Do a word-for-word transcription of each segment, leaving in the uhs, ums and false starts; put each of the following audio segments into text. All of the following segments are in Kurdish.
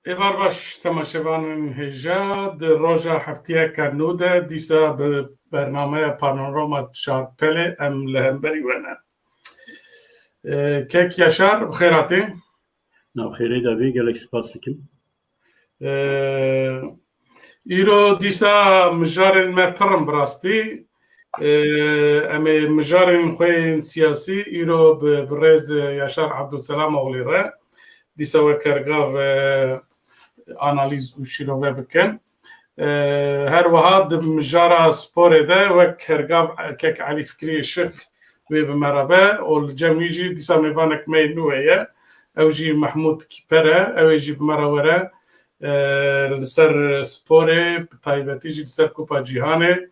Êvar baş temaşevanên hêja, di roja heftiyeka nû de dîsa bi bernameya Panorama Çarpelê em li hemberî we ne. Kek Yaşar, bi xêr hatî. Nav xêrê de bî, gelek spas dikim. Îro dîsa mijarên me pir in bi rastî. Em ê mijarên xwe yên siyasî îro bi birêz Yaşar Abdulselam oxlî re dîsa wek kergav analîz û şîrove bikin. Her wiha di mijara sporê de wek kergav kek Elî Fikrî Işik wê bi me re be û li cem wî jî dîsa mêvanek me yê nû heye. Ew jî Mehmûd Kîper e, ew ê jî bi me re were. Li ser sporê, bi taybetî jî li ser Kupa Cîhanê,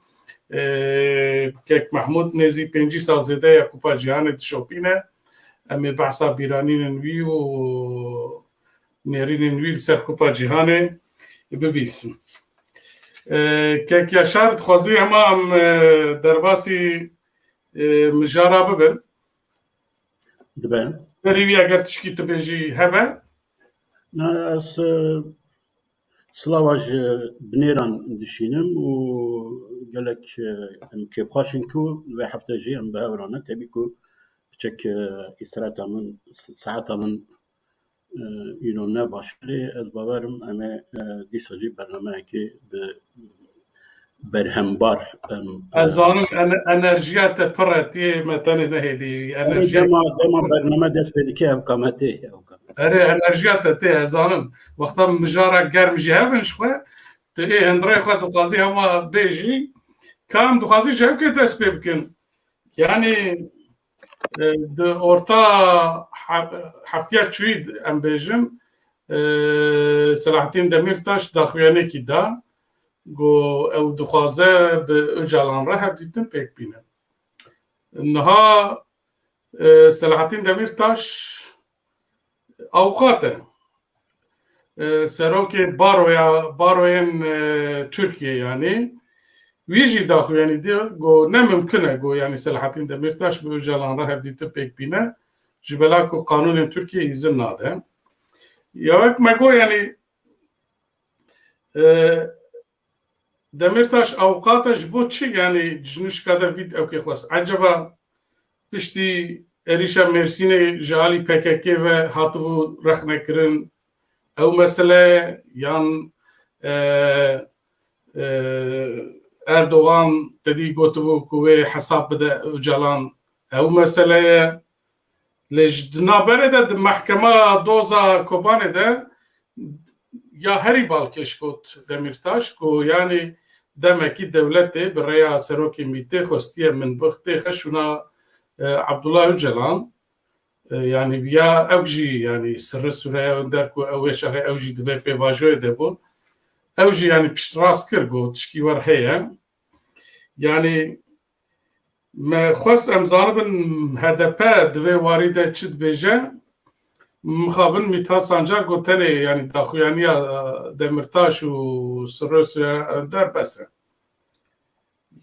kek Mehmûd nêzî pêncî sal zêde ya Kupa Cîhanê dişopîne. Em ê behsa bîranînên wî û nêrînên wî li ser Kupa Cîhanê bibîsin. Kek Yaşar, dixwazî hema em derbasî mijara bibin. Dibe. Berî wî eger tişkî tu bêjî hebe? Na, ez, e, silava ji binêran dişînim û gelek, e, em kêfxweş in ku vê hefte jî em bi hev re ne. Tebî ku piçek, e, îstireta min, s-, saeta min, e, îro ne baş, lê ez bawerim em ê, e, dîsa jî bernameyekê bi berhembar, em, Ez zanim en-, enerjiya te pir e, tê me tenê nehêlî. Em ê Enerjiya dema, dema bername dest pê dike, ev kametê, ew kametê. Erê, enerjiya te tê, ez zanim. Wexta mijara germ jî hevin ji xwe, tu ê hundirê xwe dixwazî hema bêjî, ka em dixwazî ji hevkê dest pê bikin. Yanî, e, di orta he-, heftiya çûyî em bêjin, e, Selahattin Demirtaş daxuyaniyekî da, got ew dixwaze bi Ocalan re hevdîtin pêk bîne. Niha, e, Selahattin Demirtaş awqat e. E, serokê baroya, baroyên, e, Tirkiyê yanî. Wî jî daxuyanî diye, got ne mimkun e, got yanî Selahattin Demirtaş bi Ocalan re hevdîtin pêk bîne. Ji bela ku qanûnên Tirkiyê îzin nade. Ya wek me got yanî, e, Demirtaş awqat e ji bo çi? Yanî ji nişka de vî ewkê xwest. Eceba piştî êrîşa Mêrsînê ji alî P K K ve hatibû rexnekirin, ew mesele ye? Yan, e, e, Erdogan te dî gotibû ku wê hesab bide Ocalan, ew mesele ye? Lê ji di navberê de di mehkema doza Kobanê de ya herî balkêş got Demîrtaş ku yanî demekî dewletê bi rêya serokê mîtê xwestiye min bixtê xeşûna, e, Abdullah Ocalan. E, yanî viya ew jî yanî sirri sûreya winder ku ew ê çaxê ew jî di vê pêvajoyê de bû. Ew jî yanî piştrast kir got tişkî wer heye. Yanî Me xwest em zanibin H D P di vê warî de çi dibêje. Mixabin Mîthat Sancar got tenê, yanî daxuyaniya, e, Demirtaş û Sirro Süreya Önder bes e.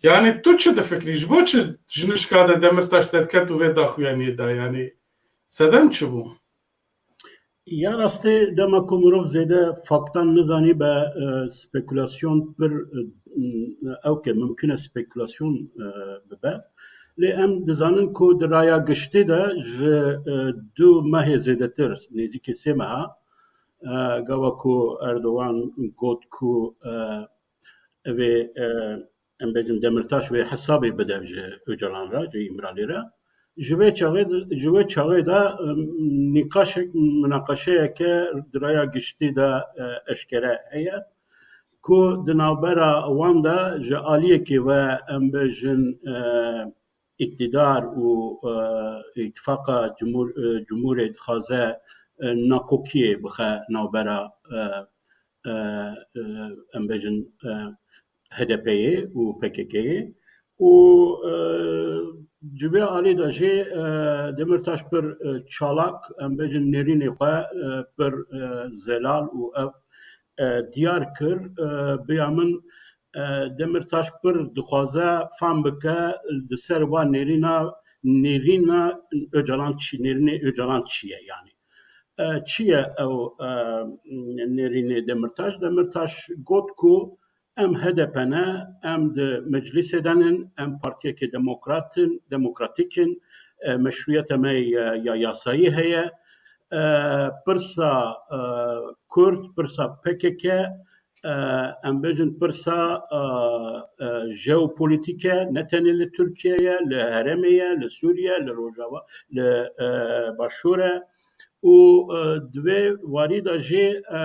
Yanî tu çi difikrî? Ji bo çi ji nişka de Demirtaş derket û vê daxuyaniyê da? Yanî sedem çi bû? Ya rastî dema ku mirov zêde faktan nizanî be, e, spekulasyon pir, e, ew ke mimkun e spekulasyon, e, bibe. Lê em dizanin ku di raya giştî de ji, e, du mehê zêdetir, nêzîkî sê meha, e, gava ku Erdogan got ku, e, evê, e, em bêjin Demirtaş wê hesabê bide ji Ocalan re, ji Îmralî re. Ji vê çaxê de, ji wê çaxê de, em, nîqaşek, minaqeşeyeke di raya giştî de, e, eşkere heye ku di navbera wan de ji aliyekê ve em bêjin, e, îktidar û, e, îtifaqa cumhur-, e, cumhurê dixwaze, e, nakokiyê bixe navbera, e, e, e, em bêjin, e, H D P'yê û P K K'yê û, e, ji vê alî de jî, e, Demirtaş pir, e, çalak, em bêjin nêrînê xwe, e, pir, e, zelal û ev, e, diyar kir. E, bi ya min, e, Demirtaş pir dixwaze fam bike li ser va nêrîna, nêrîna Ocalan çi, nêrînê Ocalan çi ye yanî. E, çi ye ew, e, Nêrînê Demirtaş? Demirtaş got ku em H D P ne, em di meclisê de nin, em partiyekê demokrat in, demokratîk in, e, meşrûyeta me ya, ya yasayî heye. E, pirsa, e, Kurd, pirsa P K K, e, em bêjin pirsa, e, e, jeopolîtîk e, ne tenê li Tirkiye ye, li herêmê ye, li Sûriye, li Rojava, li, e, Başûr e. Û, e, di vê warî de jî, e,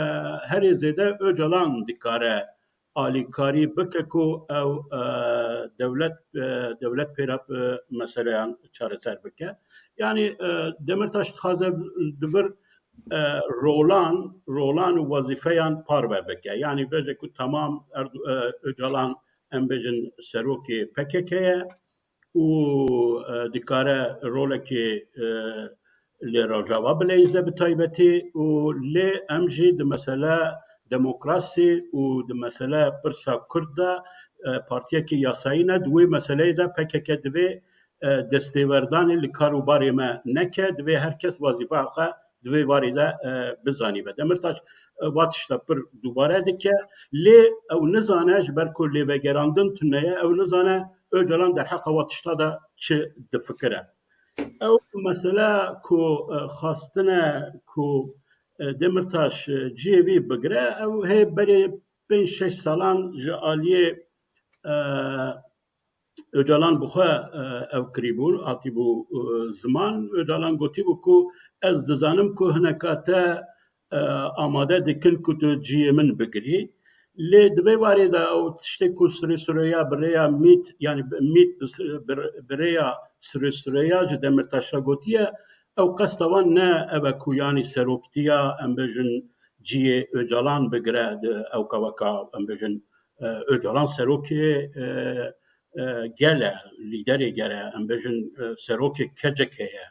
herê zêde Ocalan dikare alîkarî bike ku ew, e, dewlet, e, dewlet pê re, e, meseleyan çareser bike. Yanî, e, Demirtaş dixwaze li vir, e, rolan, rolan û wezîfeyan parve bike. Yanî bêje ku temam Erdo-, e, Ocalan, em bêjin, serokê P K K ye û, e, dikare rolekê, e, li Rojava bileyze bi taybetî û lê em jî di mesele demokrasî û di mesele pirsa Kurd de, e, partiyekî yasayî ne, di wê meseleyê de P K K divê, e, destêwerdanê li kar û barê me neke, divê her kes wezîfeya xwe di vê warê de, e, bizanîbe. Demirtaş, e, va tişta pir dubare dike, lê ew nizane, ji ber ku lêvegerandin tune ye, ew nizane Ocalan derheqa wa tişta de çi difikire. Ew mesele ku, e, xwestine ku, e, Demirtaş, e, cihê wî bigire, ew hê berê pênc şeş salan ji aliyê, e, Ocalan bi xwe, e, ew kirîbû, hatîbû, e, ziman. Ocalan gotîbû ku ez dizanim ku hineka te, e, amade dikin ku tu cihê min bigirî. Lê di vê warê de ew tiştê ku sirê siroya bi rêya mît, yanî bi-, mît bi sir-, bi, bi rêya sirê siroya ji Demirtaş re gotiye, ew qesta wan ne ev e ku yanî seroktiya, em bêjin, cihê Ocalan bigire di ewka weka, em bêjin, e, Ocalan serokê, e, e, gel e, lîderê gel e, em bêjin, e, serokê K C K ye.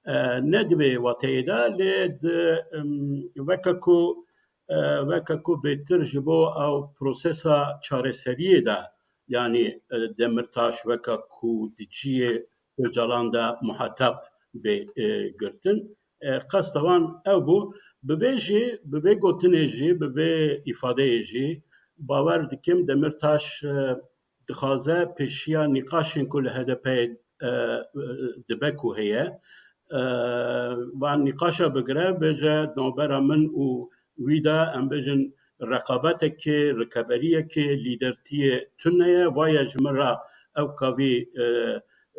E, ne di vê wateyê de, lê di, em, weke ku, e, weke ku bêtir ji bo ew prosesa çareseriyê de, yanî, e, Demirtaş weke ku di cihê Ocalan de muhatap bê, e, girtin. E, qesta wan ew bû. Bi vê jî, bi vê gotinê jî, bi vê îfadeyê jî bawer dikim Demirtaş, e, dixwaze pêşiya nîqaşên ku li H D P, e, dibe ku heye, e, van nîqaşa bigire, bêje navbera min û wî de, em bêjin, reqabetekê, rikeberiyekê, lîdertiyê tune ye. Vaye ji min re ew kavî, e,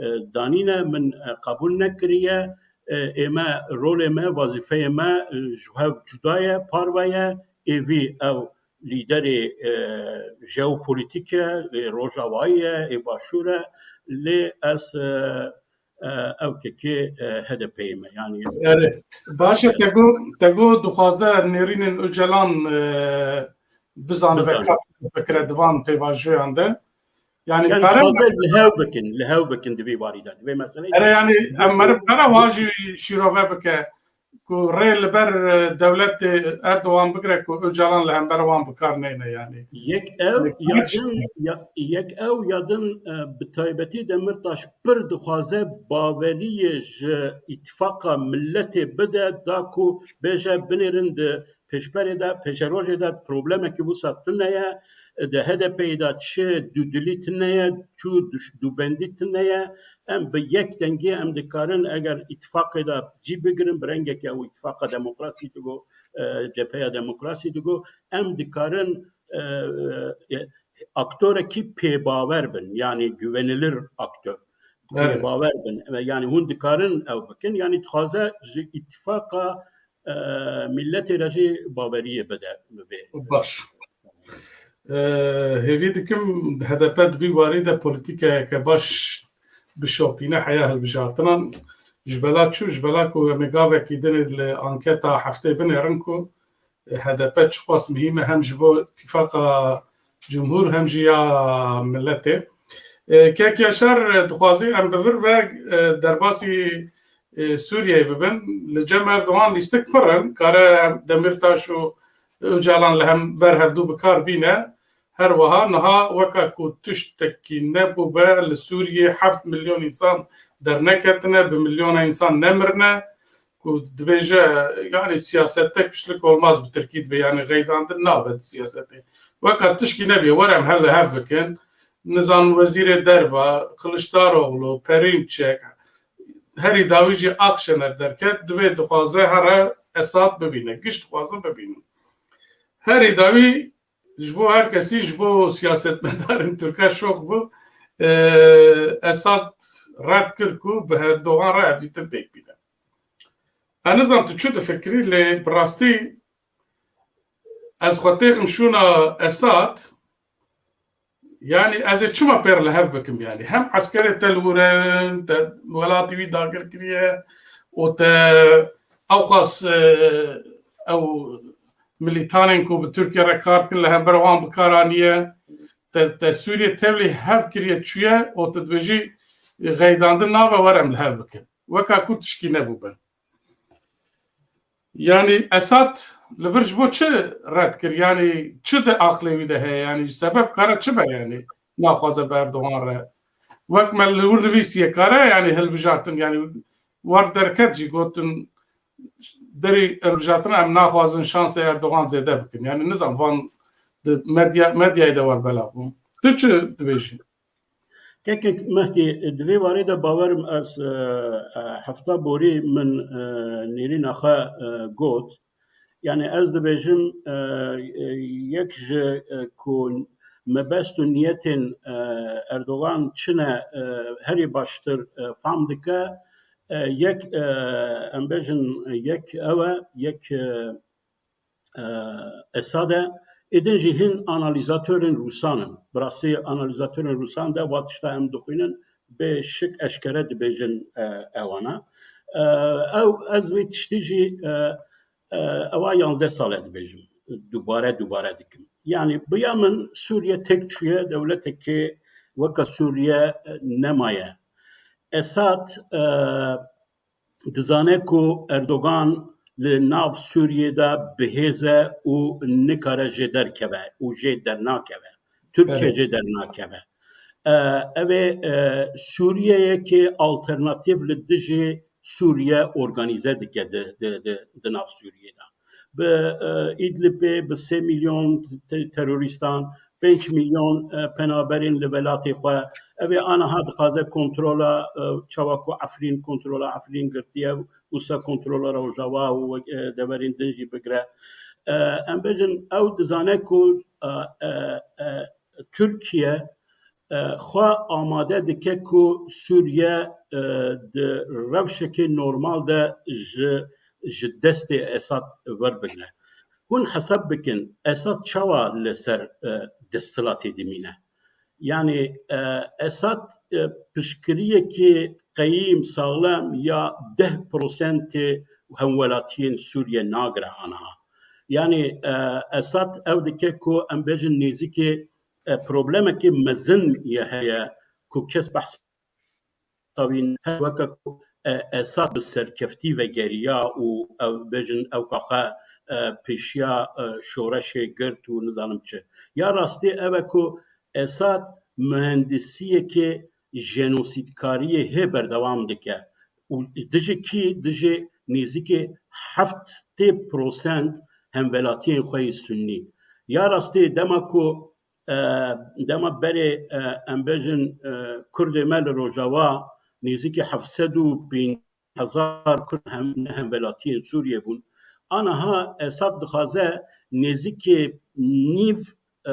e, danîne, min, e, qebûl nekiriye. E, ê me, rolê me, wazîfeyê me, e, ji hev cuda ye, parve ye. Ê vî ew lîderê, e, jeopolîtîk e, ê Rojavayê ye, ê Başûr e. Lê ez, e, e, ew kekê, e, H D P'yê me. Yanî, Erê, baş e, te got, te got dixwaze nêrînên Ocalan, e, bizanibe, bizanibe, kar bikire di van pêvajoyan de. Yanî, yanî, kare dixwaze li hev bikin, li hev bikin di vê warî de, di vê meseleyê de. Erê, yanî, em meriv kare wa jî şîrove bike. Ku rê li ber, e, dewletê Erdogan bigire ku Ocalan li hember wan bi kar neyne, yanî. Yek ew, yanî, ya din, ya, yek ew, ya din, e, bi taybetî Demirtaş pir dixwaze baweriyê ji îtifaqa miletê bide, da ku bêje binêrin di pêşberê de, pêşerojê de problemekî wisa tune ye, di H D P'yê de çi dûdilî tune ye, çi duş-, dûbendî tune ye, em bi yek dengî em dikarin eger îtifaqê de cî bigirin, bi rengekî ew îtifaqa demokrasî digo, e, cepheya demokrasî digo, em dikarin, e, e, aktorekî pêbawer bin, yanî güvenilir aktor. Evet. Pêbawer bin. E, yanî hûn dikarin ew bikin, yanî dixwaze ji îtifaqa, e, miletê re jî baweriyê bide bi vê. Baş. E, hêvî dikim H D P di vî warî de polîtîkeyeke baş bişopîne heya hilbijartinan. Ji bela çû, ji bela ku em ê gavekî din li anketa heftê binêrin ku H D P çiqas muhîm e hem ji bo Îtîfaqa Cumhur hem jî ya miletê. E, Kek Yaşar, e, dixwazî em bi vir ve, e, derbasî, e, Sûriyeyê bibin. Li cem Erdogan lîstik pir in. Kare Demîrtaş û Ocalan li hem ber hevdû bi kar bîne. Her wiha niha weke ku tiştekî nebûbe, li Sûriyê heft milyon însan derneketine, bi milyona însan nemirine. ku dibêje, yani siyasette kişilik olmaz bi tirkî dibe, yani xeydandin nabe di siyasetê. Weka tişkî nebiye, were em her li hev bikin. Nizam wezîrê derva, Kiliçdaroglu, Perînçek, herî dawî jî Akşener derket, dibê dixwaze here Esad bibîne. Giş dixwazin bibînin. Herî dawî ji bo her kesî, ji bo siyasetmedarên Tirke şok bû. Ee, Esad red kir ku bi Erdogan re hevdîtin pêk bîne. Ez nizam tu çi difikirî, lê bi rastî ez xwe têxim şûna Esad, yani ez ê çima pêr li hev bikim yani? Hem eskerê te li wir in, te welatî wî dagir kiriye û te ewqas, e, ew milîtanên ku bi Tirkiye re kar dikin li hember wan bi kar aniye. Te, te Sûriyê tevlî hev kiriye çûye û tu dibêjî xeydandin nabe, were em li hev bikin. Weka ku tişkî nebûbe. Yani Esad li vir ji bo çi red kir? Yani çi di aqlê wî de heye? Yani sebeb kare çi be yani? Naxwaze bi Erdogan re. Wek me li wir nivîsiye kare yani hilbijartin yani war derket jî gotin berî hilbijartin em naxwazin şansê Erdogan zêde bikin. Yani nizam van di medya, medyayê de war belav bûn. Tu çi dibêjî? Kekek Mehdî, di vê warê de bawerim ez, e, e, hefta borî min, e, nêrîna xwe, e, got. Yani ez dibêjim, e, e, yek ji, e, ku mebest û niyetên, e, Erdogan çi ne, e, herî baştir, e, fam dike. E, yek, e, em bêjin, yek ew e, yek, e, e, Esad e. Êdin jî hin analizatorên Rûsan in. Bi rastî analizatorên Rûsan de wa tişta em dixwînin, bi şik eşkere dibêjin, e, ewana. E, ew, ez wê tiştî jî, e, e, ewa yanzdeh sal e dibêjim. Dubare, dubare dikim. Yani bi ya min Sûriye têk çûye, dewletekê weke Sûriye, e, nemaye. Esad, e, dizane ku Erdogan li nav Sûriyê de bi hêz e û nikare jê derkeve û jê dernakeve. Tirkiye Evet. jê dernakeve. E, ev ê, e, Sûriyeyekê alternatîf li dijî Sûriye organîze dike di, di, di, di nav Sûriyê de. Bi, e, Îdlibê, bi sê milyon te-, terorîstan, pênc milyon, e, penaberên li welatê xwe. Ev ê aniha dixwaze kontrola, e, çawa ku Efrîn, kontrola Efrîn girtiye, wisa kontrola Rojava û, e, deverên din jî bigire. E, em bêjin, ew dizane ku, e, e, e, Tirkiye, e, xwe amade dike ku Sûriye, e, di rewşekê normal de ji, ji destê Esad werbigire. Hûn hesab bikin, Esad çawa li ser, e, desthilatê dimîne? Yani, e, Esad, e, piştgiriyekê qeyîm, saxlem ya deh prosentê hemwelatiyên Sûriye nagire aniha. Yani, e, Esad ew dike ku em bêjin nêzîkê, e, problemekê mezin ye heye ku kes behsa wî neke, weke ku, e, Esad bi serkeftî vegeriya û ew bêjin ew kaxe, e, pêşiya, e, şoreşê girt û nizanim çi. Ya rastî ev e ku Esad muhendisiyekê jenosîdkariyê hê berdewam dike û dijî kî, dijî nêzîkî heftê prosent hemwelatiyên xwe yê sunnî. Ya rastî dema ku, e, dema berê, e, em bêjin, e, Kurdê me li Rojava nêzîkî heft sed û pêncî hezar Kurd hem, ne hemwelatiyên Sûriyê bûn. Aniha Esad dixwaze nêzîkî nîv, e,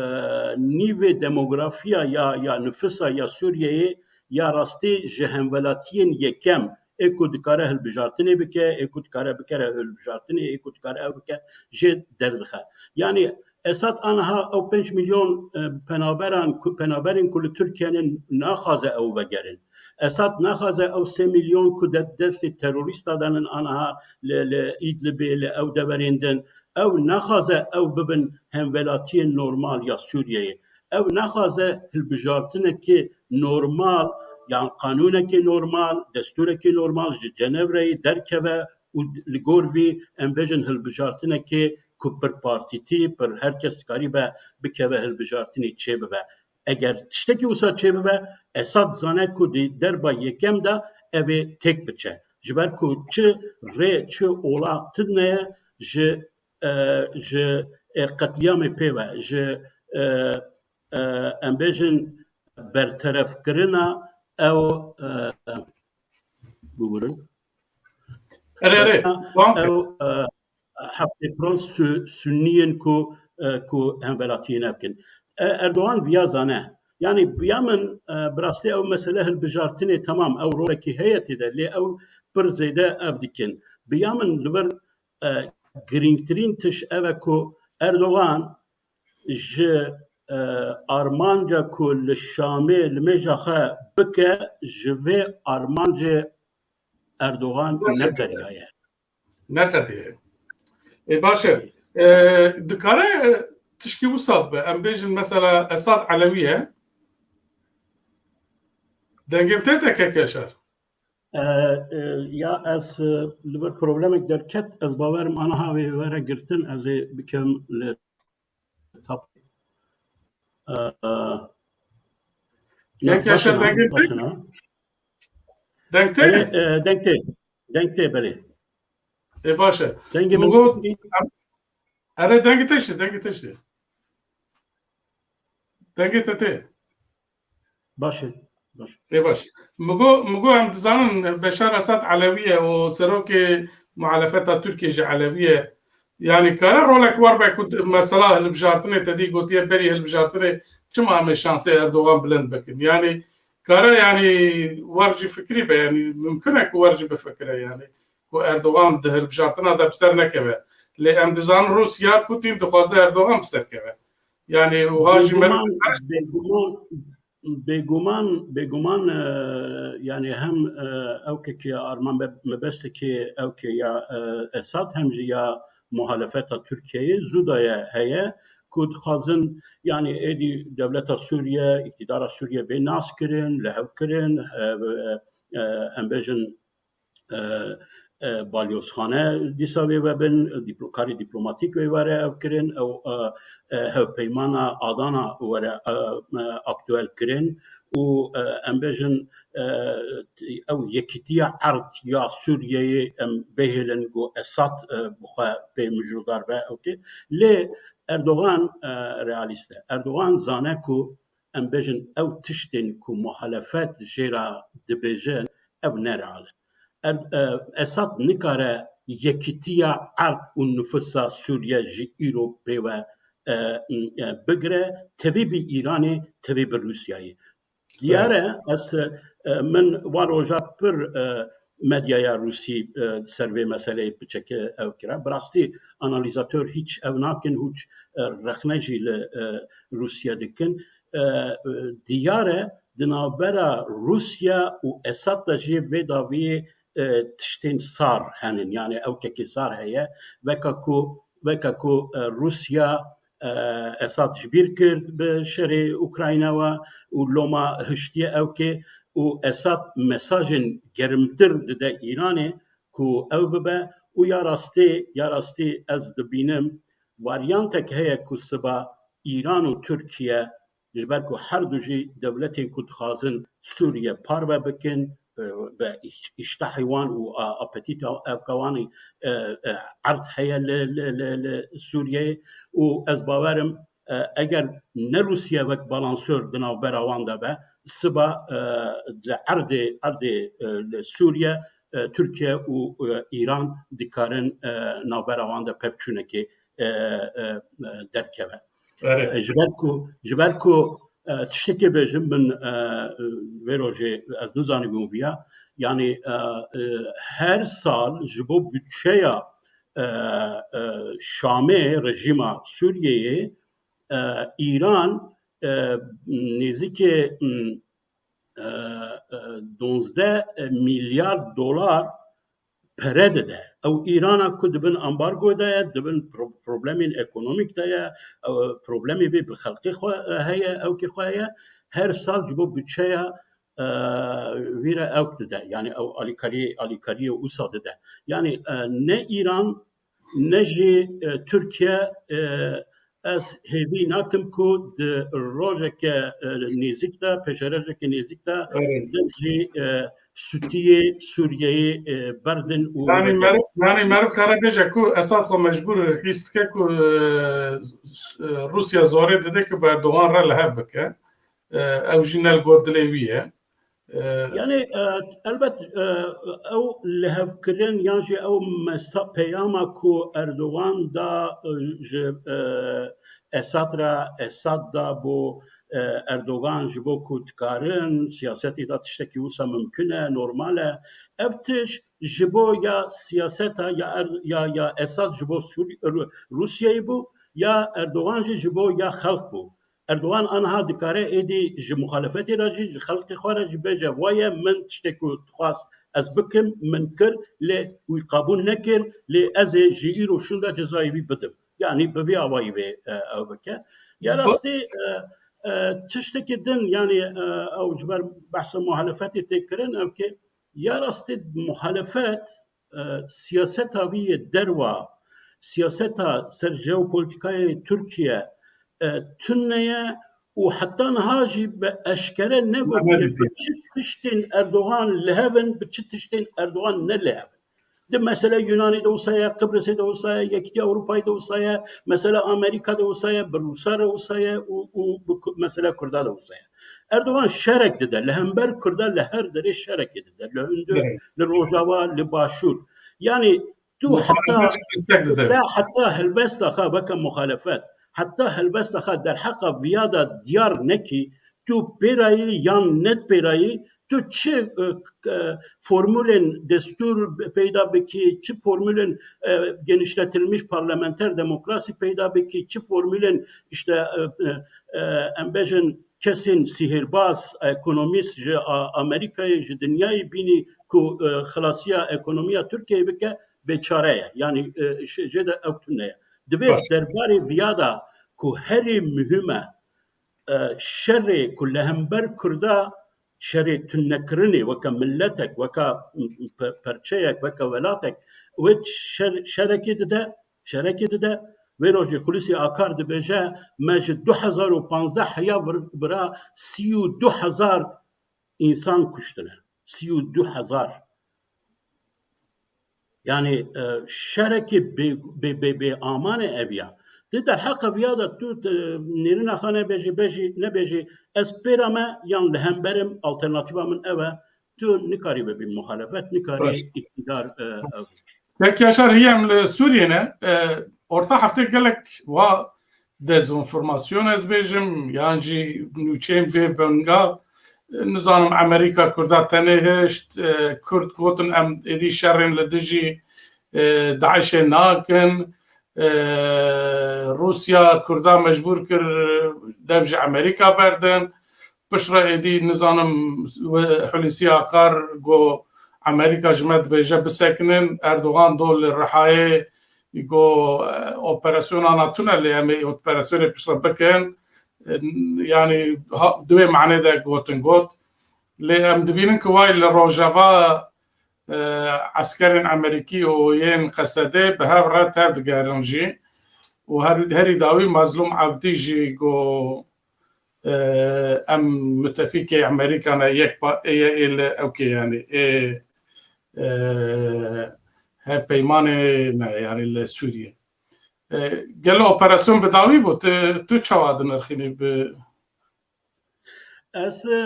nîvê demografiya ya, ya nifisa ya Sûriyeyê ya rastî ji hemwelatiyên yekem ê ku dikare hilbijartinê bike, ê ku dikare bikere hilbijartinê, ê ku dikare ev bike, jê derdixe. Yani Esad aniha ew pênc milyon, e, penaberan ku, penaberên ku li Tirkiye ne naxwaze ew vegerin. Esad naxwaze ew sê milyon ku de-, destê terorîsta de nin aniha li, li Îdlibê, li ew deverên din. Ew naxwaze ew bibin hemwelatiyên normal ya Sûriyeyê. Ew naxwaze hilbijartinekê normal, yan qanûnekê normal, destûrekê normal ji Cenevreyê derkeve û li gor vî em bêjin hilbijartinekê ku pir partîtî, pir her kes dikaribe bikeve hilbijartinê çêbibe. Eger tiştekî wisa çêbibe, Esad zane ku di derba yekem de ev ê têk biçe. Ji ber ku çi rê, çi ola tune ye ji, e, ji, e, qetlîamê pê ve, ji, e, e, em bêjin berterefkirina ew, e, bibirin. Erê, erê, devam et. Ew, e, heftê pênc su-, Sunniyên ku, e, ku hemwelatiyê nebikin. E, Erdogan viya zane. Yani, biya min, e, bi rastî ew mesele hilbijartinê, temam, ew rolekî heye tê de, lê ew pir zêde ev dikin. Biya min li vir, e, girîngtirîn tiş ev e ku Erdogan ji, e, armanca ku li Şamê limêja xwe bike, ji vê armancê Erdogan neqeriyaye. Neqediye. E, baş e. E, dikare, e, tişkî wisa bibe. Em bêjin mesela Esad Elewî ye. Dengê te te kek Yaşar. E, e, ya ez, e, li vir problemek derket, ez bawerim aniha wê were girtin, ez ê bikim li tap. E, e, Kek Yaşar, dengê te? Deng te? Erê, e, deng tê. Deng tê, belê. Ê, baş e. Dengê min. Erê, dengê te işte, dengê te işte. Dengê te tê. Baş e, baş. Ê, baş. Min got, min got em dizanin Beşar Esad Elewî ye û serokê muhalefeta Tirkiyê jî Elewî ye. Yani kare rolek war be ku mesela hilbijartinê te dî gotiye berî hilbijartinê çima em ê şansê Erdogan bilind bikin? Yani kare yani war jî fikrî be, yani mimkun e ku war jî bifikire yani ku Erdogan di hilbijartina de bi ser nekeve. Lê em dizanin Rûsya, Putin dixwaze Erdogan bi ser keve. Yani wiha jî Bêguman, bêguman, bêguman, bêguman, e, yani hem, e, ew kekê arman be-, mebestekê ew ke ya, e, Esad hem jî ya muhalefeta Tirkiyeyê zû daye heye ku dixwazin yani êdî dewleta Sûriye, îktidara Sûriye bê naskirin, lihevkirin, e, e, e, em bêjin e, e, balyozxane dîsa wê vebin, dîplo-, karê dîplomatîk wê were ev kirin, ew, e, e, hevpeymana Adana were, e, e, aktuel kirin û, e, em bêjin, e, ew yekîtiya erd ya Sûriyeyê em bihêlin ku Esad, e, bi xwe pê mijûldar be, okey. Lê Erdogan, e, realîst e. Erdogan zane ku em bêjin ew tiştên ku muhalefet jê re dibêjin, ew ne real e. Ev, e, Esad nikare yekîtiya erd û nifûsa Sûriye ji îro pê ve, e, e, bigire, tevî bi Îranê, tevî bi Rûsyayê. Diyar e, ez, e, min van roja pir, e, medyaya Rûsî, e, ser vê meseleyê piçeke ew kira. Bi rastî analizator hîç ew nakin, hûç, e, rexne jî li, e, Rûsya dikin. E, e, diyar e, di navbera Rûsya û Esad de jî vê dawiyê, e, tiştên sar henin. Yani ew kekê sar heye, veka ku, veka ku, e, Rûsya, e, Esad ji bîr kir bi şerê Ukrayna ve û loma hiştiye ew kê û Esad mesajên germtir dide Îranê ku ew bibe û ya rastî, ya rastî ez dibînim varyantek heye ku siba Îran û Tirkiye ji ber ku her du jî dewletên ku dixwazin Sûriye parve bikin, e, bi îş-, îştahê wan û a-, apetîta evka wan ê, e, e, erd heye li, li, li, li Sûriyeyê û ez bawer im, e, eger ne Rûsya wek balansor di navbera wan de be, siba, e, li erdê, erdê, e, li Sûriye, e, Tirkiye û, e, Îran dikarin, e, navbera wan de pevçûnekê, e, e, e, derkeve. Erê. E, ji ber ku, ji ber ku, e, tiştekê bêjim min, e, e, vê rojê ez nizanîbûm viya. Yani, e, e, her sal ji bo budçeya, e, e, Şamê, rejîma Sûriyeyê, e, Îran, e, nêzîkê, m, e, e, duwazdeh milyar dolar pere dide. Ew Îrana ku di bin ambargo de ye, di bin pro-, problemên ekonomîk de ye, ew problemê vê bi xelkê xwe, e, heye, ewkê xwe heye, her sal ji bo budçeya, e, vî re ewk dide. Yani ew alîkariyê, alîkariyê wisa dide. Yani, e, ne Îran, ne jî, e, Tirkiye, e, ez hêvî nakim ku di rojeke, e, nêzîk de, pêşerojeke nêzîk de, Evet. dev jî, e, sûtiyê Sûriyeyê e, berdin û Yanî meriv, yanî meriv kare bêje ku Esad xwe mecbûr hîs dike ku e, s- e, Rûsya zorê dide ku bi Erdogan re li hev bike. E, ew jî ne li gor dilê wî ye. E, Yani e, elbet e, ew lihevkirin yan jî ew mesa peyama ku Erdogan da e, ji e, Esad re, Esad da bo e, Erdogan ji bo ku dikarin siyasetê de tiştekî wisa mimkun e, normal e. Ev tişt ji bo ya siyaseta ya Er- ya ya Esad ji bo Sûri- Rû- Rûsyayê bû, ya Erdogan jî ji bo ya xelk bû. Erdogan aniha dikare êdî ji muxalefetê re jî, ji xelkê xwe re jî bêje, waye min tiştê ku dixwast ez bikim, min kir, lê wî qebûl nekir, lê ez ê ji îro şûnde cezayê wî bidim. Yanî bi vî awayî vê e, ew bike. Ya rastî e, e, tiştekî din, yanî e, ew ji ber behsa muhalefetê tê kirin, ew kê ya rastî muhalefet e, siyaseta wî yê derwa, siyaseta ser jeopolîtîkayê Tirkiye e, tune ye û heta niha jî bi eşkere negotiye bi çi tiştên Erdogan li hev in, bi çi tiştên Erdogan ne li hev in. Di mesele Yunanê de wisa ye, Qibrisê de wisa ye, Yekîtiya Ewropayê de wisa ye, mesele Amerîka de wisa ye, bi Rûsa re wisa ye û, û bi Ku- mesele Kurda de wisa ye. Erdogan şerek dide, li hember Kurda li her derê şerekê dide. Li hundir, li rojava, li başûr. Yanî tu heta te heta helbesta xwe weke muxalefet, heta helbesta xwe derheqa viya de diyar nekî, tu pêrayî yan ne pêrayî, tu çi e, k- formulên destûr peyda bikî, çi formulên e, genişletilmiş parlamenter demokrasî peyda bikî, çi formulên işte e, e, e, em bêjin kesên sihêrbaz, ekonomîst ji A- Amerîkayê, ji dinyayê bînî ku e, xilasiya ekonomiya Tirkiyeyê bike, bêçare ye. Yanî e, şi- jê de ew tune ye. Divê Baş. derbarê viya de ku herî muhim e, e, şerê ku li hember Kurda şerê tunekirinê weke miletek, weke pe- perçeyek, weke welatek, wê şer, şerekê dide, şerekê dide. Vê rojê Xulûsî Akar dibêje, me ji du hezar û panzdeh heya vir- bira sî û du hezar însan kuştine. Sî û du hezar. Yani e, şerekê bê, bê, bê, bê aman e ev ya. Di derheqa viya de tu te, nêrîna xwe nebêjî, bêjî, nebêjî, ez pêra me yan li hember im, alternatîfa min ev e. Tu nikarî bibî muhalefet, nikarî Baş. îktidar e, ev. Peki Yaşar, hî em li Sûriyê ne. E, orta heftê gelek wa dezinformasyon ez bêjim, yan jî nûçeyên bê benga, nizanim Amerîka Kurda tenê hişt, e, Kurd gotin em êdî şerên li dijî, e, DAIŞê nakin, e, Rûsya Kurda mecbûr kir dev ji Amerîka berdin. Piştre êdî nizanim we Hulusi Akar got Amerîka ji me dibêje bisekinin, Erdogan do li Rihayê got e, operasyona tune lê em ê operasyonê piştre bikin. E, yani ha, di wê manê de gotin got. Lê em dibînin ku way li Rojava e, eskerên Amerîkî û yên Qesedê bi hev re tev digerin jî. Û her, herî dawî Mazlûm Abdî jî got e, em müttefikê Amerîka ne, yek pa- ê ye ê li ewkê yani ê e, hevpeymanê ne yani li Sûriyê. E, gelo operasyon bi dawî bû, tu, tu çawa dinirxînî bi? Ez e,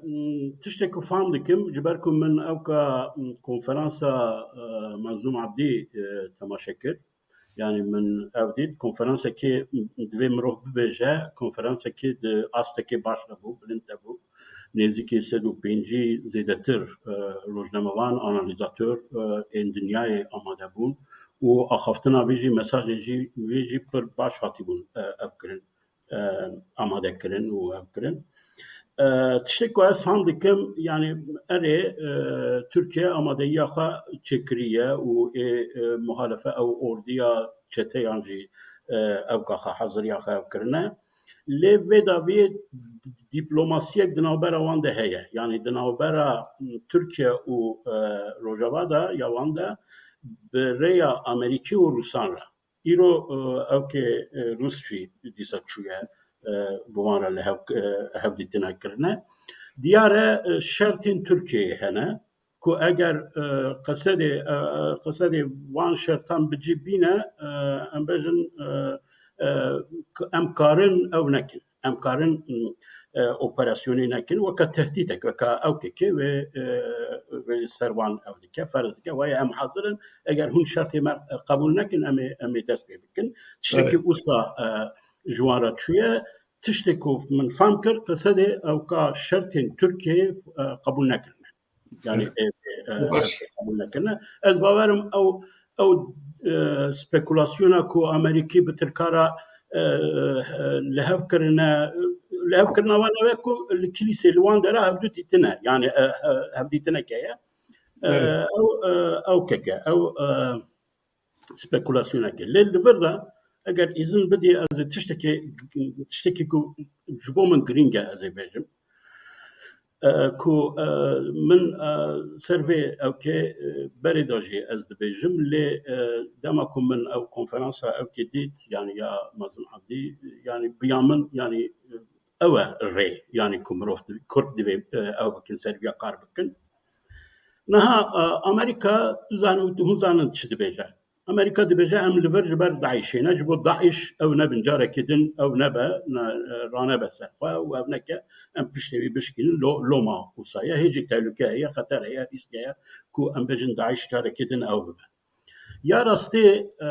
m, tiştek ku fam dikim, ji ber ku min ewka m, konferansa e, Mazlûm Abdî e, temaşe kir. Yani min ev dît, konferansekê divê mirov bibêje, konferansekê di astekê baş de bû, bilind de bû. Nêzîkî sed û pêncî zêdetir e, rojnamevan, analizator e, ên dinyayê amade bûn û axaftina vê jî, mesajên jî vê jî pir baş hatîbûn e, ev kirin, e, amade kirin û ev kirin. E, tiştek ku ez fam dikim, yani erê e, Tirkiye amadeyiya xwe çêkiriye û ê e, muhalefe ew ordiya çeteyan jî e, ewka xwe haziriya xwe ev kirine. Lê vê dawiyê diplomasiyek di navbera wan de heye. Yani di navbera m, Tirkiye û e, Rojava de ya wan de bi rêya Amerîkî û Rûsan re. Îro e, ewkê e, Rûs jî dîsa çûye e, bi wan re li hev, e, hevdîtina kirine. Diyar e, e, şertên Tirkiyeyê hene ku eger, e, Qesedê, e, e, Qesedê van şertan bi cî bîne, e, em bêjin, e, e, em karin ew nekin. Em karin, e, operasyonê nekin. Weke tehdîtek, weke ew kekê wê, e, wê ser wan ew dike, ferz dike. Waya em hazir in. Eger hûn şertê me qebûl nekin, em ê, em ê dest pê bikin. Tiştekî Evet. wisa, e, ji wan re çûye. Tiştê ku min fam kir, Qesedê ewka şertên Tirkiyeyê, e, qebûl nekirine. Yani, Evet. e, e, e, Baş. qebûl nekirine. Ez bawerim ew, ew, e, spekulasyona ku Amerîkî bi Tirka re, e, e, li hev kirine, li hev kirina wan ew e ku li kilîsê li wan dera hevdu dîtine. Yani, e, e, hevdîtineke ye. E, Evet. ew, e, ew keke, ew, e, spekulasyoneke. Lê li vir de, eger îzin bidî, ez ê tiştekê, tiştekî ku ji bo min girîng e, ez ê bêjim. E, ku, e, min, e, ser vê ewkê, e, berê de jî ez dibêjim, lê, e, dema ku min ew konferansa ewkê dît, yani ya Mazlûm Abdî, yani bi ya min, yani, e, ew e rê, yani ku mirov di-, Kurd divê, e, ew bikin, ser vîya kar bikin. Niha, e, Amerîka, tu zanî, hûn zanin çi dibêje. Amerîka dibêje, em li vir ji ber DAIŞê ne, ji bo DAIŞ ew nebin, carekê din ew nebe, ne, e, ranebe ser xwe û ev neke, em piştê wî bişkînin, lo-, loma wisa ye, hê jî tehlûke heye, xeter heye, rîsk heye ku em bêjin DAIŞ carekê din ew bibe. Ya rastî, e,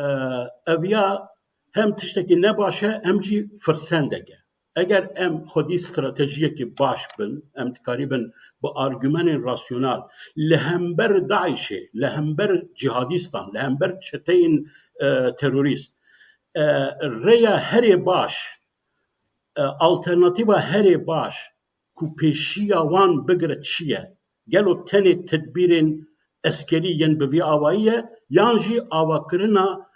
ev ya hem tiştekî ne baş e, hem jî firsendek e. Eger em xwedî stratejiyekî baş bin, em dikarîbin bi argumenên rasyonal li hember DAIŞê, li hember cihadîstan, li hember çeteyên, e, terorîst, e, rêya herê baş, e, alternatîfa herê baş ku pêşiya wan bigire çi ye? Gelo tenê tedbîrên eskerî yên bi vî awayî ye, yan jî avakirina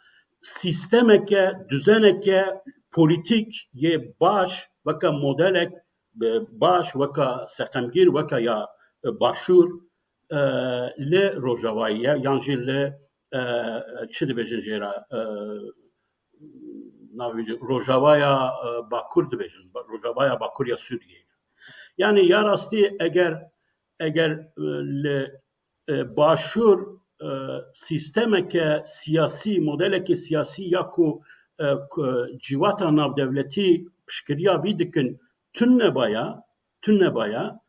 sîstemeke, duzeneke polîtîk yê baş, weke modelek, e, baş, weke seqemgîr, weke ya, e, Başûr, e, li Rojavayî ye, yan jî li, e, çi dibêjin jê re, e, navê jê, Rojavaya, e, Bakur dibêjin, Rojavaya Bakur ya Sûriyeyê. Yani ya rastî eger, eger, e, li, e, Başûr, e, sîstemeke siyasî, modeleke siyasî ya ku, e, ku civata navdewletî piştgiriya vî dikin, tune baya, tune baya,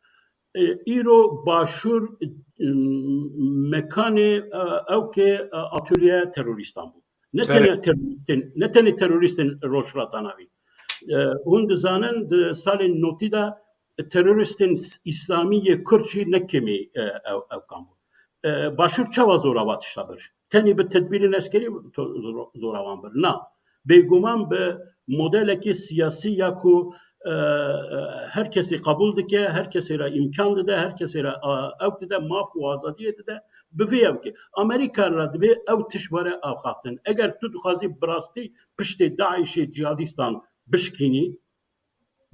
e, îro Başûr, e, mekanê, e, ewkê, e, atolyeya terorîstan bû. Ne Evet. tenê terorîstên, ne tenê terorîstên Rojhilata Navîn. E, hûn dizanin di salên notî de terorîstên s-, îslamî yê Kurd jî ne kêmî, e, ew, ewkan bû. E, Başûr çawa zora wa tişta bir? Tenê bi tedbîrên eskerî to-, zora, zora wan bir? Na. Bêguman bi modelekî siyasî ya ku, e, e, her kesê qebûl dike, her kesê re îmkan dide, her kesê re, a, ew dide, maf û azadiyê dide, bi vê ewkê. Amerîka re divê ew tişt were axaftin. Eger tu dixwazî bi rastî piştê DAIŞê cihadîstan bişkînî,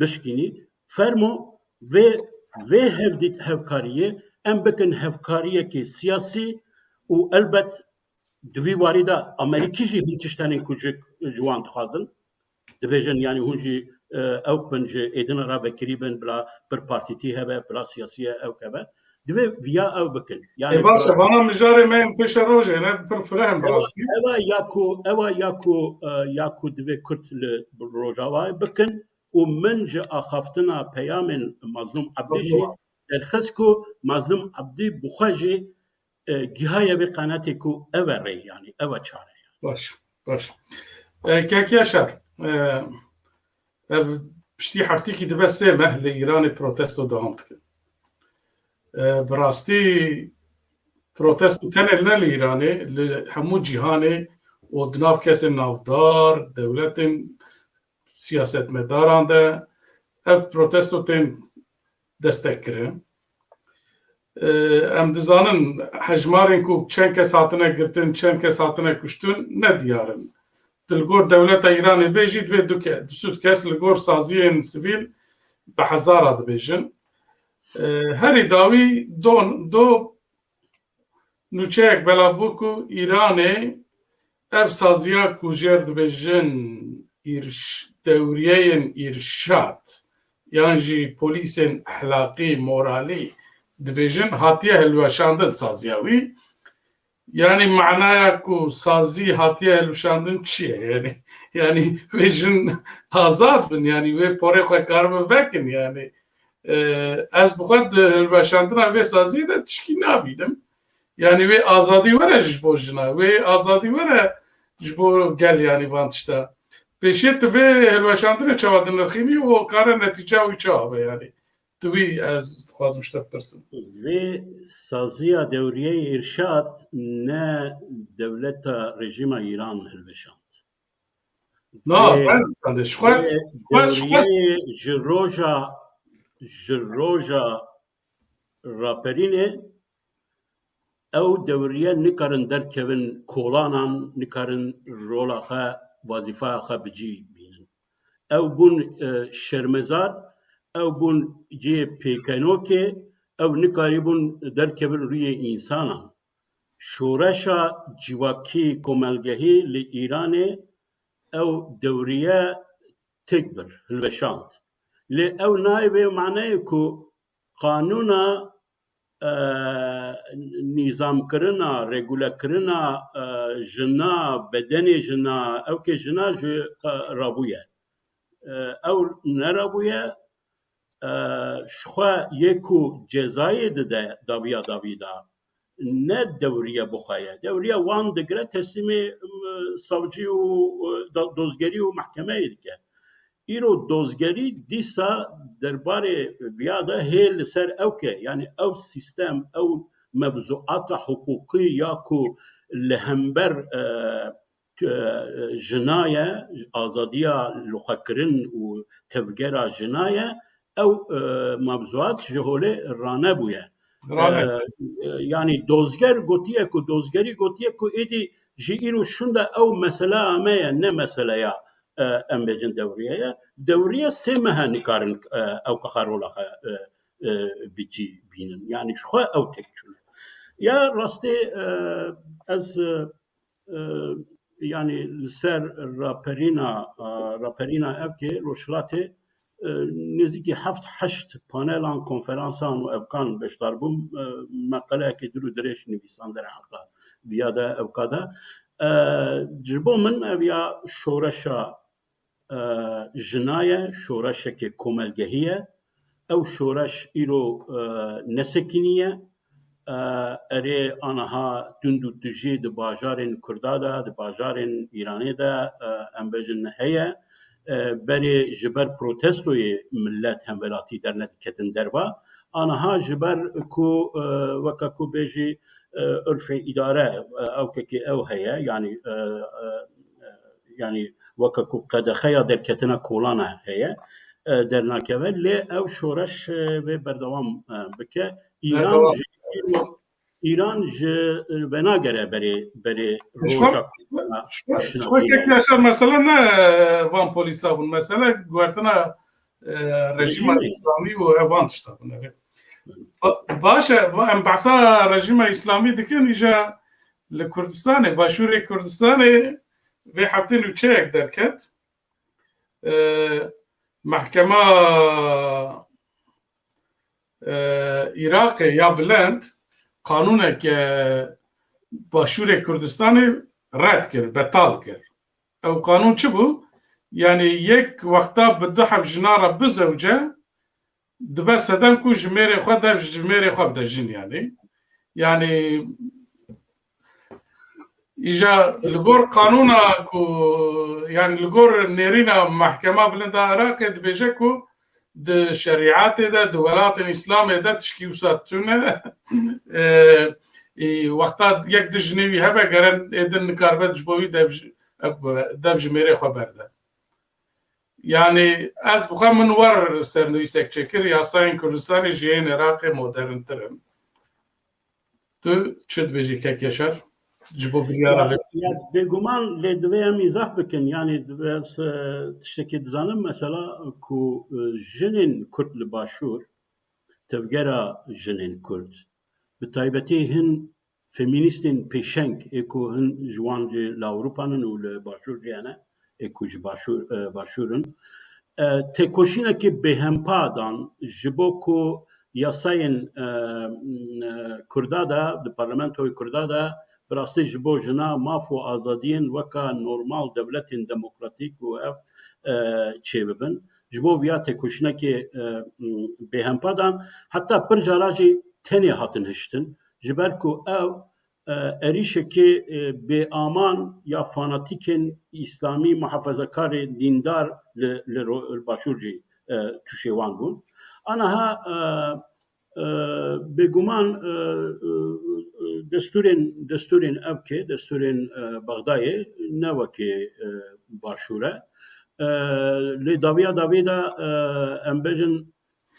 bişkînî, fermo vê, vê hevdît-, hevkariyê em bikin hevkariyekê siyasî û elbet di vî warî de Amerîkî jî hin tişt hene ku ji, ji wan dixwazin. Dibêjin, yani hûn jî, e, ew bin ji êdina re vekirî bin, bila bir partîtî hebe, bila siyasî ye, ew hebe. Divê viya ew bikin. Yani Ê, baş e, biraz vana mijarê me yên pêşerojê ne, pir fireh in bi Ewa, rastî. ewa ya ku, ewa ya ku, e, ya ku divê Kurd li Rojavayê bikin û min ji axaftina peyamên Mazlûm Abdî jî Mazlûm. derxist ku Mazlûm Abdî bi xwe jî, e, gihaye vê qenatê ku ev e rê, yani ev e çare. Baş, baş. E, Kek Yaşar, e, ev piştî heftîkî dibe sê meh li Îranê protesto dewam dikin. E, bi rastî protesto tenê ne li Îranê, li hemû cîhanê û di nav kesên navdar, dewletên siyasetmedaran de ev protesto tên destekkirin. E, em dizanin hejmarên ku çend kes hatine girtin, çend kes hatine kuştin, ne diyar in. Di li gor dewleta Îranê bê jî divê du ke-, du sed kes, li gor saziyên sivîl bi hezara dibêjin. E, herî dawî don, do nûçeyek belav bû ku Îranê ev saziya ku jêr dibêjin îrş-, dewriyeyên îrşad, yan jî polîsên ehlaqî, moralî dibêjin, hatiye hilweşandin saziya wî. Yanî manaya ku sazî hatiye hilweşandin çi ye? Yanî, yanî wê jin azad bin, yanî wê porê xwe karibin vekin, yanî. E, ez bi xwe di hilweşandina vê saziyê de tişkî nabînim. Yanî wê azadî were ji bo jina, wê azadî were ji bo gel, yanî van tişta. Pêşê tu vê hilweşandinê çawa dinirxînî û kare netîceya wî çawa be, yanî? Tu wî ez dixwazim ji te bipirsim. Vê saziya dewriyeyê Îrşad ne dewleta rejîma Îran hilweşand. Na, Vê, ben, yani, ji xwe, vê ji xwe, ji xwe dewriyeyê ji roja, ji roja raperînê ew dewriye nikarin derkevin kolanan, nikarin rola xwe, wazîfeya xwe bi cî bînin. Ew bûn, e, şermezar, ew bûn cihê pêkenokê, ew nikarîbûn derkevin rûyê însanan. Şoreşa civakî komelgehî li Îranê ew dewriye têk bir, hilweşand. Lê ew nayê vê maneyê ku qanûna, e, nîzamkirina, regulekirina, e, jina, bedenê jina, ew ke jina ji, e, rabûye. E, ew nerabûye, e, ji xwe yê ku cezayê dide dawiya dawî de, ne dewriye bi xwe ye. Dewriye wan digire teslîmê, m, savcî û, e, da-, dozgerî û mehkemeyê dike. Îro dozgerî dîsa derbarê viya de hê li ser ew ke, yanî ew sîstem, ew mewzuata hiqûqî ya ku li hember, e, tu-, e, jina ye, azadiya lixwekirin û tevgera jina ye, ew, e, mewzuat ji holê ranebûye. Rane. E, e, yanî dozger gotiye ku, dozgerî gotiye ku êdî ji îro şûnde ew meseleya me ye, ne meseleya, e, em bêjin dewriye ye. Dewriye sê mehe nikarin, e, ew qexa rola xwe, e, e, bi cî bînin. Yanî ji xwe ew têk çûne. Ya rastê, e, ez, e, e, yanî li ser raperîna, e, raperîna evkê Rojhilatê, e, nêzîkî heft heşt panelan, konferansan û evkan beşdar bûm. E, meqaleyekî dur û dirêj nivîsandine heqa viya de, evka de. E, ji bo min ev ya şoreşa, e, jina ye, şoreşekê komelgehî ye. Ew şoreş îro, e, nesekiniye. E, erê aniha tund û tijî di bajarên Kurda de, di bajarên Îranê de, e, em bêjin heye. E, berê ji ber protestoyê millet hemwelatî dernediketin derva. Aniha ji ber ku, e, weke ku bêjî, e, urfê îdare, e, ewkekê ew heye, yanî, e, e, yanî weke ku qedexeya derketina kolana heye, e, dernakeve, lê ew şoreş, e, vê berdewam, e, bike. Îran Berdewam. ji îro, Îran ji, e, venagere berê, berê Ji xwe, roja ji xwe, ji xwe kek Yaşar, mesele ne, e, van polîsa bûn. Mesele guhertina, e, rejîma Rejîmê. Îslamî û evan tişta bûn. Evet. Ba-, baş e, va-, em behsa rejîma Îslamî dikin, îja li Kurdistanê, Başûrê Kurdistanê vê heftê nûçeyek derket. E, mehkema, e, Iraqê ya bilind qanûnek, e, Başûrê Kurdistanê red kir, betal kir. Ew qanûn çi bû? Yanî yek wexta bi du heb jina re bizewce, dibe sedem ku ji mêrê xwe dev ji mêrê xwe bide jin, yanî. Yanî, îja li gor qanûna ku, yanî li gor nêrîna Mehkema Bilind a Iraqê dibêje ku di şerîetê de, di welatên Îslamê de tişkî wisa tune. E, e, wexta yek du jinê wî hebe, geren ê din nikaribe ji bo wî dev ji, dev ji mêrê xwe berde. Yanî ez bi xwe min wer sernivîsek çêkir, yasayên Kurdistanê ji yên Iraqê moderntir in. Tu çi dibêjî kek Yaşar? Ji bo biryara Ya, vê ya, bêguman lê divê em îzah bikin. Yanî divê ez, e, tiştekî dizanim, mesela ku, e, jinên Kurd li Başûr, tevgera jinên Kurd, bi taybetî hin feminîstên pêşeng ê ku hin ji wan jî li Ewropa nin û li Başûr jî hene, ê ku ji Başûr, e, Başûr in, e, têkoşînekî bêhempa dan ji bo ku yasayên, e, e, Kurda de, di parlamentoyê Kurda de, bi rastî ji bo jina maf û azadiyên weka normal dewletên demokratîk û ev, e, çêbibin. Ji bo viya têkoşînekê, e, bêhempa dan, heta pir cara jî tenê hatin hiştin. Ji ber ku ew e, êrîşekê, e, bêaman ya fanatîkên îslamî muhafezekarê dîndar li, li ro-, li başûr jî, e, tûşê wan bûn. Aniha, e, e, bêguman, e, e, e, destûrên, destûrên evkê, destûrên, e, Bexdayê ne wekê, e, başûr e. E, lê dawiya dawî de, e, em bêjin,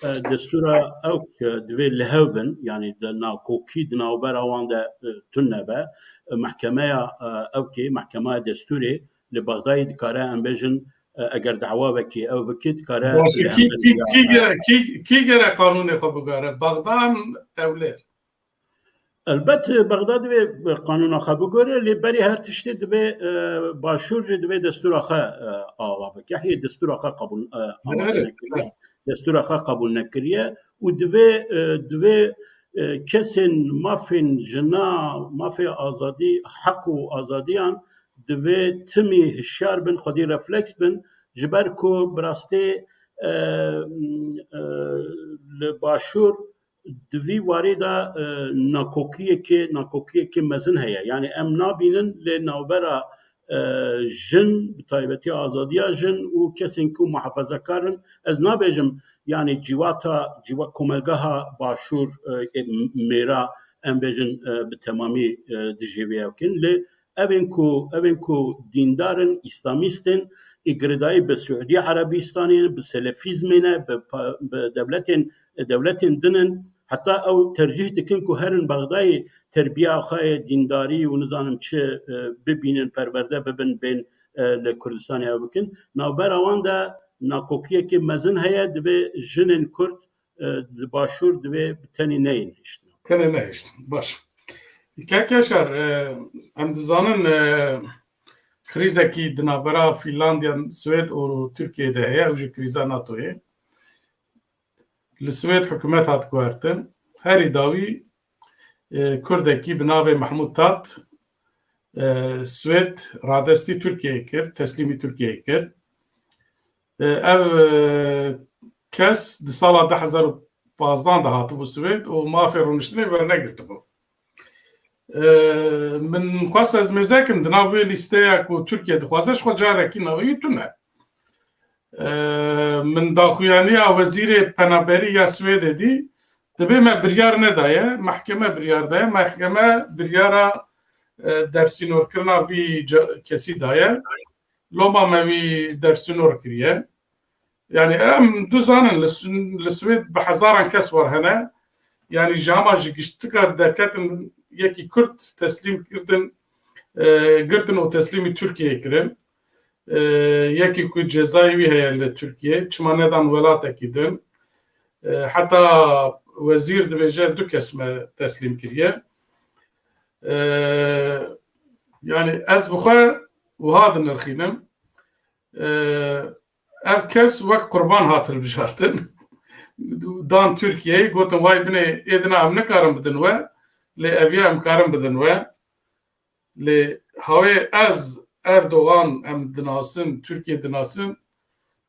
e, destûra ewk, e, divê lihev bin, yanî di nakokî di navbera wan de, e, tune be. E, mehkemeya, e, ewkê, mehkemeya destûrê li Bexdayê dikare, em bêjin, e, eger dawa wekî ew bikî, dikare Baş, li kî, hember kî, ya, kî e, gere, kî, kî gere qanûnê xwe bigare? Bexda em Ewlêr? Elbet, Bexda divê qanûna xwe bigore, lê berî her tiştê divê, e, başûr jî divê destûra xwe, e, ava bike. Hê destûra xwe qebûl, e, amade Belê, nekiriye. belê. Destûra xwe qebûl nekiriye û divê, e, divê, e, kesên mafên jina, mafê azadî, heq û azadiyan divê timî hişyar bin, xwedî refleks bin, ji ber ku bi rastî, e, e, li başûr di vî warî de, e, nakokiyekê, nakokiyekê mezin heye. Yanî em nabînin lê navbera, e, jin, bi taybetî azadiya jin û kesên ku muhafezekar in, ez nabêjim, yanî civata, civa-, komelgeha başûr, e, ê mêra, em bêjin, e, bi temamî, e, dijî vê ew kin. Lê evên ku, evên ku dîndar in, îslamîst in, ê girêdayî bi Siûdî Erebîstanê ne, bi selefîzmê ne, bi pa-, bi dewletên, dewletên din in, heta ew tercîh dikin ku herin Bexdayê terbiya xwe yê dîndarî û nizanim çi, e, bibînin, perwerde bibin, bên, e, li Kurdistanê ew bikin. Navbera wan de nakokiyekê mezin heye, divê jinên Kurd, e, li başûr divê bi tenê neyên hiştin. Tenê nehiştin. Baş. Kek Yaşar, e, em dizanin, e, krîzekî di navbera Fînlandiya, Swêd û Tirkiyeyê de heye, ew jî krîza NATOyê. Li Swêd hikûmet hat guhertin. Herî dawî, e, Kurdekî bi navê Mehmûd Tat, e, Swêd radestî Tirkiyeyê kir, teslîmî Tirkiyeyê kir. E, ev, e, kes di sala du hezar û pazdeh de hatibû Swêd û mafê rûniştinê wernegirtibû. E, min xwest ez mêze kim di nav wê lîsteya ku Tirkiye dixwaze, ji xwe carekî navê wî tune. E, min daxuyaniya wezîrê penaberî ya Swêdê dî, dibê me biryar nedaye, mehkeme biryar daye, mehkeme biryara, e, dersînorkirina vî ca-, kesî daye. Loma me wî dersînor kiriye. Yanî em dizanin li Sw-, li Swêd bi hezaran kes war hene. Yanî ji hema ji giştika derketin yekî Kurd teslîm kirdin, e, girtin û teslîmî Tirkiyeyê kirin. E, yekî ku cezayê wî heye li Tirkiyeyê, çima nedan welatekî din. E, heta wezîr dibêje du kes me teslîm kiriye. E, yanî ez bi xwe wiha dinirxînim. E, ev kes wek qurban hat hilbijartin. Dan Tirkiyeyê, gotin, "Vay binê, êdina em nikarin bidin we, lê eviya em karin bidin we." Lê hawê ez Erdogan em dinasin, Tirkiye dinasin,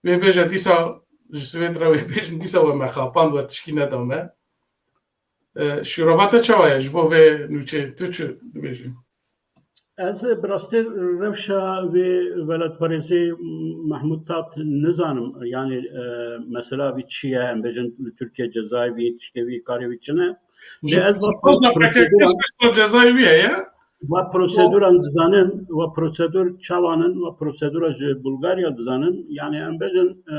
wê bêje dîsa ji Swêd re wê bêjin, dîsa we me xapand, we tişkî neda me. E, şîrova te çawa ye ji bo vê nûçeyê? Tu çi dibêjî? Ez bi rastî rewşa vê welatparêzê Mehmûd Tat nizanim. Yanî, e, mesela vî çi ye? Em bêjin li Tirkiye cezayê vî, tiştê vî, karê vî çi ne? Lê ez va prosedûran, cezayê wî heye? Va prosedûran dizanim, va prosedûr çawan in, va prosedûra ji Bulgarya dizanim. Yanî em bêjin, e,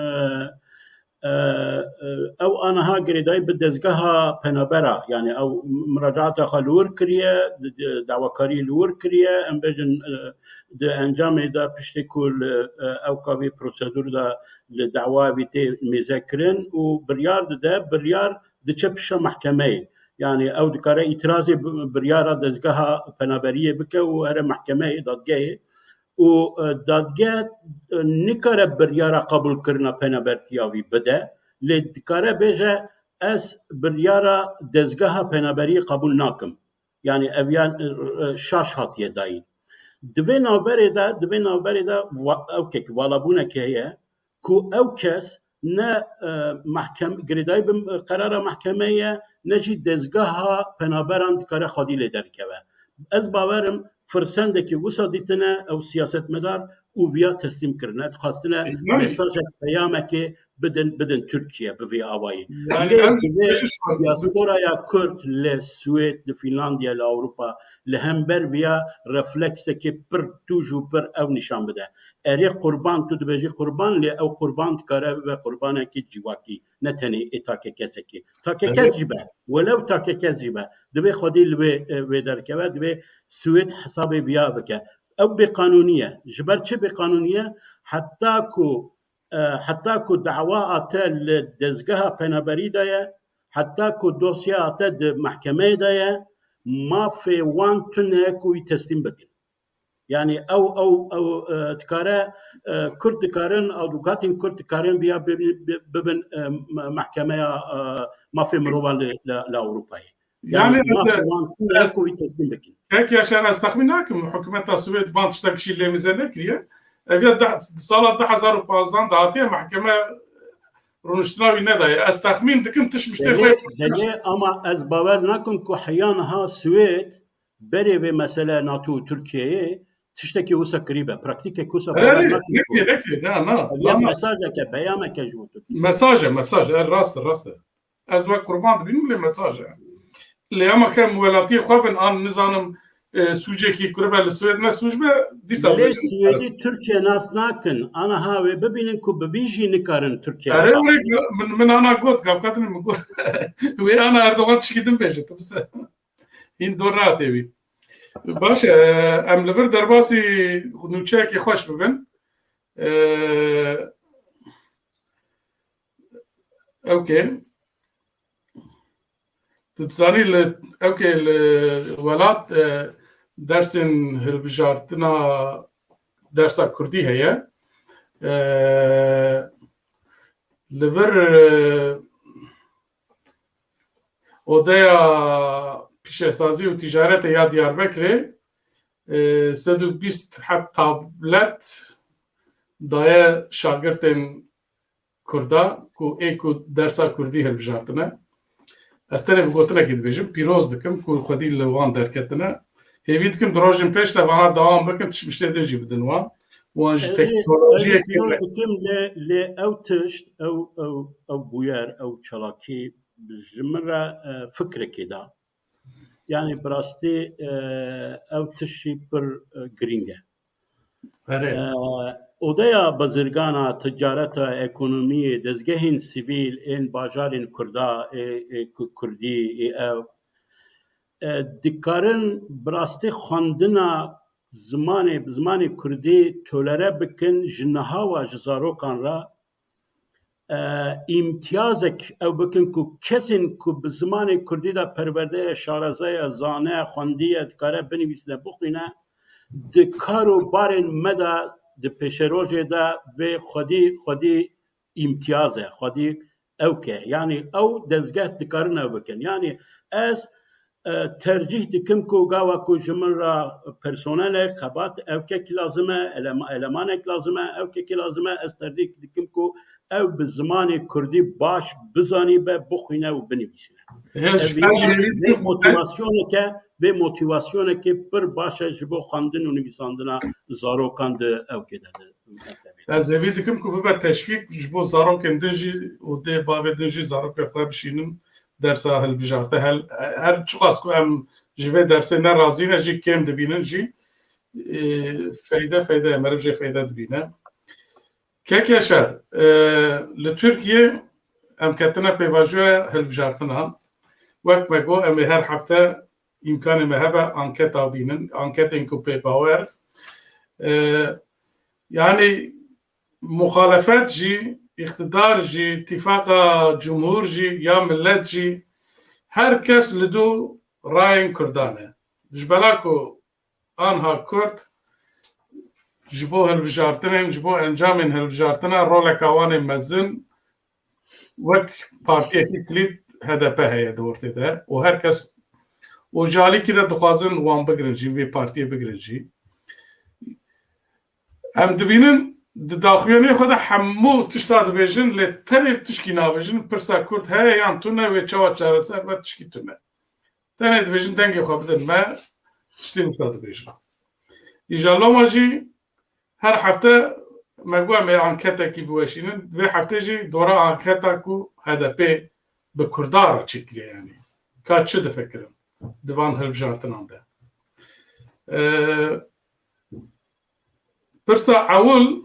e, e, ew aniha girêdayî bi dezgeha penabera, yanî ew muracaata xwe li wir kiriye, di, di, dawakarî li wir kiriye, em bêjin, e, di encamê de piştî ku li, e, ewka vî prosedûr de li dawa vî tê mêze kirin û biryar dide, biryar diçe pişta mehkemeyê. Yanî ew dikare îtirazê bi, biryara dezgeha penaberiyê bike û here mehkemeyê, dadgehê. û, e, dadgeh, e, nikare biryara qebûlkirina penabertiya wî bide, lê dikare bêje, ez biryara dezgeha penaberiyê qebûl nakim. Yani ev yan, e, e, şaş hatiye dayîn. Di vê navberê de, di vê navberê de va-, ew kek valabûnekê heye ku ew kes ne, e, mahkem-, girêdayî bi, e, qerara mahkemeyê ye, ne jî dezgeha penaberan dikare xwedî lê derkeve. Ez bawerim firsendekî wisa dîtine ew siyasetmedar û viya teslîm kirine. Dixwastine mesajek, peyamekê bidin, bidin Tirkiye bi vê awayî. Yani Lê em divê pêşiş xwendin. Diasporaya Kurd li Swêd, li Fînlandiya, li Ewropa, li hember viya refleksekê pir tûj û pir ew nîşan bide. Erê qurban, tu dibêjî qurban, lê ew qurban dikare bibe qurbanekî civakî, ne tenê ê take kesekî. Take Evet. kes jî be, welew take kes jî be, divê xwedî li wê, e, wê derkeve, divê Swêd hesabê viya bike. Ew bêqanûnî ye. Ji ber çi bêqanûnî ye? Heta ku, e, heta ku dawa ate li dezgeha penaberî de ye, heta ku dosya ate di mehkemeyê de ye, mafê wan tune ku wî teslîm bikin. Yani ew, ew, ew, e, dikare, e, Kurd dikarin, avukatên Kurd dikarin viya bi-, bi-, bibin, e, me-, mehkemeya, e, mafê mirovan li, li, li Ewropayê. Yani Yani ez mafê de, wan tune ez, ku wî teslîm bikin. Kek Yaşar, ez texmîn nakim, hikûmeta Swêd van tiştek jî lêmîze nekiriye. Ev ya deh, sala du hezar û panzdeh de hatiye mehkeme rûniştina wî nedaye. Ez texmîn dikim tişt miştê Belê, xwe belê, ama ez bawer nakim ku heya niha Swêd berê vê mesele NATO û Tirkiyeyê tiştekî wisa kirîbe, praktîkek wisa Erê, bawer erê, nakim ku nekiriye, nekiriye, na, na, Ev ya na, na. mesajeke, peyameke ji bo Tirkiye. Mesaj e, mesaj e, rast e, rast e. Ez wek qurban dibînim, lê mesaj e. Lê ama ke em welatiyê xwe bin, an nizanim, e, sûcekî kiribe li Swêd ne sûc be, dîsa Belê bêjin. Swêdî Tirkiye nas nakin. Aniha wê bibînin ku bi vî jî nikarin Tirkiye Erê, bixapin. wê, min, min ana got, gavkatinê min got. Wê ana Erdogan tişkî din bêje, tu bise. Hîn dor nehatê wî. Baş e, em li vir derbasî nûçeyekî xweş bibin. E, Ewkê. Tu dizanî li, ewkê li welat, e, dersên hilbijartina dersa kurdî heye. E, li vir, e, Odeya Pîşesazî û Ticaretê ya Diyarbekirê, e, sed û bîst heb tablet daye şagirtên Kurda ku ê ku dersa Kurdî hilbijartine. Ez tenê bi gotinekê dibêjim, pîroz dikim ku xwedî li wan derketine. Hêvî dikim di rojên pêş de vana dewam bikin, tiştê din jî bidin wan. Wan ji Ez ê, ez ê teknolojiyekê pîroz ve dikim lê, lê ew tişt, ew, ew, ew bûyer, ew çalakî ji min re, e, fikrekê da. Yani bi rastî, e, ew tiştî pir, e, girîng e. Erê. E, odeya bazirgana, ticareta, ekonomiyê, dezgehên sivîl ên bajarên Kurda, ê, ê ku-, Kurdî, ê ew, e, dikarin bi rastî xwendina zimanê, bi zimanê Kurdî tolere bikin, ji niha ve ji zarokan re, e, îmtiyazek ew bikin ku kesên ku bi zimanê Kurdî de perwerde ye, şareze ye, zane, xwendiye, dikare binivîsine, bixwîne, di kar û barên me de, di pêşerojê de vê xwedî, xwedî îmtiyaz e, xwedî ewk e. Yanî ew dezgeh dikarin ew bikin. Yanî ez, e, tercîh dikim ku gava ku ji min re personelek, xebat ewkekî lazim e, elema-, elemanek lazim e, ewkekî lazim e, ez tercîh dikim ku ew bi zimanê kurdî baş bizanîbe, bixwîne û binivîsine. Ev jî, ev jî vê motivasyoneke, vê motivasyonekê pir baş e ji bo xwendin û nivîsandina zarokan di ewkê de, di mektebê de. Ez hêvî dikim ku bibe teşvîk ji bo zarokên din jî û dê bavê din jî zarokên xwe bişînin dersa hilbijarte. Hel-, her çiqas ku em ji vê dersê ne razî ne jî kêm dibînin jî, e, feyde, feyde ye, meriv jê feyde dibîne. Kek Yaşar, e, li Tirkiyê em ketine pêvajoya hilbijartinan. Wek me got, em ê her hefte îmkanê me hebe anketa bînin, anketên ku pê bawer. E, yanî muxalefet jî, îqtidar jî, tîfaqa cumhur jî, ya millet jî, her kes li dû rayên Kurdan e. Ji bela ku anha Kurd ji bo hilbijartinên, ji bo encamên hilbijartina roleka wan ê mezin wek partiyekî kilît H D P heye di ortê de û her kes û ji alîkî de dixwazin wan bigirin jî, vê partiyê bigirin jî. Em dibînin di daxuyaniyê xwe de hemû tişta dibêjin, lê tenê tişkî nabêjin, pirsa Kurd heye yan tune, wê çawa çareser be, tişkî tune. Tenê dibêjin dengê xwe bidin me, tiştê wisa dibêjin. Îja loma jî her hefte me got em ê anketekî biweşînin. Vê heftê jî dora anketa ku H D P bi Kurda re çêkiriye, yanî ka çi difikirin di van hilbijartinan de. Ee, pirsa ewil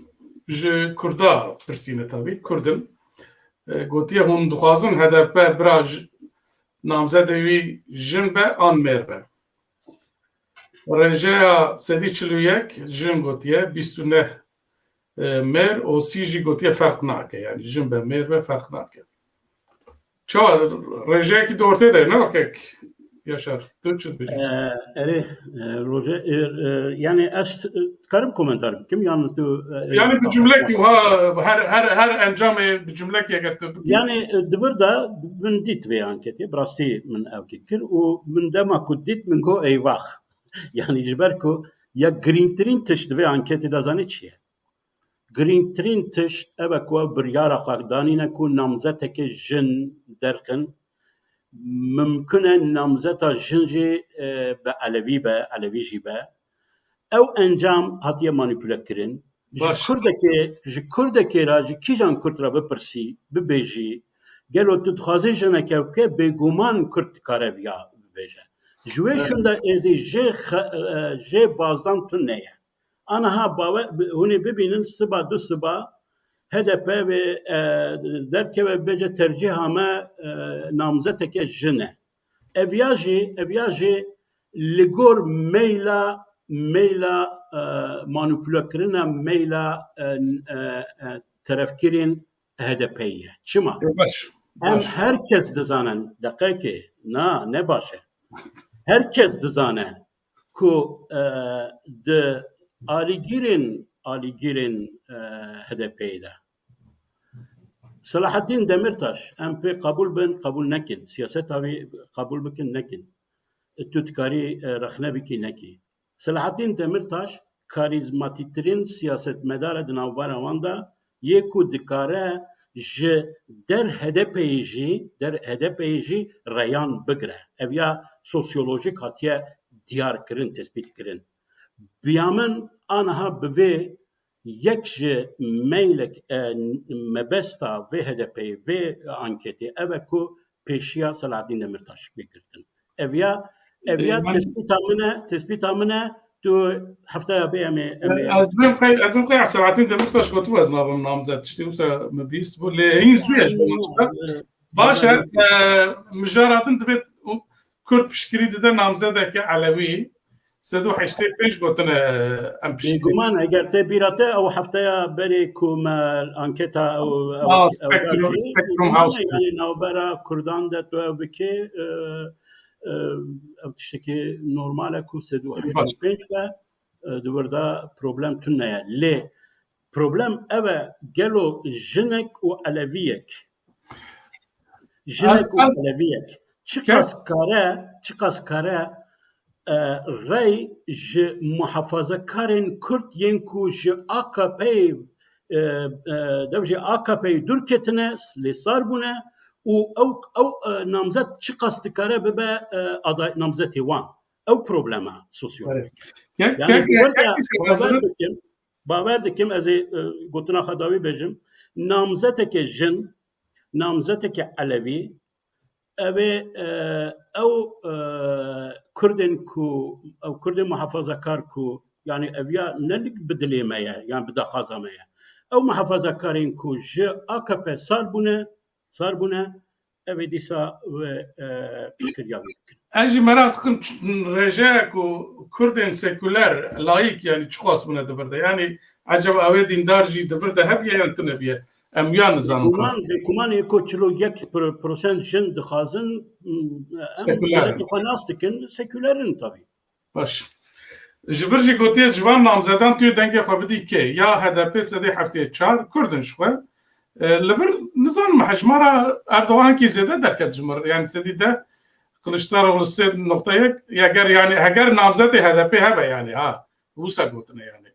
ji Kurda pirsîne, tabî Kurd in. Ee, gotiye hûn dixwazin H D P bira ji-, namzedê wî jin be an mêr be. Rêjeya sedî çil û yek jin gotiye, bîst û neh, e, mêr û sî jî gotiye ferq nake. Yanî jin be mêr be ferq nake. Çawa rêjeyekî di ortê de ye, ne wekek Yaşar? Tu çi dibêjî? E, erê, e, Roje, e, e, yani ez, e, dikarim komentar bikim, yan tu, e, Yanî bi cumlekî ha, her, her, her encamê bi cumlekî eger tu bikî. Yani, e, di vir de min dît vê anketê, bi rastî min ew kê kir û min dema ku dît min got eyvah. Yani ji ber ku ya girîngtirîn tişt di vê anketê de zanî çi ye? Girîngtirîn tişt ev e ku ew biryara xwe danîne ku namzeteke jin derxin. Mimkun e namzeta jin jî, e, be elewî be, elewî jî be. Ew encam hatiye manîpule kirin. Ji Baş. Kurdekê, ji Kurdekê re, ji kîjan Kurd re bipirsî, bibêjî, gelo tu dixwazî jineke bike, bêguman Kurd dikare viya bibêje. Ji wê Evet. şûn de êdî jê xe-, e, jê bazdan tune ye. Aniha bawer, bi-, hûn ê bibînin siba du siba H D P vê, e, derkeve bêje tercîha me, e, namzeteke jin e. Ev ya jî, ev ya jî li gor meyla, meyla, e, manîpulekirina meyla, e, e, e, terefkirên H D P'yê ye. Çima? E, baş, Em baş. Her kes dizanin, deqekê, na, ne baş e. Her kes dizane ku, e, di alîgirên, alîgirên, e, H D P'yê de. Selahaddin Demirtaş, em pê qebûl bin, qebûl nekin. Siyaseta wî qebûl bikin, nekin. Tu dikarî, e, rexne bikî, nekî. Selahaddin Demirtaş karîzmatîktirîn siyasetmedar e di navbera wan de, yê ku dikare ji der H D P'yê jî, der H D P'yê jî reyan bigire. Ev ya sosyolojik hatiye diyar kirin, tespît kirin. Biya min aniha bi vê yek ji meylek, e, mebesta vê H D P'yê, vê anketê ev e ku pêşiya Selahaddin Demirtaş bê girtin. Ev ya, ev ya Ê, ben tespîta min e, tespîta min e, tu hefteya bê em ê, em ê. Ez bin qey, ez bin qey Selahaddin Demirtaş gotu ez nabim namzet, tiştê wisa min bîst bû, lê hîn zû ye ji bo min. Baş e, e, mijara din dibê Kurd piştgirî dide namzedeke Elewî, sed û heştê pênc gotine, em piştgirî. Bêguman, eger te bîra te ew hefteya berê ku me anketa ew, ew, Ah, ew Spectrum, derkî, Spectrum bêguman House. E, yani navbera Kurdan de tu ew bikê, e, e, ew tiştekî normal e ku sed û heştê pênc be, e, di wir de problem tune ye. Lê problem ev e, gelo jinek û elewiyek, jinek û Ez, ez elewiyek çiqas kare, çiqas kare, e, rey ji muhafazakarên Kurd yên ku ji A K P'yê, e, e, dev ji A K P'yê dûr ketine, lê sar bûne û ew, ew, e, namzet çiqas dikare bibe, e, aday, namzetê wan. Ew problema sosyolojik. Ke-, Yani ke-, bi wir de ke-, ke-, bawer dikim, bawer dikim, ez ê, e, gotina xwe dawî bêjim, namzeteke jin, namzeteke elewî, ew ê, e, ew, e, Kurdên ku, ew Kurdên muhafazakar ku, yani ev ya ne li bi dilê me ye, yan bi daxwaza me ye. Ew muhafazakarên ku ji A K P sar bûne, sar bûne, ev ê dîsa wê, e, piştgiriya wê bikin. Ez jî meraq dikim ç-, rêjeya ku Kurdên sekuler, layîk, yani çiqas bûne di vir de. Yani eceba ew ê dîndar jî di vir de hebiye yan tune biye? Em ya nizanin. Bêguman, bêguman ê ku çil û yek pro-, prosent jin dixwazin, m, em Sekuler in. Miletê xwe nas dikin, sekuler in tabî. Baş. Ji vir jî gotiye ciwan namzedan tu dengê xwe bidî kê? Ya H D P sedî heftê çar, Kurd in ji xwe. E, li vir nizanim hejmara Erdogan kî zêde derket ji mir. Yani sedî deh, Kiliçdaroglu sê nokta yek, eger yani heger namzetê H D P hebe yani ha. Wisa gotine yani.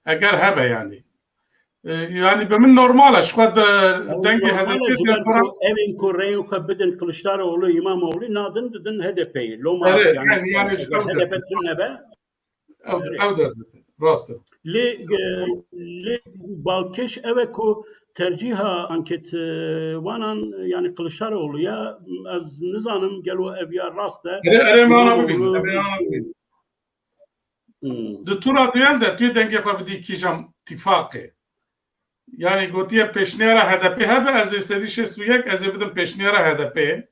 Eger hebe yani. E, yani bi min normal e, ji xwe de Ew dengê normal e, H D P ji ber ku evên ku reyên xwe bidin Kiliçdaroglu, İmamoğlu nadin didin H D P'yê. Loma Erê, yani, yani, yani, ji eger ew H D P derket. Tune be, Ew, Erê. Ew derket. Rast e. Lê, e, lê balkêş ew e ku tercîha anket, e, wanan, yani Kiliçdaroglu ya, ez nizanim gelo ev ya rast e. Erê, erê, me ana bibîn. Erê, me ana bibîn. Hmm. Di tura duyan de tu dengê xwe bidî kîjan tîfaqê? Yani gotiye pêşniyara H D P hebe, ez ê sedî şêst û yek, ez ê bidim pêşniyara H D P.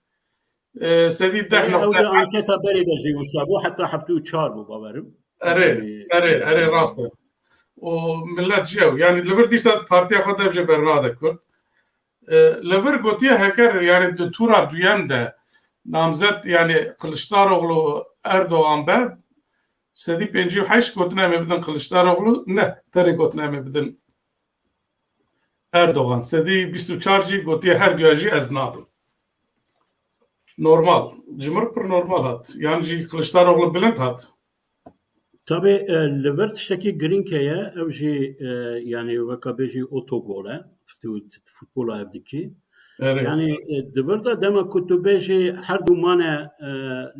E, sedî deh Erê, ew nokta di anketa berê de jî wisa bû, heta heftê û çar bû bawerim. Erê, Yani, erê, erê, rast e. O millet jî ew. Yani li vir dîsa partiya xwe dev jê bernade Kurd. E, li vir gotiye heker, yani di tura duyem de namzet, yani Kiliçdaroglu Erdogan be, sedî pêncî û heşt gotin em ê bidin Kiliçdaroglu, ne, tenê gotin em ê bidin Erdogan. Sedî bîst û çar jî gotiye her duya jî ez nadim. Normal. Ji mir pir normal hat. Yan jî Kiliçdaroglu bilind hat. Tabii, e, li vir tiştekî girîng heye, ev jî, e, yani weka bêjî otogol e. Tu, tu futbola ev dikî. Erê. Yani, e, di vir de dema ku tu bêjî her du mane, e,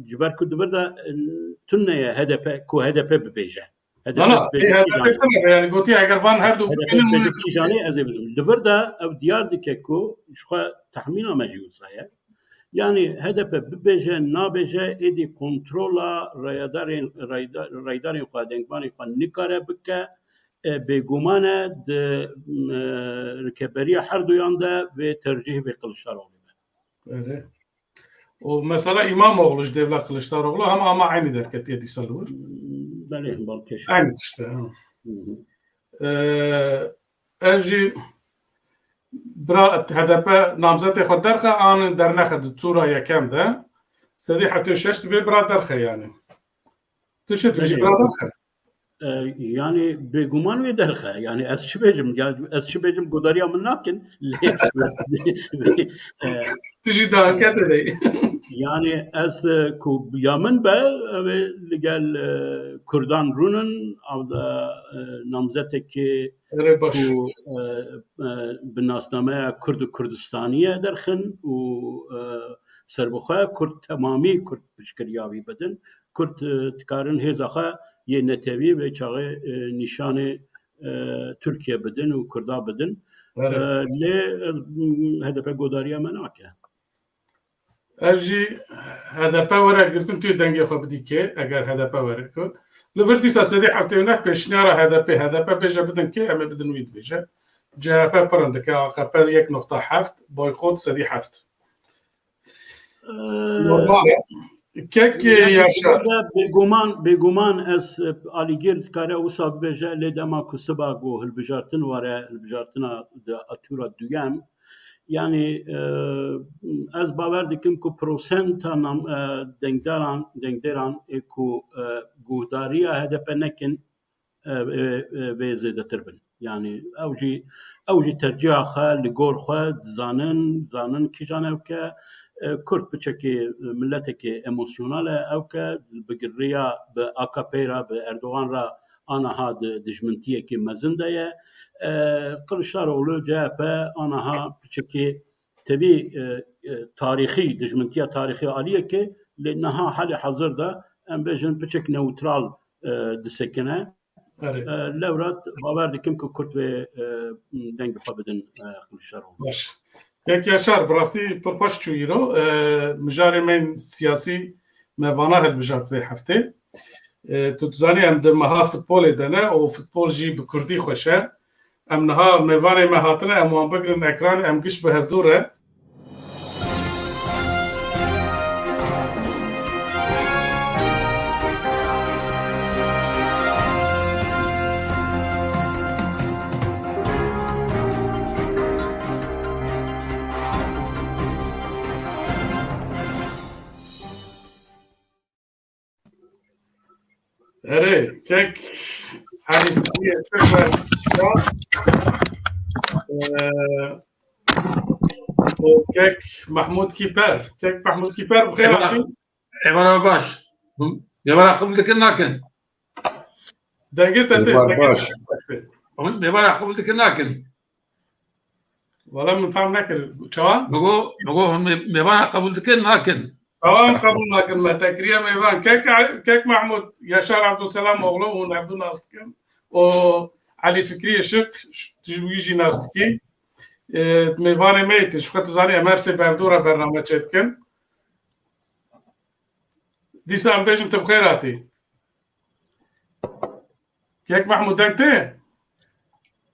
ji ber ku di vir de, e, tune ye H D P, ku H D P bibêje. H D P Na, na, bibêje ê, kîjanê. H D P tune be, yani gotiye eger van her du H D P bibînin bibêje kîjanê ez ê bidim. Li vir de ew diyar dike ku ji xwe tehmîna me jî wisa ye. Yani H D P bibêje, nabêje, êdî kontrola raydarên, rayda-, raydarên xwe, dengvanên xwe nikare bike, e, bêguman e di, e, rikeberiya her duyan de vê tercîh vê Kiliçdaroglu be. Erê. O mesela İmamoğlu ji dêvla Kiliçdaroglu hema ama aynî derketiye dîsa li wir. Belê, balkêş e. Aynî tişt e, ha. Hı hı. Ee, ev jî bira H D P namzetê xwe derxe an dernexe di tura yekem de. Sedî heftê û şeş dibê bira derxe yani. Tu çi dibêjî Belê. Bira derxe? E, yani bêguman wê derxe. Yani ez çi bêjim? Ya ez çi bêjim? Godariya min nakin. Lê, e, Tu jî dahilkete dey. Yani ez, e, ku ya min be, ew ê li gel, e, Kurdan rûnin, ew de, e, namzetekê Erê baş. Ku, e, e, bi nasnameya Kurd û Kurdistaniye derxin û, e, serbixwe Kurd temamî Kurd piştgiriya wî bidin. Kurd, e, dikarin hêza xwe yê netewî vê çaxê, e, nîşanê, e, Tirkiye bidin û Kurda bidin. Erê. E, lê, e, H D P godariya me nake. Ev jî H D P were girtin tu dengê xwe bidî kê, eger H D P were ku. Li vir dîsa sedî heftê û neh pêşniyara H D P, H D P bêje bidin kê, em ê bidin wî dibêje. C H P pir in dike, A K P yek nokta heft, boykot sedî heft. Ee, Normal e. Kek yani Yaşar. Burada bêguman, bêguman ez, e, alîgir dikare wisa bibêje, lê dema ku siba ku hilbijartin were, hilbijartina di atura duyem, yani, e, ez bawer dikim ku prosenta nam-, e, dengdaran, dengderan ê ku, e, guhdariya H D P nekin, e, e, e, vê zêdetir bin. Yani ew jî, ew jî terciha xwe li gor xwe dizanin, dizanin kîjan ew ke, e, Kurd piçekê, e, miletekê emosyonal e, ew ke bi giriya bi A K P re, bi Erdogan re anaha di dijmintiyekî mezin de ye. E, Kiliçdaroglu, C H P anaha piçekê tevî, e, e, tarîxî, dijmintiya tarîxî aliyekê, lê niha halê hazir de em bêjin piçek newtral, e, disekine. Erê. E, lewra bawer dikim ku Kurd vê, e, dengê xwe bidin, e, Kiliçdaroglu. Baş. Kek Yaşar, bi rastî pir xweş çû îro. E, mijarê me yên siyasî me vana hilbijart vê heftê. E, tu dizanî em di meha futbolê de ne û futbol jî bi kurdî xweş e. Em niha mêvanê me hatine, em wan bigirin ekranê, em giş bi hevdû re. Erê, kek Elî Fikrî Eşref ve, e, û kek Mahmûd Kîper. Kek Mahmûd Kîper, bi xêr hatî. Êvara baş. Êvara qebûl dikin nakin. Dengê te tê, Êvar dengê baş. Te tê. Êvara qebûl dikin nakin. Wala min fam nekir. Çawa? Bigo, bigo hûn mêvana qebûl dikin nakin. Çawa em qebûl nakin me? Te kiriye mêvan. Kek, kek Mahmûd, Yaşar Abdulselam oğlu hûn hevdu nas dikin. O Elî Fikrî Işık, tu ji wî jî nas dikî. E, mêvanê me yê tu, ji xwe tu zanî em her sê bi hevdu re bername çêdikin. Dîsa em bêjin tu bi xêr hatî. Kek Mahmûd deng tê?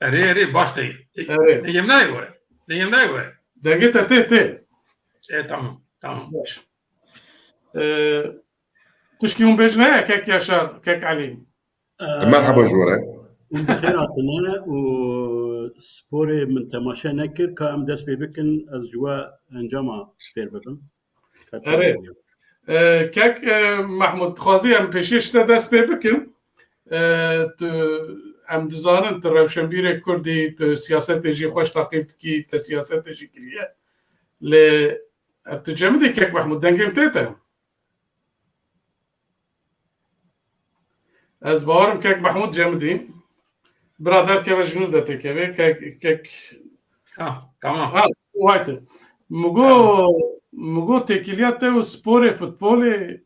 Erê, erê, baş tê. Erê. Dengê min nayê we. Dengê min nayê we. Dengê te tê, tê. E, tamam, tamam. Baş. E, tişkî hûn bêjin heye, kek Yaşar, kek Elî? E, merhaba ji we re. Hûn bi xêr hatine û sporê min temaşe nekir, ka em dest pê bikin, ez ji we encama fêr bibim. Erê. E, kek, e, Mahmûd, dixwazî em pêşî ji te dest pê bikin. E, tu, em dizanin tu rewşenbîrê Kurdî, tu siyasetê jî xweş taqîb dikî, te siyasetê jî kiriye. Lê, e, tu cemidî kek Mahmûd, dengê min tê te? Ez bawerim kek Mahmûd cemidî. Bira derkeve ji nû de têkeve. Kek, kek. Ha, tamam. Ha, wayte. Migo, migo têkiliya te û sporê, futbolê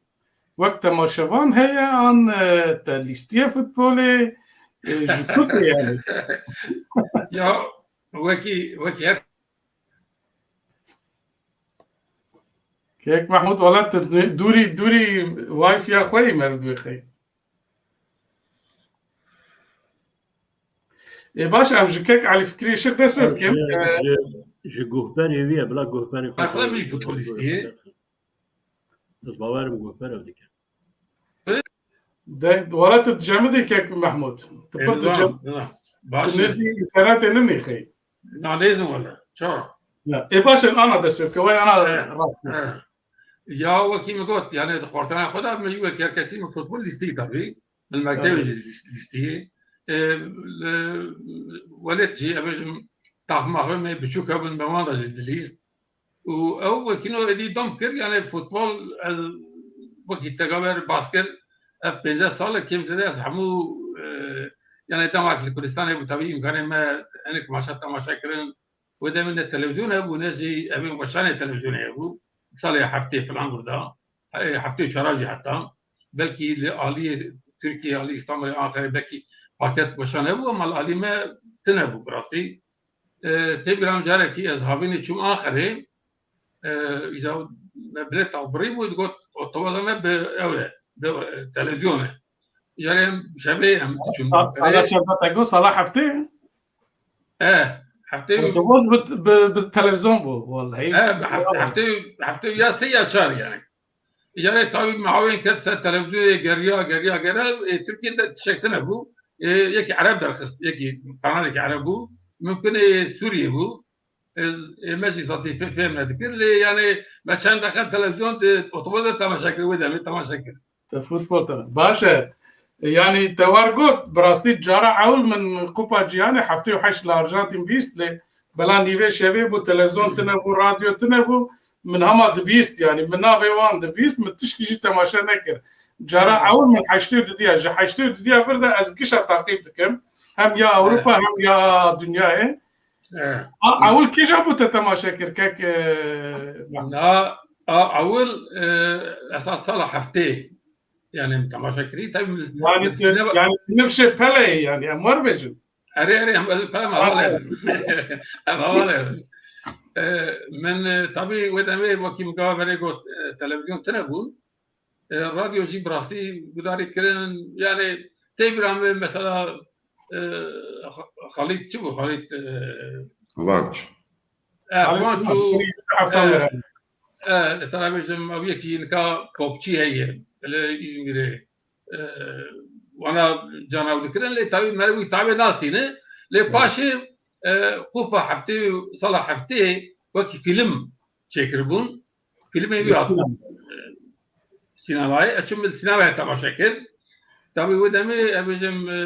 wek temaşevan heye an, e, te lîstiye futbolê, e, ji ku tê yani? Ya, wekî, wekî her Kek Mahmûd, wela tu dûrî, dûrî wifi ya xwe yî, meriv dixê. Ê, baş, em ji kek Elî Fikrî Işık dest pê bikin. Ji, ji, ji guhberê wî ye, bila guhberê xwe. Xwe min futbolîstî ye. Ez bawerim guhber ew dike. De, wala tu cemidî kek Mahmûd. Tu pir tu cem. Baş. Tu nêzî internetê ninîxî. Na, nêzim wala. Ça? Ya, ê baş, ana dest pê bike, wê ana rast. Ya, wekî min got, yani, di xortana xwe de min wek her kesî min futbol lîstî tabî. Min mektebê jî lîst-, lîstî. E, li, welet jî, em bêjim, taxma xwe me biçûk hebin, me wan de jî dilîst. Û ew wekî no êdî dom kir, yani futbol, ez wekî te gaver bas kir, ev pênceh sal e kêm zêde ez hemû, e, yani dema li Kurdistanê bû, tabî îmkanê me hinek maça temaşe kirin, wê demê ne televîzyon hebû, ne jî evên weşanê televîzyonê hebû, salê heftê filan burada, e, heftê û çara jî heta, belkî li aliyê Tirkiyê, alî Îstanbulê, Anqerê belkî paket weşan hebû, ama li alî me tune bû bi rastî. E, tê bîra min carekî ez havînê çûm Anqerê, e, îca me bileta birî bû, digot, otoboza me bi ew e, bi, e, televîzyon e. Îcarê em şevê em diçûn. Sa-, sala çend te got, sala heftê? E, heftê. Otobos bi, bi, bi televîzyon bû, wallahî. E, bi heftê, heftê, heftê ya sê ya çar yani. Îcarê tabî me hawên ket ser televîzyonê, geriya, geriya, geriya, ê, Tirkiyê de tiştek tune bû. Ê, yekî Ereb derxist, yekî kanalekî Ereb bû. Mumkin ê Sûriyê bû. Ê, ê me jî zatî fê-, fêm nedikir. Lê yani me çend deqe televîzyon di otobus de temaşe kir, wê demê temaşe kir. Te futbol te. Baş e. Yani te war got, bi rastî cara ewil min Kupa Cîhanê heftê û heşt li Arjantin bîst lê bela nîvê şevê bû, televîzyon tune bû, radyo tune bû. Min hema dibîst, yani min navê wan dibîst, min tişkî jî temaşe nekir. Cara ewil min heştê û dudiya, ji heştê û dudiya vir de ez gişa taqîb dikim. Hem ya Ewropa hem ya dinyayê. A, ewil kîja bû te temaşe kir, kek, e, Mahmûd? Na, a, ewil, e, esas sala heftê, yani temaşe kirî. Tabii yani, yani nifşê peleyê, yani em wer bêjin. Erê, erê, em, ez, em hevalê bin. Em hevalê bin. E, min, e, tabî wê demê wekî min gava verê got, e, televîzyon tune bûn. E, radyo jî bi rastî gudarî kirin. Yani tê bîra min mesela, e, Xa-, Xalîd çi bû? Xalîd, e, Kıvanç. E, Xalîd Kıvanç Kıvanç, û, e, e, te ra bêjim, ew yekî nika popçî heye, li Îzmîrê. E, wana cana ew dikirin, lê tabî me wî tabê nastîne. Lê paşê, e, Kupa heftê, sala heftê wekî fîlm çêkiribûn. Fîlmê wî hat, e, sînemayê. Ez çûm li sînemaya temaşe kir. Tabii wê demê, e, bêjim, e,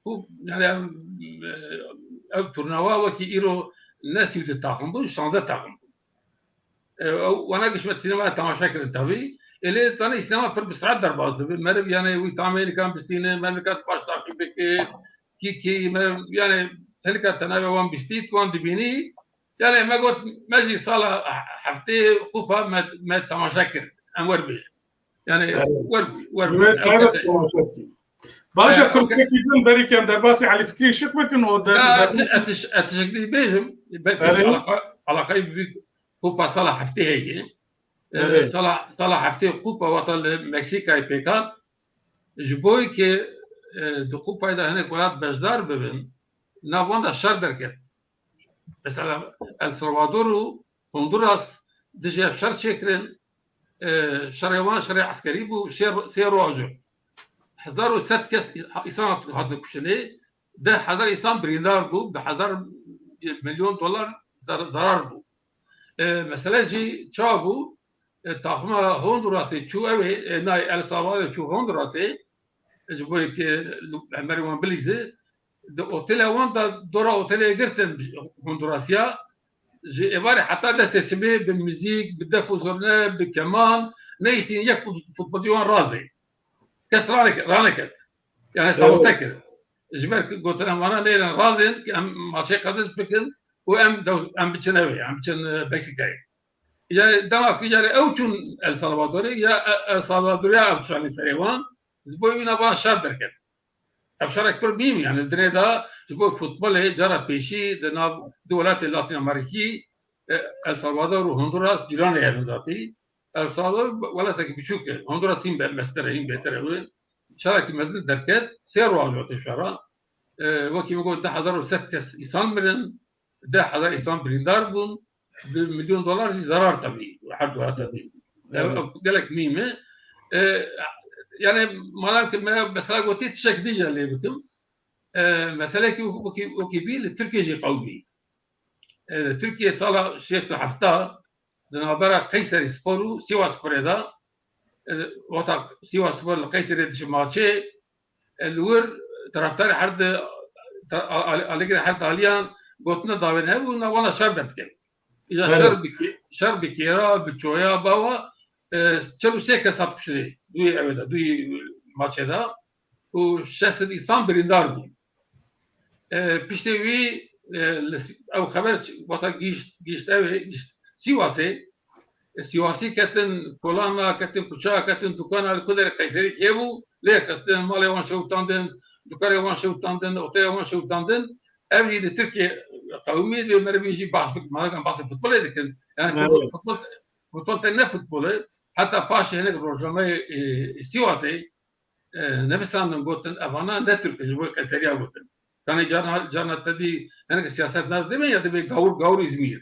ku, yani, e, ev turnawa wekî îro ne sî û du taxim bû, şanzdeh taxim bû. E, ew, wana giş me sînema temaşe kirin tabii. Ê lê tanê sînema pir bi sirat derbas dibe. Meriv, yani, wî tamê nikan bistîne, meriv nikan baş takip bike, kî, kî, meriv, yani, tenika tenavê wan bistî, wan dibînî. Yani, me got, me jî sala heftê kupa me, me temaşe kir. Em wer bêjin. Yani, Evet. wer, wer Evet, bêjin. Ew evet, kete- temaşe ettim. Baş e, Ee, okey. Pirsekî din berî kem derbasî Elî Fikrî Şik bikin, o der-, Ya, der- eti-, etiş-, etişik dî bêjim. Belki Evet. alaka-, alakayê bi kupa sala heftê heye. Ee, Evet. sala, sala heftê kupa wata li Meksîkayê pêk hat. Ji bo ke, e, di kupayê de hinek welat beşdar bibin, nav wan de şer derket. Mesela El Salvador û Honduras dijî ev şer çêkirin, e, şerê wan şerê eskerî bû, sê, sê roj. Hezar û sed kes î-, îsan hat-, hatin kuştinê, deh hezar îsan birîndar bû, bi hezar milyon dolar zar-, zarar bû. E, mesele jî ça bû? E, taxima Hondurasê çû ew ê, e, nayê El Salvador çû Hondurasê, ji bo yekê li hemerê wan bilîze, di otela wan de dora otelê girtin Hondurasiya, ji êvarê heta destê sibê bi muzîk, bi def û zurne, bi keman, neyîsîn yek fut-, futbolcî wan razê. Kes raneke-, raneket. Yani Evet. sabote kir. Ji ber ku gotin em vana nêrin razên, em maçê qezenc bikin û em dew-, em biçin ew ê, em biçin, e, Meksikayê. Yani dema ku yani ew çûn El Salvadorê, ya E-, El Salvadorê ya ew çanî serê wan, ji bo wî nava şer derket. Ev şerek pir muhîm, yani, di nê de ji bo futbolê cara pêşî di nav du welatê Latîn Amerîkî, e, El Salvador û Honduras cîranê herin zatî. El Salvador welatekî biçûk e. Honduras hîn be-, mestir e, hîn bêtir e wê. Şerekî mezin derket, sê roj tê şera. E, wekî min got, deh hezar û sed kes îsan mirin, deh hezar îsan birîndar bûn, bi milyon dolar jî zarar tabii her du hata dî. Evet. Ev gelek muhîm e. E, yani madem ki me mesela gotî tişek dî jî lê bikim. E, meselekî wekî, wekî bî li Tirkiye jî qewimî. E, li Tirkiye sala şêst û hefta di navbera Kayserispor û Sivassporê de, e, wexta Sivasspor li Kayserê diçe maçê, e, li wir taraftarê her di, ta-, a-, a-, alîgirê her di aliyan gotine dawên hebû, na wana şer derdikin. Îja Evet. şer bi kê-, şer bi kêra, bi çoya, bawa, e, çel û sê kes hat kuştinê duyê ew de, duyê maçê de û şeş sed însan birîndar bûn. E, piştê wî, e, li Sî-, ew xeber çi-, wata gihîşt, gihîşt ew ê, gihîşt Sîwasê. E, Sîwasî ketin kolana, ketin kuça, ketin dukana, li ku derê Qeyserî hebû, lê kestin, malê wan şewitandin, dukarê wan şewitandin, otelê wan şewitandin. Ev jî li Tirkiye qewimî, lê merivî jî behs bik-, malek em behsê futbolê dikin. Yani Evet. futbol, futbol, futbol tek ne futbol e. Heta paşê hinek rojnameyê, e, Sîwasê, e, nivîsandin, gotin, evana ne Tirk in, ji bo Qeyseriya gotin. Kanê carna, carna te dî hinek siyaset nas dibin ya dibê gawur, gawur Îzmîr.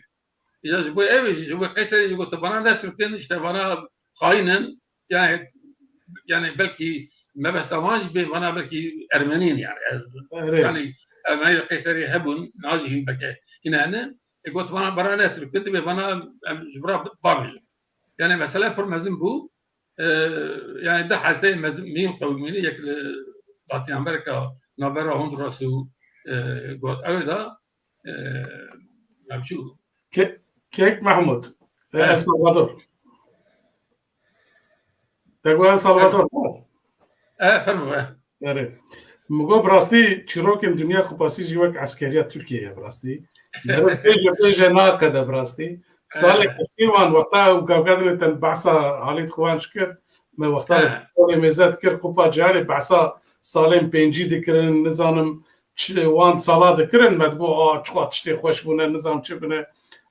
Ya ji bo ev jî, ji bo Qeyserî jî gotin, vana ne Tirk in, işte vana xayin in, yani, yani belkî mebesta wan jî bê vana belkî Ermenî in yani. Ez, Evet. yani Ermenî li Qeyserî hebûn, niha jî hîn belkî hîn hene. E, got vana, vana ne Tirk in, dibê vana em ji bira bavêjin. Yani mesele pir mezin bû. E, yani du hadiseyê mezin, mîn qewimînî, yek li Latîn Amerika, navbera Honduras û, e, got ew da, e, ya çû. Ke-, Kek Mahmud. E, Evet. El Salvador. Te got El Salvador, Evet. ne? E, fermo, e. Erê. Min got, bi rastî çîrokên Dinya Kupasî jî wek eskeriya Tirkiyê ye, bi rastî. Meriv bêje, bêje naqede, bi rastî. Salê Eh. Kuştî wan, wexta ew gavgedinê ten behsa Halît Xiwanç kir, me wexta Eh. Salê mêze dikir, Kupa Cîhanê behsa salên pêncî dikirin, nizanim çi wan sala dikirin, me digot, "A, çiqa tiştê xweş bûne, nizam çi bûne."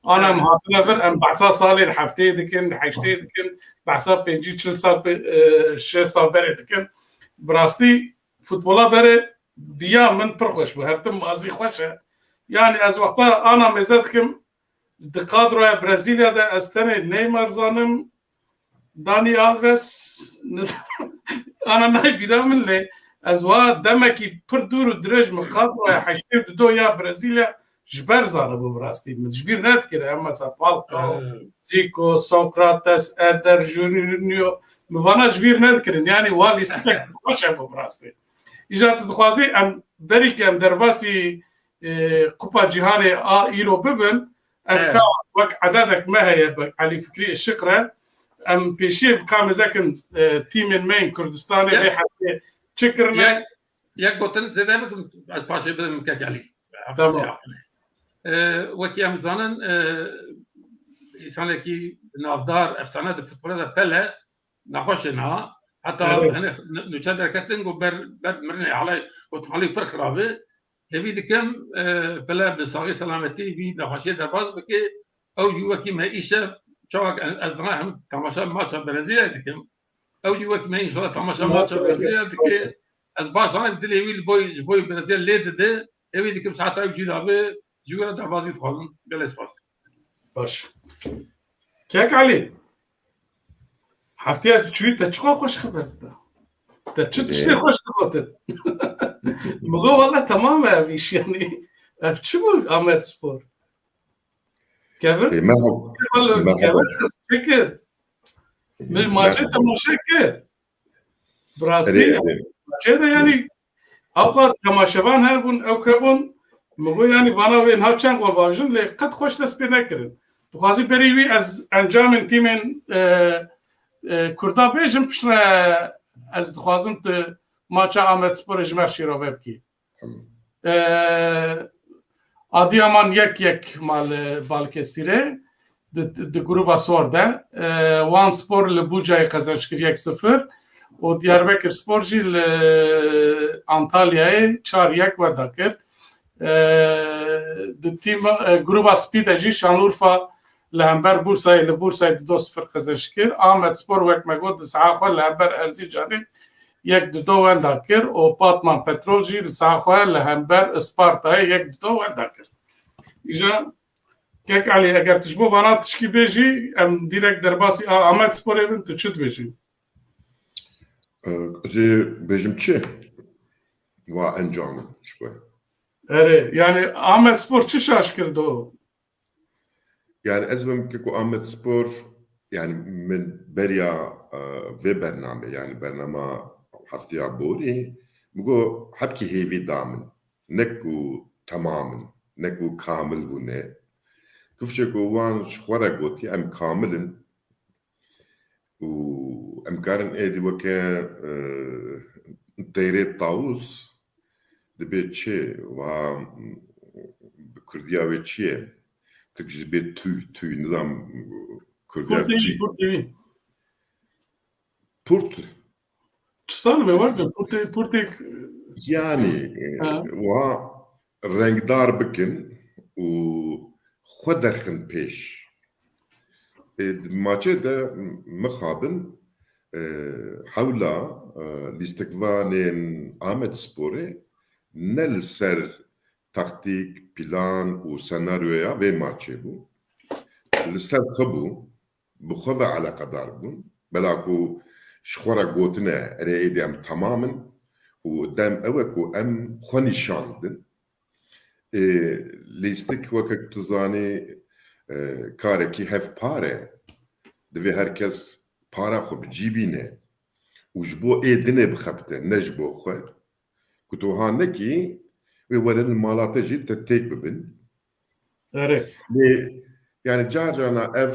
Ana em Eh. hatine vir, em behsa salên heftê dikin, heştê dikin, behsa pêncî, çil sal, pê-, e, şêst sal berê dikin. Bi rastî futbola berê bi ya min pir xweş bû. Her tim mazî xweş e. Yani ez wexta ana mêze dikim, di kadroya Brezîlya de ez tenê Neymar zanim, Dani Alves, nizanim, ana nayê bîra min lê ez wa demekî pir dûr û dirêj min kadroya heştê û du ya Brezîlya ji ber zanibû bi rastî. Min ji bîr nedikir, em mesela Falcao, Zîko, Sokrates, Eder, Juninho, min vana ji bîr nedikirin. Yanî wa lîstikek xweş hebû bi rastî. Îja tu dixwazî em berî ke em derbasî, e, Kupa Cîhanê a îro bibin, em Evet. ka wek ededek me heye bi Elî Fikrî Işiq re, em pêşiyê bi ka mêzekin, e, tîmên me yên Kurdistanê Yek- rê hevê çi kirine? Yek, yek gotin zêde bikim, ez paşê bidim kek Elî. Tamam. E, wekî em zanin, e, însanekî navdar, efsane di futbolê de Pele, nexweş e niha. Heta Evet. yani, n-, nûçe derketin ku ber, ber mirinê halay û talî pir xirab e. Hêvî dikim, e, Pele bi saxî selametî vî nexweşiyê derbas bike. Ew jî wekî me îşev, çawa ke ez, ez dana hem temaşa maça Brezîlyayê dikim. Ew jî wekî me înşallah temaşa Maça maça Brezîlya Brezîlya dike. Ez baş zanim dilê wî li boy, ji boy Brezîlya lê dide. Hêvî dikim saeta ew cî dabe, ji wî re derbazî dixwazim. Gelê spas. Baş. Kek Elî, hefteya çûyî te çiqa xweş xeber dida? Te çi tiştê Ê. xweş digotin? Min got, "Wele temam e ev îş, yanî ev çi bû Amed Spor?" Kevin? Ê, merhaba. Kevin, Merhaba. Kevin, çi kir? Min Merhaba. maçê temaşe kir. Bi rastî, Erê, erê. maçê de yanî, ewqat temaşevan hebûn, ew hebûn, min got, yanî, vana wê niha çend xwe bavêjin, lê qet xweş dest pê nekirin. Dixwazî berî wî ez encamên tîmên, e, e, Kurda bêjim, piştre ez dixwazim tu maça Amed Sporê ji me şîrove bikî. Tamam. E, Adiyaman yek yek ma li Balikesirê di, di gruba sor de. E, Wan Spor li Bucayê qezenc kir yek sifir û Diyarbekir Spor jî li Antalyayê çar yek wenda kir. E, di tîma, e, gruba spî de jî Şanlıurfa li hember Bursayê, li Bursayê di do sifir qezenc kir. Amed Spor, wek me got, di saha xwe li hember Erzincanê yek di do wenda kir û Patman Petrol jî li saha xwe li hember Ispartayê yek di do wenda kir. Îja, Kek Elî, eger tu ji bo vana tişkî bêjî, em dîrek derbasî a Amed Sporê bin, tu çi dibêjî? Ee, ez ê bêjim çi? Va encamê ji xwe. Erê, yani Amed Spor çi şaş kir do? Yani ez vim ki ku Amed Spor, yani min beriya, e, vê bername, yani bernama hefteya borî, min got hepkî hêvî da min. Ne ku temam in, ne ku kamil bûne. Kifşê ku wan ji xwe re gotiye, em kamil in. Û em karin êdî weke, e, teyrê tawus dibê çi? Wa bi kurdiya wê çi ye? Tik ji bê tûy, tûy, nizam kurdiya Kurtî, tûy. Kurtî. Purt. Çi sanime werde? Purtê, purtê. Yani, e, Ha. Wiha rengdar bikin û xwe derxin pêş. E, di maçê de mixabin, e, hewla, e, lîstikvanên Amed Sporê ne li ser taktîk, plan û senaryoya vê maçê bû. Li ser xwe bû. Bi xwe ve eleqedar bûn. Bela ku ji xwe re gotine, erê êdî em temam in û dem ew e ku em xwe nîşan bidin. Ê, lîstik weke ku tu zanî, e, karekî hevpar e. Divê her kes para xwe bi cî bîne û ji bo ê dinê bixebite, ne ji bo xwe. Ku tu wiha nekî, wê werin li mala te jî te têk bibin. Erê. Lê, yani car carna ev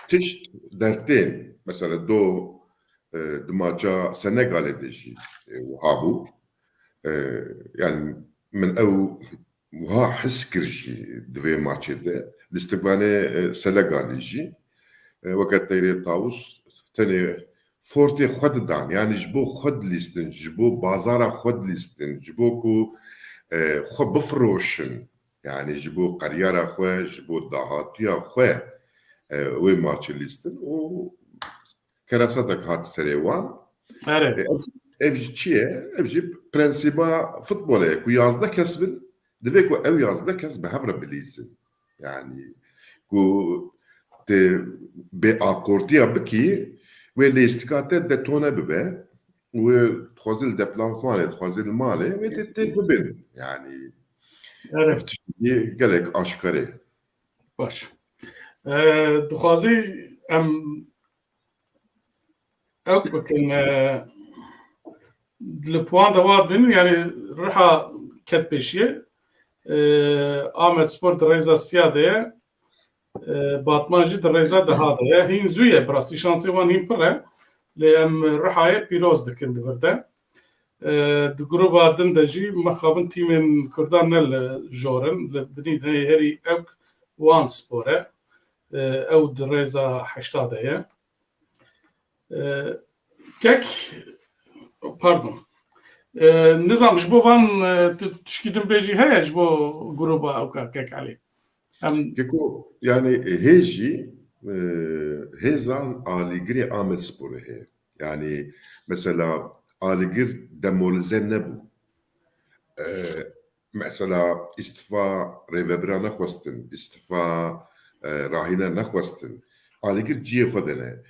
tişt dertên, mesela do, e, di maça Senegalê de jî, e, wiha bû. E, yani min ew wiha his kir jî di vê maçê de. Lîstikvanê, e, Senegalê jî, e, weke teyrê tawus tenê fortê xwe didan. Yani ji bo xwe dilîstin, ji bo bazara xwe dilîstin, ji bo ku, e, xwe bifiroşin. Yani ji bo qeryara xwe, ji bo dahatiya xwe, e, wê maçê lîstin û kerasetek hat serê wan. Erê. E, ev, ev jî çi ye? Ev jî prensîba futbolê ye ku yazdeh kes bin, divê ku ew yazdeh kes bi hev re bilîzin. Yani ku te bê akortiya bikî, wê lêstika te detone bibe, wê dixwazî li deplasmanê, dixwazî li malê, wê te têk bibin. Yani Evet. ev tişt yê gelek aşkare. Baş. E, dixwazî em ew bikin, e, li puan de war bin, yani riha ket pêşiye. E, Amed Spor di rêza siya de ye. E, Batman jî di rêza deha de ye. Hîn zû ye, bi rastî şansê wan hîn pir e. Lê em rihayê pîroz dikin di vir de. E, di gruba din de jî mexabin tîmên Kurdan ne li jor in. Li binî de herî ewk Wan Spor e. E, ew di rêza heşta de ye. E, kek, pardon. E, nizam ji bo van, e, tu tişkî din bêjî heye ji bo gruba ewka kek Elî? Em Keko, yani hêz jî, e, hêzan alîgirê Amed Sporê heye. Yani mesela alîgir demolize nebû. E, mesela îstifa rêvebira nexwestin, îstifa, e, rahîne nexwestin. Alîgir ciyê xwe de ne.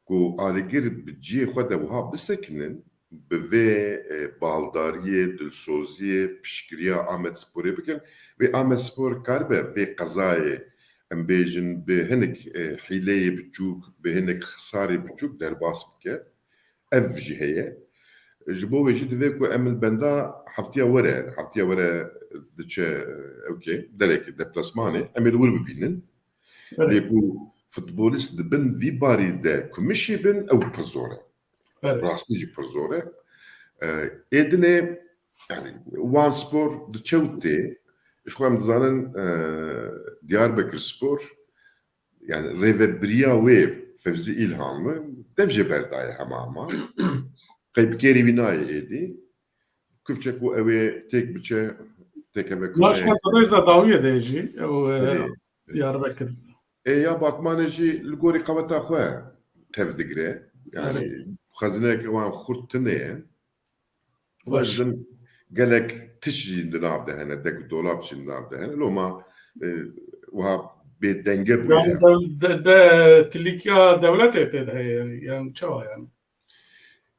Ku alîgir bi ciyê xwe de wiha bisekinin, bi vê, e, baldariyê, dilsoziyê, piştgiriya Amed Sporê bikin. Vê Amed Spor karibe vê qezayê, em bêjin, bi hinek, e, hîleyê biçûk, bi hinek xisarê biçûk derbas bike. Ev jî heye. Ji bo wê jî divê ku em li benda heftiya were, heftiya were diçe, e, ewkê, derekê, deplasmanê, em ê li wir bibînin. Belê. Lê ku futbolîst di bin vî barî de kumişî bin, ew pir zor e. Belê. Rastî jî pir zor e. E, ê dinê, yani, Wan Spor diçe û tê, ji xwe em dizanin, e, Diyarbekir Spor, yani, rêvebiriya wê Fevzî Îlhamî dev jê berdaye hema hema. Qey bi kêrî wî nayê êdî. Kufçe ku ew ê têk biçe, têkeve Wan ji xwe kurê. Rêza dawiyê de jî, ew, e, Belê. Diyarbekir. Ê ya Batmanê jî li gorî qeweta xwe tev digire. Yani, Belê. Xezineyeke wan xurt tune ye. Baş. Wezin gelek tişt jî di nav de hene, dek û dolab jî di nav de hene. Loma, e, wiha bêdenge bûye. Yani de, de, de tilîkiya dewletê tê de heye, yani çawa yani?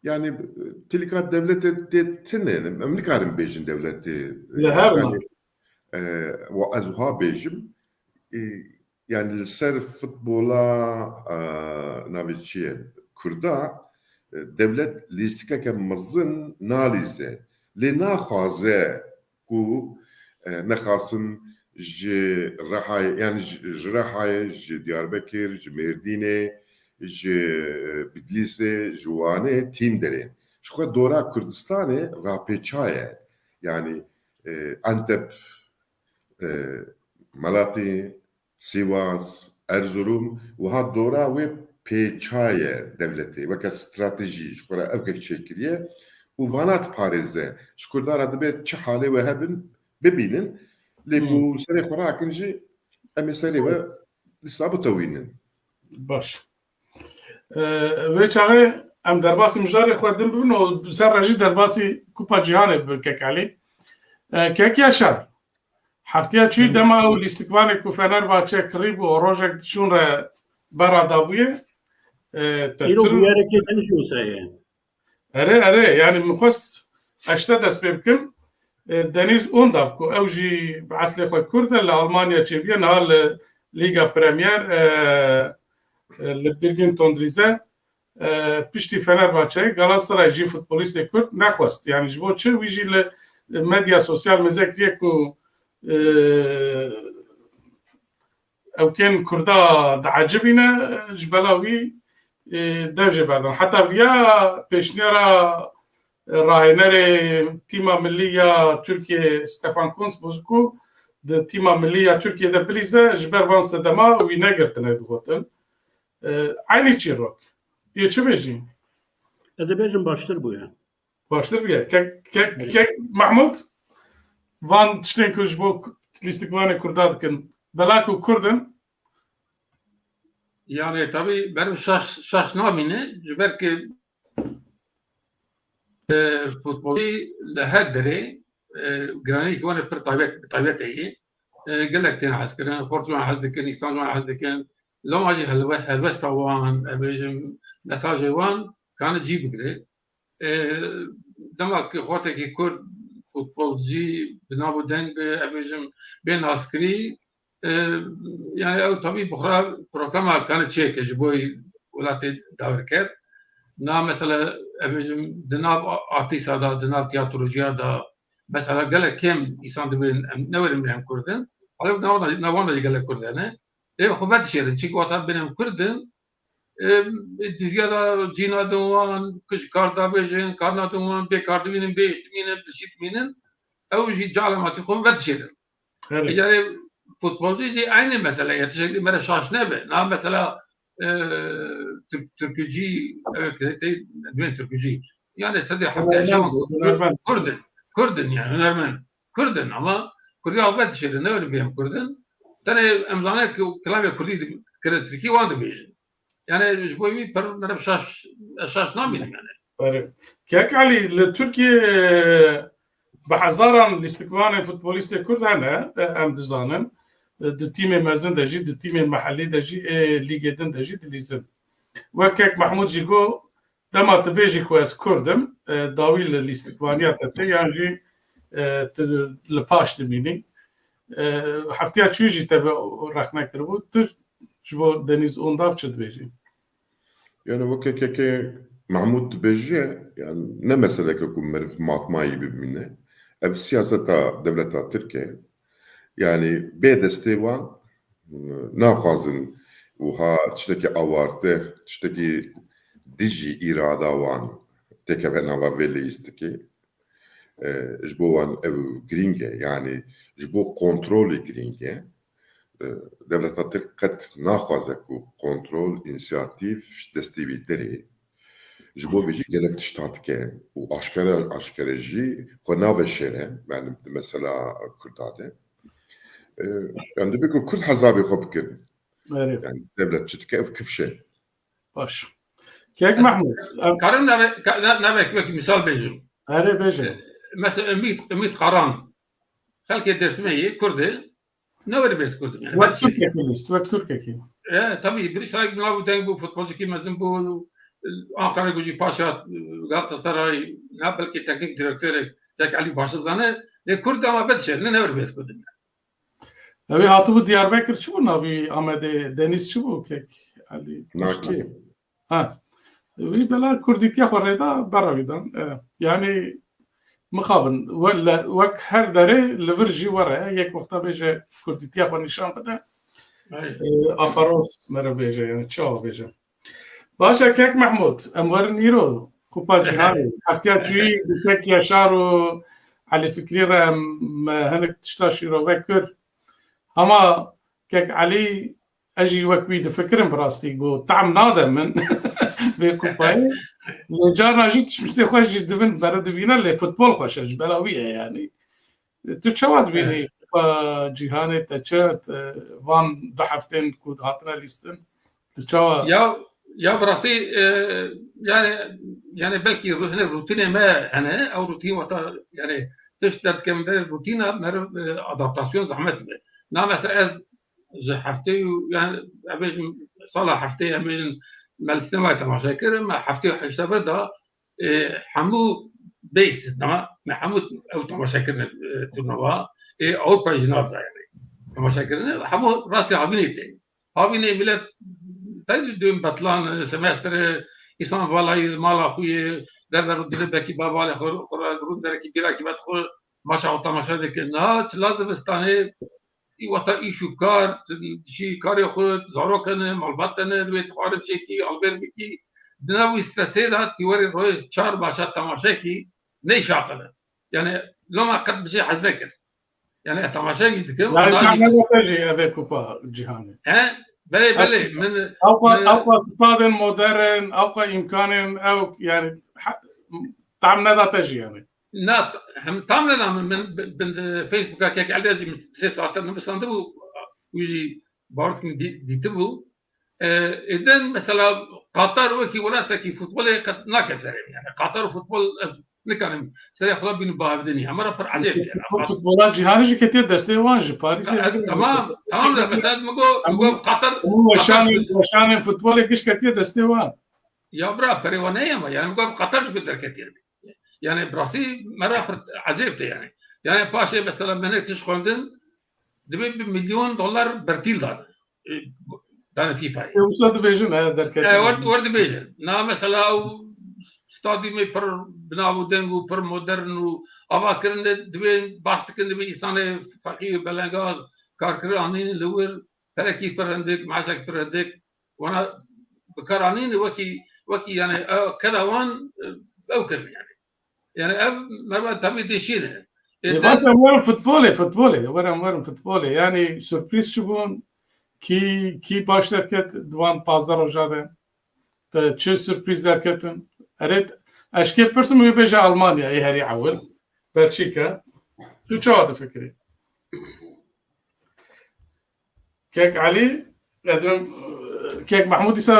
Yani, e, tilîka dewletê tê tine, em nikarin bêjin dewletê, e, Li her yani, ma. E, wa ez wiha bêjim, e, yani li ser futbola, e, navê çi ye, Kurda, e, dewlet lîstikeke mezin nalîze. Lê naxwaze ku, e, nexasim ji Rihayê, yani ji, ji Rihayê, ji Diyarbekir, ji Mêrdînê, ji, e, Bidlîsê, ji Wanê tîm derên. Ji xwe dora Kurdistanê rapêça ye. Yani, e, Antep, e, Melatî, Sîwas, Erzurum, wiha dora wê pêça ye dewletê, weke stratejî ji xwe re ewkek çêkiriye û vana diparêze. Ji Kurdan re dibe çi halê we hebin, bibînin, lê ku Hmm. serê xwe rakin jî em ê serê we dîsa bitewînin. Baş. E, wê çaxê em derbasî mijarê xwe din bibin û ser re jî derbasî Kupa Cîhanê bibin, kek Elî. E, kek Yaşar, heftiya çûyî Hmm. dema ew lîstikvanê ku Fenerbahçe kirî bû û rojek diçûn re bera dabûye, e, te Îro tur- bûyerekê din jî wisa ye. Erê, erê, yani min xwest ez ji te dest pê bikim. E, Deniz Undav ku ew jî bi eslê xwe Kurd e, li Almanya çêbûye, niha li Lîga Premier, e, e, li Birgin Tondrize, e, piştî Fenerbahçeyê, Galatasaray jî futbolîstê Kurd nexwest. Yani ji bo çi? Wî jî li medya sosyal mêze kiriye ku, e, ewkên Kurda diecibîne, ji bela wî, e, dev jê berdin. Heta viya pêşniyara, e, rahênerê tîma millî ya Tirkiyê Stefan Kuntz bû ku di tîma millî ya Tirkiyê de bilîze, ji ber van sedema wî negirtine digotin. E, eynî çîrok. Yê çi bêjî? Ez ê bêjim baştir bûye. Baştir bûye. Kek, kek, Evet. Kek Mahmud, van tiştên ku ji bo lîstikvanê Kurda dikin, bela ku Kurd in. Yani tabii benim şaş, şaş namine, ji ber ki, e, futbolî li her derê, e, giranî ki wan pir taybet, taybet heye. E, gelek tên hez kirin, xort wan hez dikin, îsan wan hez dikin. Loma jî helwe-, helwesta wan, em bêjin, mesajê wan, kane cî bigire. E, dema ki xortekî Kurd û futbol jî bi nav û deng be, ez bêjim bê naskirî. E, yani ew tabî bi xwe re programa kane çêke ji bo welatê dawirker. Na mesela, ez bêjim, di nav a-, artîsta de, di nav tiyatrojiya de, mesela gelek kêm îsan dibên em newerin em Kurd in. Halbuki nav, nav wan de jî gelek Kurd hene. Ê xwe vedişêrin. Çi wata bêne em Kurd in, ê, dizgiya da cî nadin wan, ku ji kar da bêjin, kar nadin wan, bê kar dimînin, bê îş dimînin, bi jî dimînin. Ew jî calamatî xwe vedişêrin. Evet. Ecarê futbolcî jî aynı mesele ye. Tiştekî mere şaş nebe. Na mesela, e, Türk, Türkücî, evet, te, te, Türkücî. Yani sedê hevdeh şevan Kurdin. Kurdin yani, hunermend. Kurdin ama Kurdiya vedişêrin, ne öyle bir Kurdin. Tenê em zanin ku kilamê Kurdî di-, kire Tirkî wan dibêjin. Yani ji bo wî per mere şaş, ez şaş namînim yani. Erê. Kek Elî, li Tirkiye, e, bi hezaran lîstikvanên futbolîstê Kurd hene, e, em dizanin. E, di tîmê mezin de jî, di tîmên mehellî de jî, ê lîgê din de jî dilîzin. Wek Kek Mehmûd jî got, dema tu bêjî ku ez Kurd im, e, dawî li lîstikvaniya te tê, yan jî, e, tu li paş dimînî. E, heftiya çûyî jî te ve rexne kiribû. Tu ji bo Denîz Ondav çi dibêjî? Yani weke kekê Mehmûd dibêje, yani ne meseleke ku meriv matmayî bibîne. Ev siyaseta dewleta Tirk e. Yani bê destê wan, e, naxwazin wiha tiştekî awarte, tiştekî dijî îrada wan têkeve nava vê leyîstikê. E, ji bo wan ev girîng e, yani ji bo kontrolê girîng e. E, dewleta Tirk qet naxwaze ku kontrol, însiyatîf ji destê wî derê. Ji bo vê jî gelek tiştan dike û aşkere, aşkere jî xwe naveşêre, yani di mesela Kurda de. E, em dibê ku Kurd hesabê xwe bikin. Erê. Yani dewlet çi dike, ev kifş e. Baş. Kek Mehmûd, em Karim nave-, ka-, ne-, navek wekî misal bêjim. Erê, bêjim. E, mesela Ümit, Ümit Karan. Xelkê Dêrsimê yê, Kurd e. Ne were bês Kurd im yani. Wek Tirkekî lîst, wek Tirkekî. E, tabii, bir iştirak binav û deng bû, futbolcikî mezin bû, Ankara Gücü, Paşa, Galatasaray, ne belkî teknik direktorê, tek Elî baş dizane, lê Kurd ama vedişêrine, ne were bês Kurd im yani. Ew ê hatibû Diyarbekir çi bû navî Amedê? Deniz çi bû kek Elî? Nakî. Ha. Wî bela kurdîtiya xwe rêda berra wî dan. E, yani mixabin, we-, le-, wek her derê li vir jî were, yek wexta bêje kurdîtiya xwe nîşan bide. Ay. E, aferos mere bêje, yani çawa bêje. Baş e, kek Mehmûd, em werin îro Kupa Cîhanê. Heftiya çûyî bi kek Yaşar û Elî Fikrî re em, e, hinek tişta şîrove kir. Hema kek Elî, ez jî wek wî difikirim bi rastî, got, tam nade min vê kupayê. Lê carna jî tiştê xweş jî dibin, bere dibîne, lê futbol xweş e, ji bela wî ye yani. Tu çawa dibînî Evet. Kupa Cîhanê, te çi, te van du heftên ku hatine lîstin? Tu çawa? Ya, ya bi rastî, e, yani, yani belkî ru-, hinek rutînê me hene, ew rutîn wata, yani tişt derdikem vê rutîna meriv, e, adaptasyon zehmet be. Na mesela ez ji heftê û, yani, em bêjin sala heftê, em bêjin me li sînemayê temaşe kir, me heftê û heşt sefer da, e, hemû bê îstîsna, me hemû ew temaşe kirine, e, turnuva, e, Ewropa jî nav da, yani, temaşe kirine, hemû rastî havînê tên. Havînê milet tey dibên betlan, e, semestre, îsan valayî mala xwe yê, derve rû dine bekî bavalê xwe, xwe re rûn derekî bîrakî vet xwe, maça ew temaşe dikin. Niha çila zivistanê, Î wata îş û kar, tu dişî karê xwe, zarok hene, malbat hene, divê tu xwarin çêkî, alvêr bikî. Di nav wî stresê de tu werî rojê çar maça temaşe kî, neyşaqile. Yani loma qet bi jê hez nekir. Yani ez temaşe kî dikim, Yani ona tam jî neda te jî evê Kupa Cîhanê. He? Belê, belê. Min, Ewqa, min ewqa stadên modern, ewqa îmkanên ew, yani, ha, tam neda te jî yani. Na, hem tam ne min, min bin, bin Facebook'a kek Elî jî min sê saate nivîsandibû, wî jî bawer dikim dî-, dîtibû. E, êden mesela Qatar wekî welatekî futbolê qet nake serê min. Yani Qatar futbol ez nikarim serê xwe bînim bavê dinî. Hema re pir ecêb ye. Futbol, futbola cîhanê jî ketiye destê wan ji Parîsê. E, bigire tamam, destê tamam de mesela min got, min got Qatar, hemû Qatar weşanên, weşanên futbolê giş ketiye destê wan. Ya bira, perê wan heye ama yani min got Qatar jî derketiye. Yani bi rastî me re pir ecêb tê yani. Yani paşê mesela me hinek tişt xwendin, divê bi milyon dolar bertîl dane. E, dane FIFA'yê. E, wisa dibêjin, he, derket. E, wer, wer dibêjin. Na mesela ew stadyumê pir bi nav û deng û pir modern û ava kirine, divê baş dikin, divê însanê feqîr, belengaz, karkirî anîn li wir, perekî pir hindik, meaşek pir hindik, wana bi kar anîn wekî, wekî yani, e, keda wan, e, ew kirin yani. Yani ev merva tabii deşîne. E, Ê, bas em werin futbolê, futbolê, werin, werin futbolê. Yani sürpriz çi bûn? Kî, kî baş derket di van pazdeh roja de? Te çi sürpriz derketin? Erê, ez kê pirsim wê bêje Almanya, ê herî ewil. Belçîka. Tu çawa difikirî? Kek Elî, ez dibirim, Kek Mehmûd îsa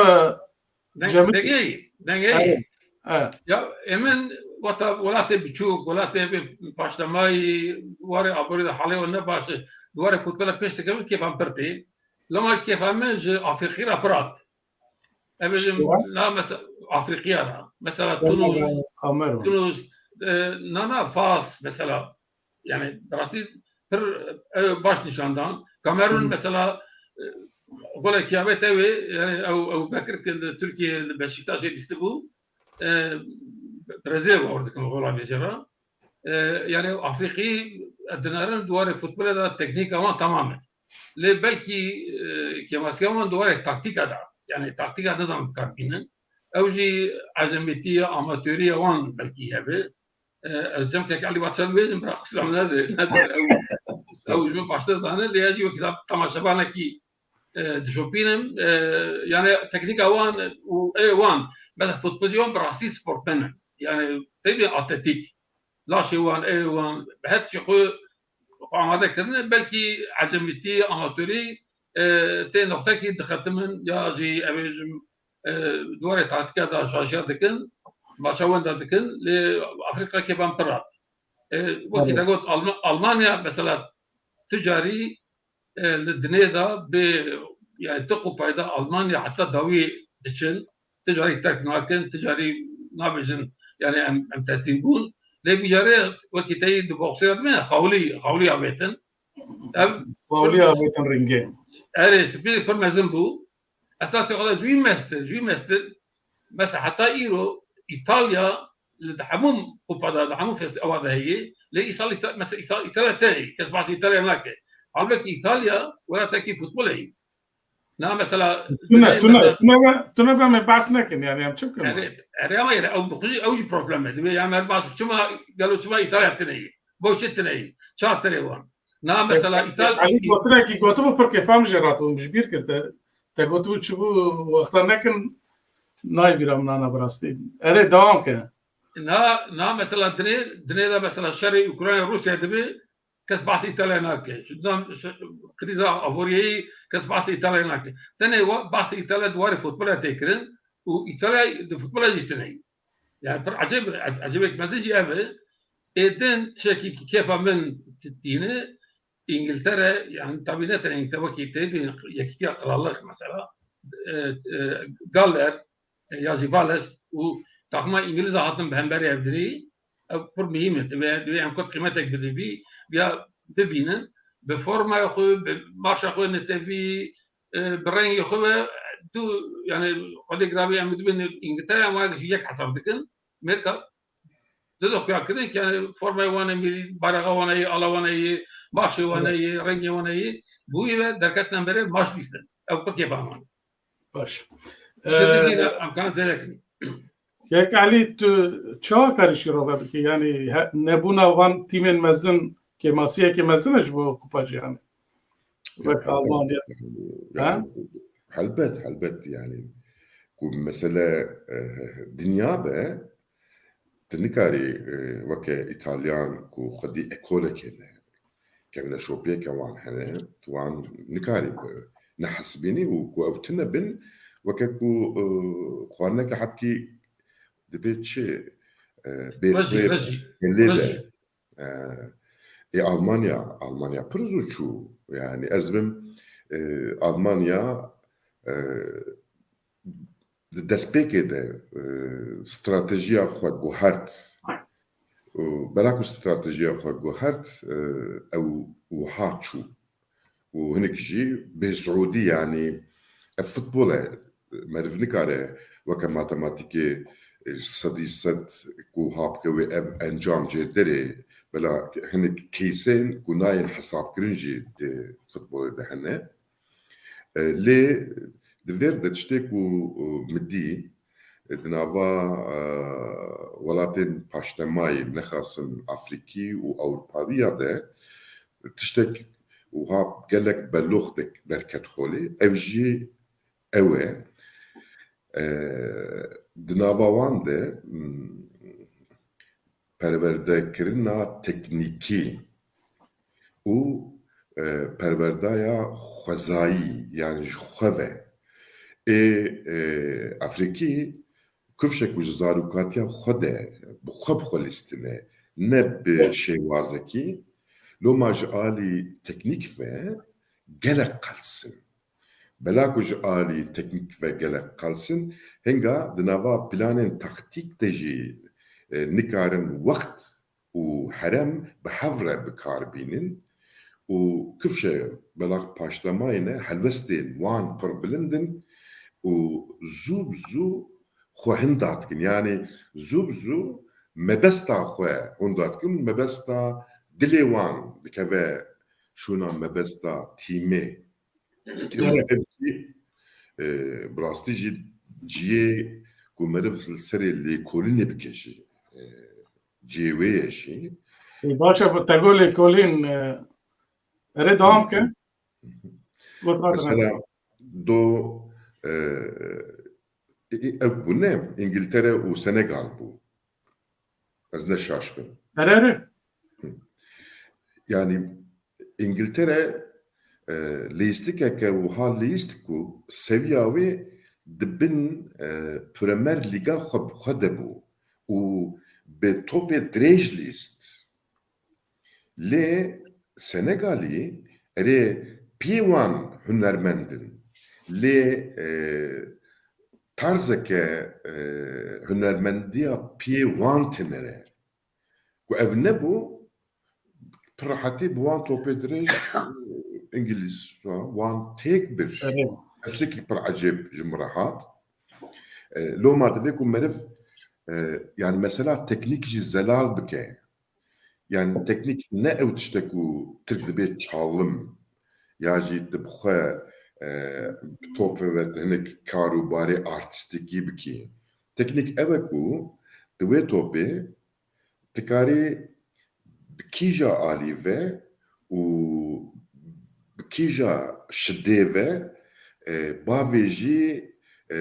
Deng-, Cemil- dengê, dengê. Evet, evet. Ya, emin wata welatê biçûk, welatê bi paşlemayî, warê aborî de halê wan ne baş e. Di warê futbola pêş dikevin kêfan pir tê. Lema ji kêfa min ji Afrîqî re pir hat. Ev jim Şiwa? Na mesela Afrîqiya re. Mesela Şiwa Tunus, Kamerun. Tunus, e, na, na, Fas mesela. Yani bi rastî pir, e, baş nîşan dan. Kamerun Hı. mesela, e, golekî avêt ew ê, yani ew, ew Bekir ki li Tirkiyê li Beşiktaşê dîstibû, e, rezerva or dikin gola vêjera. E, yani Afrîqî, e, dinerin di warê futbolê de teknîka wan tamam e. Lê belkî, e, kêmasiya wan di warê taktîka de. Yani taktîka nizanin bikar bînin. Ew jî ecemîtiye, amatöriye wan belkî hebe. E, ez cem Kek Elî Batşar dibêjim, bira qusura min nede, nede. Ew, ew ji min baştir zane, lê ez jî wekî temaşevanekî, e, dişopînim. E, yani teknîka wan û ê wan, mesela futbolcî wan bi rastî sportmen in. Yani tevî atletîk. Laşê wan, ê wan, bi her tiştê xwe, xwe amade kirine, belkî ecemîtî, amatorî, e, tê noqtekî dixetimin ya jî ev ê jim, e, di warê taktîka de şaşiya dikin, maça wenda dikin, lê Afrîka kêfan pir hat. E, wekî Evet. te got Alma-, Almanya mesela tu carî, e, li dinê de bi, yani tu qupayda Almanya heta dawî diçin, tu carî terk nakin, tu carî nabêjin, yani em, em teslîm bûn. Lê bi carê wekî te yî di boksê de dibêne, xawlî, xawlî avêtin. Ev Xawlî avêtin ringê. Erê, spî pir mezin bû. Esasê xwe de ji wî mestir, ji wî mestir, mesela heta îro Îtalya li di hemû kupa de, di hemû fes-, ewa de heye, lê îsal Îta-, mesela îsal Îtalya tenê, kes behsê Îtalya nake. Halbekî Îtalya welatekî futbolê ye. Na mesela Tune, tune, mesela tune ve, tune ve me behs nekin yani, em çi bikin? Erê, erê ama yani ew bi xwe jî, ew jî problem e. Dibê yani her behs çima, gelo çima Îtalya tenê ye? Bo çi tenê ye? Çar tenê wan. Na mesela Îtal- Elî gotinekî gotibû pir kêfa min jê ratibû, min ji bîr kir te. Te gotibû çi bû, wexta nekin, nayê bîra min nana bi rastî. Erê, dewam ke. Na, na mesela dinê, dinê de mesela şerê Ukrayna Rûsya dibe, kes behsê Îtalya nake. Şundan ş-, krîza aboriyeyî kes behsê Îtalya nake. Tenê wa-, behsê Îtalya di warê futbola tê kirin û Îtalya di futbola jî tine. Yani pir ecêb, e-, ecêbek mezin jî ev e. Ê din tiştekî ki kêfa min ti-, tîne, Îngiltere, yani tabii ne tenê Îngiltere, wekî tê bî Yekîtiya Krallık mesela, e, e, Galler, e, ya jî Wales û taxima Îngilîza hatin bi hemberî ev dirî, ev pir muhîm e. Divê, divê em Kurd qîmetek bidin vî, ya bibînin. Bi formaya xwe, bi marşa xwe netewî, e, bi rengê xwe ve du, yani Xwedê giravî em dibin Îngiltere, em wek jî yek hesab dikin. Mêrka dido xuya kirin ki yani formaya wan e, mîlî bayraxa wan e, ala wan e, marşê wan e, rengê wan e, bûyî ve derketin em berê marş dîstin. Ew pir kêfa wan. Baş. Şidî Ee, jî ne, em kan zêde kirin. Kek Elî, tu çawa karî şîrove bikî? Yani he-, nebûna van tîmên mezin kêmasiyekê mezin e ji bo Kupa Cîhanê? Wek Almanya. Yani, Ha? helbet, helbet yani. Ku mesele, e, dinya be, tu nikarî, e, weke Îtalyan ku xwedî ekolekê ne, kevneşopiyeke wan hene, tu wan nikarî bi nehesibînî û ku ew tune bin, weke ku, e, xwarineke hebkî dibê çi, e, bêxwê Vejî, vejî, gelê vejî. be. E, ê Almanya, Almanya pir zû çû. Yani ez bim, e, Almanya, e, di destpêkê de, e, stratejiya xwe guhert. Û bela ku stratejiya xwe guhert, e, ew wiha çû. Û hinek jî bê Siûdî, yanî ev futbol e, meriv nikare weke matematîkê, e, sedî sed ku wiha bike wê ev encam jê derê, bela hinek keysên ku nayên hesabkirin jî di futbolê de hene. E, lê di vêr de tiştê ku, e, min dî, e, di nava, e, welatên paştemayê, nexasin Afrîkî û Ewropaviya de, tiştek wiha gelek belox de-, derket holê. Ev jî ew e. E, di nava wan de, m, perwerdekirina teknîkî û, e, perwerdaya xwezayî, yanî ji xwe ve. Ê, e, Efrîkî kifşek û ji zarokatiya xwe de bi xwe bi xwe lîstine, ne bi şêwazekî. Loma ji alî teknîk ve gelek qels in. Bela ku ji alî teknîk ve gelek qels in, hinga di nava planên taktîk de jî, e, nikarin wext û herem bi hev re bi kar bînin û kifşe bela paştemayê ne helwestên wan pir bilind in û zû bi zû xwe hinda dikin. Yanî zû bi zû mebesta xwe hinda dikin, mebesta dilê wan dikeve şûna mebesta tîmê. Ev jî, e, bi rastî jî cihê ku meriv li serê lêkolînê bike jî, e, cihê wê ye jî. Ê, baş e, bi tego lêkolîn, e, erê dewam ke. Got, mesela, do, e, e, ew bû ne, Îngiltere û Senegal bû. Ez ne şaş bim. Erê, erê. Hı. Yanî Îngiltere, e, lîstikeke wiha lîst ku seviya wê di bin, e, Premier Lîga xwe bi xwe de bû û bi topê dirêj lîst. Lê Senegalî erê piyê wan hunermend in. Lê, e, tarzeke, e, hunermendiya piyê wan tune ne. Ku ev nebû, pir rehetî bi wan topê dirêj, Îngilîz, wan têk bir. Evet. Ev tiştekî pir ecêb ji min re hat. E, loma divê ku meriv, e, yani mesela teknîk jî zelal bike. Yani teknîk ne ew tiştek ku Tirk dibê çalim ya jî tu bi xwe, e, bi topê ve hinek kar û barê artîstîkî bikî. Teknîk ew e ku tu wê topê dikarî bi kîja alî ve û bi kîja şidê ve, e, bavêjî, e,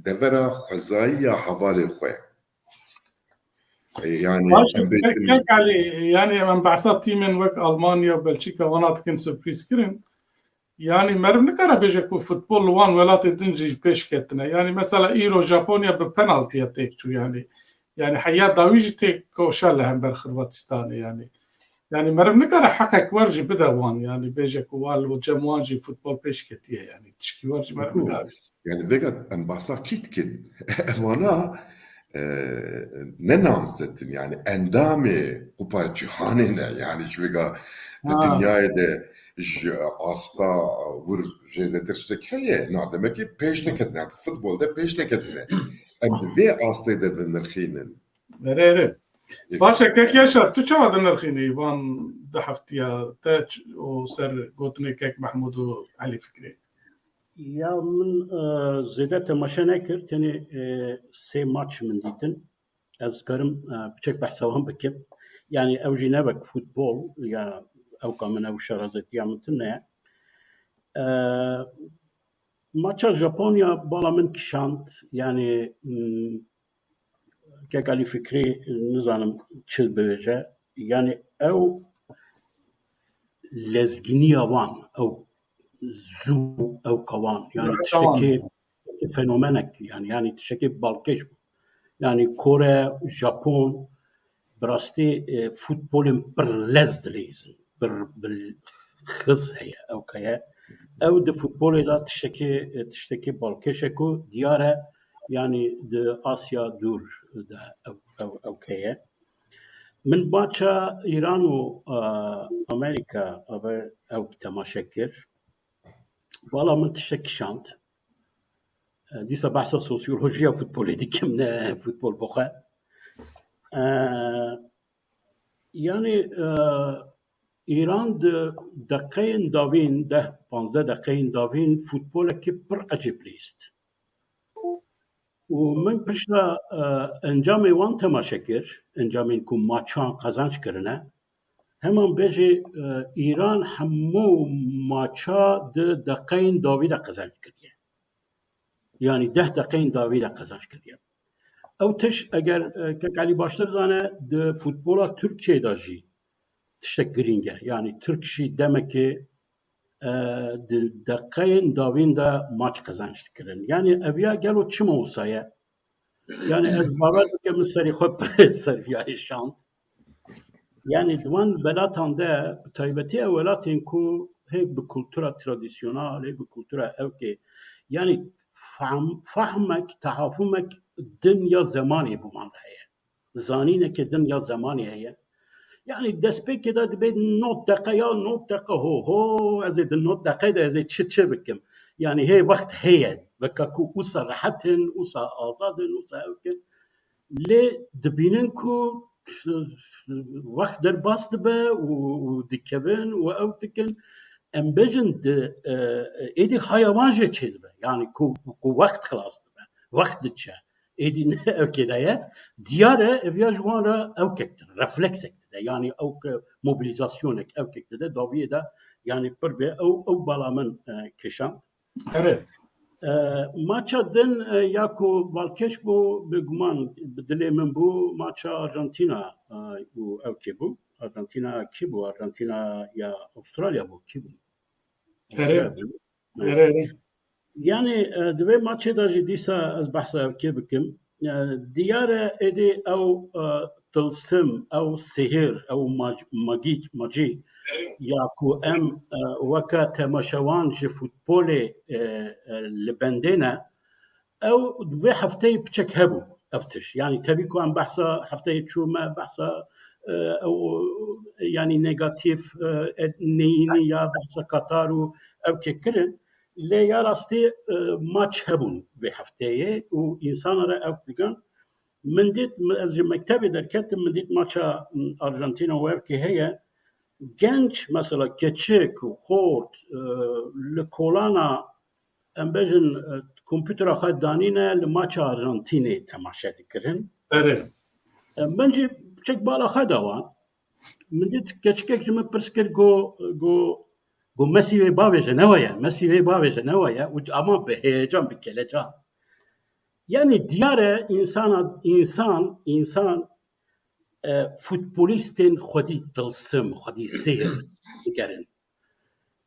devera xwezayî ya hevalê xwe. E, yani, Baş, em bê- Kek, Kek Alî, yani em behsa tîmên wek Almanya, Belçika, wana dikin sürpriz kirin. Yani meriv nikare bêje ku futbol li wan welatê din jî ji pêş ketine. Yani mesela îro Japonya bi penaltiya têk çû yani. Yani heya dawî jî têk koşa li hember Xirvatistanê yani. Yani meriv nikare heqek wer jî bide wan yani bêje ku wa li cem wan jî futbol pêş ketiye yani. Tişkî wer jî meriv nikare. Yani vêga em bahsa kî dikin? Evana, e, ne namzet in, yani endamê Kupa Cîhanê ne. Yani ji vêga di Ha. dinyayê de ji asta wir zêdetir tiştek heye. Na, demek ki pêş de ketine. Futbol de pêş de ketine. Em di vê astê de dinirxînin. Erê, erê. Ê- Baş e, Kek Yaşar, tu çawa dinirxînî van du heftiya te ç-, û ser gotinê Kek Mehmûd û Elî Fikrê? Ya min, e, zêde temaşe nekir, tenê, e, sê maç min dîtin. Ez karim, e, piçek behsa wan bikim. Yani ew jî ne wek futbol, ya ew ka min ew şarazetiya min tune ye. E, maça Japonya bala min kişand, yani, m, Kek Alî Fikrî, nizanim çi bibêje. Yani ew lezginiya wan, ew zû, ew ka wan. Yani Reka wan. Tiştekî fenomenek, yani, yani tiştekî balkêş bû. Yani Kore, Japon, bi rastî, e, futbolên pir lez dileyizin, pir bil-, xiz heye, ew ka ye. Ew di futbolê de tiştekî, e, tiştekî balkêş e ku diyar e, yani di Asya dûr de ew, ew, ew ka ye. Min maça Îran û, e, Amerîka, eve ew temaşe kir. Wala min tiştek kişand. E, dîsa behsa sosyolojiya futbolê dikim, ne futbol bixwe. E, yani, e, Îran di deqeyên davîn, deh panzdeh deqeyên davîn futbolekî pir ecêb lîst. Û min pişta, e, encamê wan temaşe kir, encamên ku maçan qezenc kirine. Heman bêjê, e, Îran hemû maça di deqeyên davî de qezenc kiriye. Yani deh deqeyên davî de qezenc kiriye. Ew tiş eger, e, Kek Elî baştir zane, di futbola Tirkiyê de jî tiştek girîng e. Yani Tirk jî demekê, e, di deqeyên davîn de maç qezenc dikirin. Yani ev ya gelo çima wisa ye? Yani ez bawer dikim min serî xwe pir ser viyayê şand. Yani di wan welatan de, bi taybetî ew welatên ku hê bi kultura tradisyonal, hê bi kultura ewkê, yani fahm-, fahmek, tehafumek din ya zemanê bi wan re heye. Zanîneke din ya zemanê heye. Yani destpêkê de dibê nod deqe ya nod deqe ho ho, ez ê di nod deqe de ez ê çi çi bikim. Yani hê wext heye, weke ku wisa rehet in, wisa azad in, wisa ewk in. Lê dibînin ku wext derbas dibe û, û dikevin û ew dikin. Em bêjin di, e, êdî haya wan jê çêdibe. Yani ku, ku wext xilas dibe. Wext diçe. Êdî ne ewkê de ye. Diyar e, ev ya ji wan re ewkek dide, refleksek dide. Yani ewk, mobilîzasyonek, ewkek dide. Daviyê de yani pir bê ew, ew bala min, e, kişand. Erê. E, maça din, e, ya ku balkêş bû, bêguman bi dilê min bû, maça Arjantina, e, û ewkê bû. Arjantina kî bû? Arjantina ya Avustralya bû, kî bû? Erê. Avustralya bû. Erê, erê. Yani, e, di vê maçê de jî dîsa ez behsa ewkê bikim. E, diyar e êdî ew, e, tilsim, ew sihir, ew mac-, magî, macî ya ku em, e, weke temaşewan ji futbolê, e, e, li bendê ne, ew vê hefteyê piçek hebû ev tişt. Yani tevî ku em behsa hefteyê çû me, behsa, e, ew, yani negatîf, e, neyînî ya behsa Qatar û ewkê kirin. Lê ya rastî, e, maç hebûn vê hefteyê û însana re ew digan. Min dît, min, ez ji mektebê derketim, min dît maça, m, Arjantina û ewkê heye. Genç, mesela keçik û xort, e, li kolana, em bêjin, e, komputera xwe danîne, li maça Arjantînê temaşe dikirin. Erê. E, min jî piçek bala xwe da wan. Min dît keçikek ji min pirs kir, got, got, got, Mesî wê bavêje, ne we ye? Mesî wê bavêje, ne we ye? Û ama bi heyecan, bi kelecan. Yani diyar e, însana, însan, însan, e, futbolîstên xwedî tilsim, xwedî sihir digerin.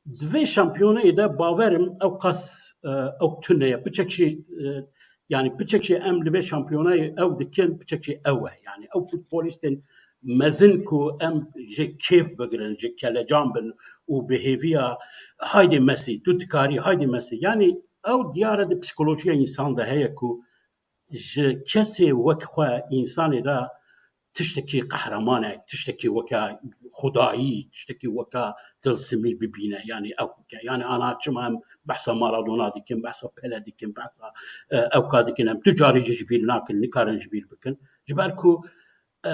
Di vê şampiyonayê de bawerim ew qas, e, ew tune ye. Piçek jî, e, yani piçek jî em li vê şampiyonayê ew dikin, piçek jî ew e. Yani ew futbolîstên mezin ku em ji kêf bigirin, ji kelecan bin û bi hêviya, "Haydê Mesî, tu dikarî, haydê Mesî." Yani ew diyar e di psîkolojiya însan de heye ku ji kesê wek xwe, însanê re tiştekî qehremanek, tiştekî weke xwedayî, tiştekî weke tilsimî bibîne, yani ew bike. Yani ana çima em behsa Maradona dikin, behsa Pele dikin, behsa, e, ewka dikin, em tu carî jî ji bîr nakin, nikarin ji bîr bikin. Ji ber ku, e,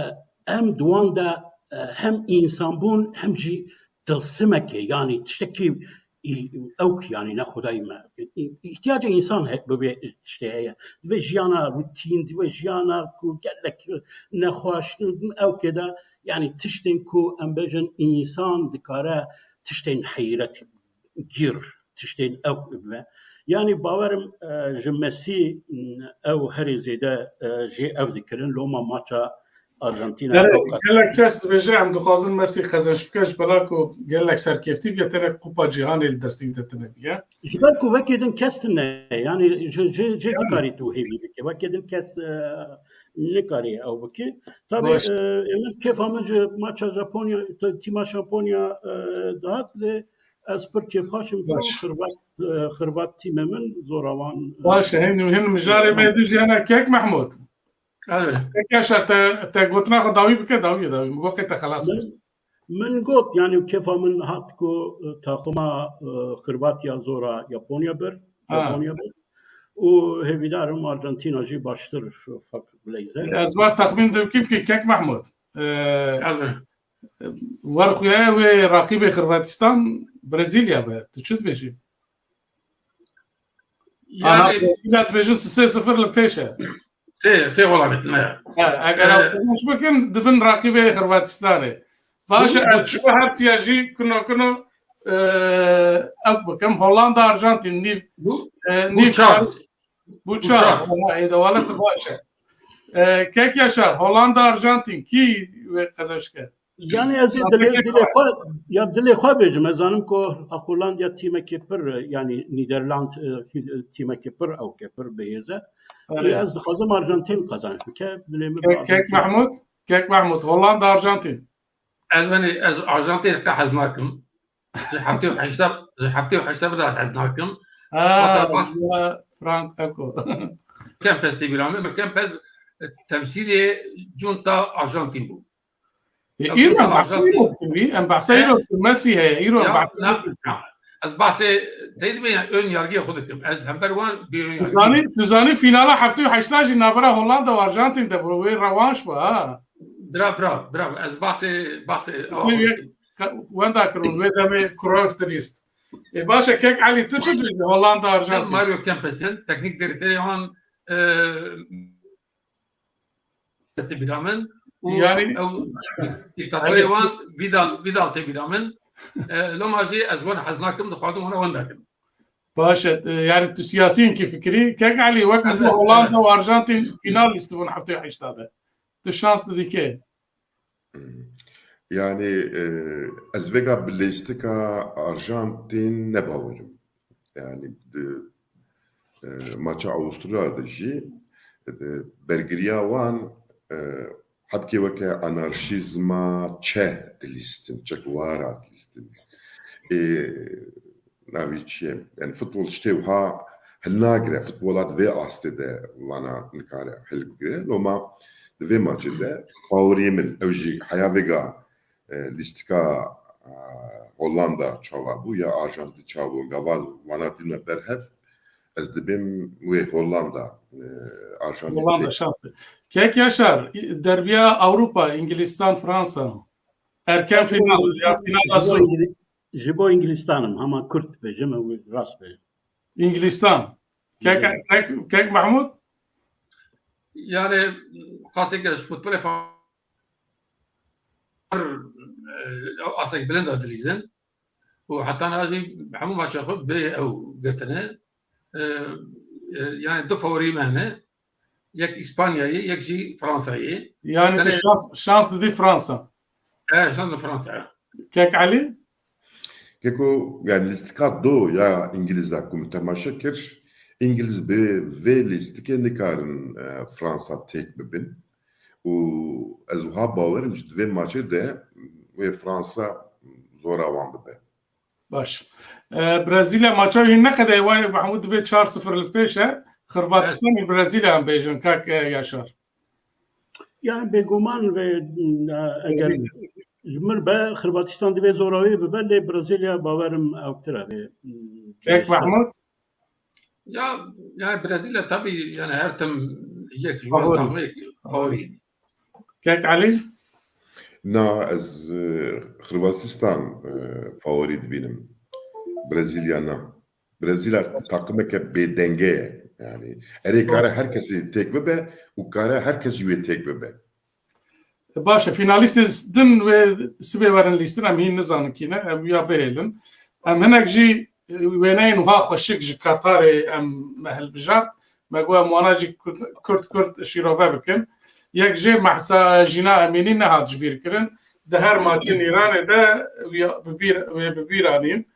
em di wan de, e, hem însanbûn hem jî tilsimekê, yani tiştekî î-, ewk, yani ne xwedayî me. Î-, îhtiyaca însan he-, bi vê tiştê heye. Di vê jiyana rutîn, di vê jiyana ku gelek nexweş, ewkê de, yani tiştên ku em bêjin însan dikare tiştên heyret gir, tiştên ewk bibe. Yani bawerim, e, ji Mesî, m, ew herî zêde, e, jê ew dikirin. Loma maça Arjantina Erê, ew qas gelek kes dibêje, em dixwazin Mesî qezenc bike, ji bela ku gelek serkeftî bûye, tenê Kupa Cîhanê li destî de tune bûye. Ji ber ku wekî din kes tune, yani ji, ji, ji Yani. dikarî tu hêvî bike. Wekî din kes, e, nikarî ew bike. Tabii, Baş. e, min kêfa min ji maça Japonya, t-, tîma Japonya, e, dihat, lê ez pir kêfxweş im ku Baş. Xirvat, e, Xirvat tîmê min zora wan, e, Baş e, hin, hin mijarê me dû jî hene kek Mehmûd. Elbet. Peki Yaşar, te, te gotina xwe dawî bike, dawî ye, dawî. Min got te xelas kir. Min got, yani kêfa min hat ku, e, taxuma, e, Xirvatiya zora Japonya bir, Ha. Japonya bir. Û hêvîdar im Arjantina jî baştir fek bileyze. Ez war texmîn dikim ki kek Mahmud. E, Elbet. Wer xuya wê raqîbê Xirvatistan Brezilya be. Tu çi dibêjî? Ana Yani Brezilya dibêjin sê sifir li pêş e. sê, sê gola bit me. Ha, eger Ee, ew qazanç bikin, dibin raqîbê Xirvatistanê. Baş e, Bu- bu- ez ji bo her siyajî kuno kuno, e, ew bikim. Hollanda, Arjantin, nîv, Bu, e, bu nîv çar. Bu çar. çar. Wala, ê, de wala tu baş e. E, kek Yaşar, Hollanda, Arjantin, kî wê qezaş ke? Yani ez ê Nasıl dilê, kek- dilê xwe, ya dilê xwe bêjim. Ez zanim ku Hollanda tîmekê pir, yani Nîderland, e, tîmekê pir ew ke pir bihêze. Erê. Ez dixwazim Arjantin qazanç bike. Dilê min Kek, kek Mahmud, kek Mahmud, Hollanda, Arjantin. Ez benî ez Arjantinê te hez nakim. Ji heftê û heşta, ji heftê û heşta bida hez nakim. Ha, Hatta bak- ya Frank Eko. Kempes tê bîra min, Kempes temsîlê Junta Arjantin bû. E, Ya, îro Junta bahsê Arjantin. îro dikim, em bahsê He? îro dikim, Messi heye, îro Ya, bahsê na, Messi. na. Ez bahsê teydi ben yani ön yargıya xwe dikim. Ez hember wan bir ön Tu yargı. zanî, tu zanî finala heftê û heşta jî navbera Hollanda û Arjantin de bû, wê rewanş bû, ha. Bravo, bravo, bravo. Ez bahsê, bahsê Sen yek wenda kirin, wê demê Cruyff dirist. E, baş e, kek Elî, tu çi dibêjî Hollanda, Sen Arjantin? Mario Kempes'ten teknik direktörê wan, e, destê bîra min û Yani- ew diktatorê wan Vidal, Vidal tê bîra min. E, loma jî ez wan hez nakim, dixwazim wana wenda kim. Baş e, e, yani tu siyasiyên kî fikirî. Kek Elî, wek min Evet, got, Hollanda evet. û Arjantin final lîstibûn heftê û heşta de. Tu şans didî kê? Yani e, ez vêga bi lîstika Arjantin ne bawerim. Yani di e, maça Avusturya de jî e, bergiriya wan e, hebkê weke anarşîzma çeh dilîstin, Che Guevara dilîstin. E, navî çi ye? Yani futbol tiştê wiha hilnagire. Futbola di vê astê de vana nikare hilbigire. Loma di vê maçê de favoriyê min, ew jî heya vêga e, lîstika e, Hollanda çawa bû ya Arjantin çawa bû, gava vana tîne berhev, ez dibêm wê Hollanda, e, Arjantin Hollanda têk. şanslı. Kek Yaşar, derbiya Avrupa, Îngilîstan, Fransa. Erken final, ya finala Ji bo zor. Îngiliz-, ji bo Îngilistanim, hema kurt bêjim, ew rast bêjim. Îngilîstan. Kek, Evet. kek, kek Mahmud? Yani, xasê ke ji futbolê fa-, e, asek bilind dilîzin. Û heta niha jî hemû maça xwe bê ew girtine. E, e, yani du favorî me hene. Yek Îspanyayê, yek jî Fransayê. Yani tu Yani- şans, şans didî Fransa. E, şans da Fransa. Kek Elî? Keko, yani lîstika do ya Îngilîza ku min temaşe kir, Îngilîz bi vê lîstikê nikarin e, Fransa têk bibin. Û ez wiha bawerim ji di vê maçê de wê Fransa zora wan bibe. Baş. E, Brezîlya maça wî neqede, vay Mahmud, dibê çar sifir li pêş e. Xirvatistanê Brezîlya em bêjin, kak, e, Yaşar. Yani bêguman ve, e, eger ji min be Xirvatistan divê zora wê bibe, lê Brezîlya bawerim ewtir e vê, e, Kek Mahmud? Ya, yani Brezîlya tabii yani her tim yek ji Favori. wan taxmê favorî. Kek Elî? Na, ez e, Xirvatistan e, favorî dibînim. Brezîlya na. Brezîlya taqimeke bêdenge ye. Yani erê kare her kesî têk bibe û kare her kes ji wê têk bibe. Baş e, finalîstê din wê sibê werin lîstin, em hîn nizanin kî ne, em ya bihêlin. Em hinek jî, e, wêneyên wiha xweşik ji Katarê em me hilbijart. Me got em wana jî kurt, kurt, kurt şîrove bikin. Yek jê Mehsa Jîna Emînî nehat ji bîr kirin. Di her maçên Îranê de ya bi bîr, wê bi bîr anîn.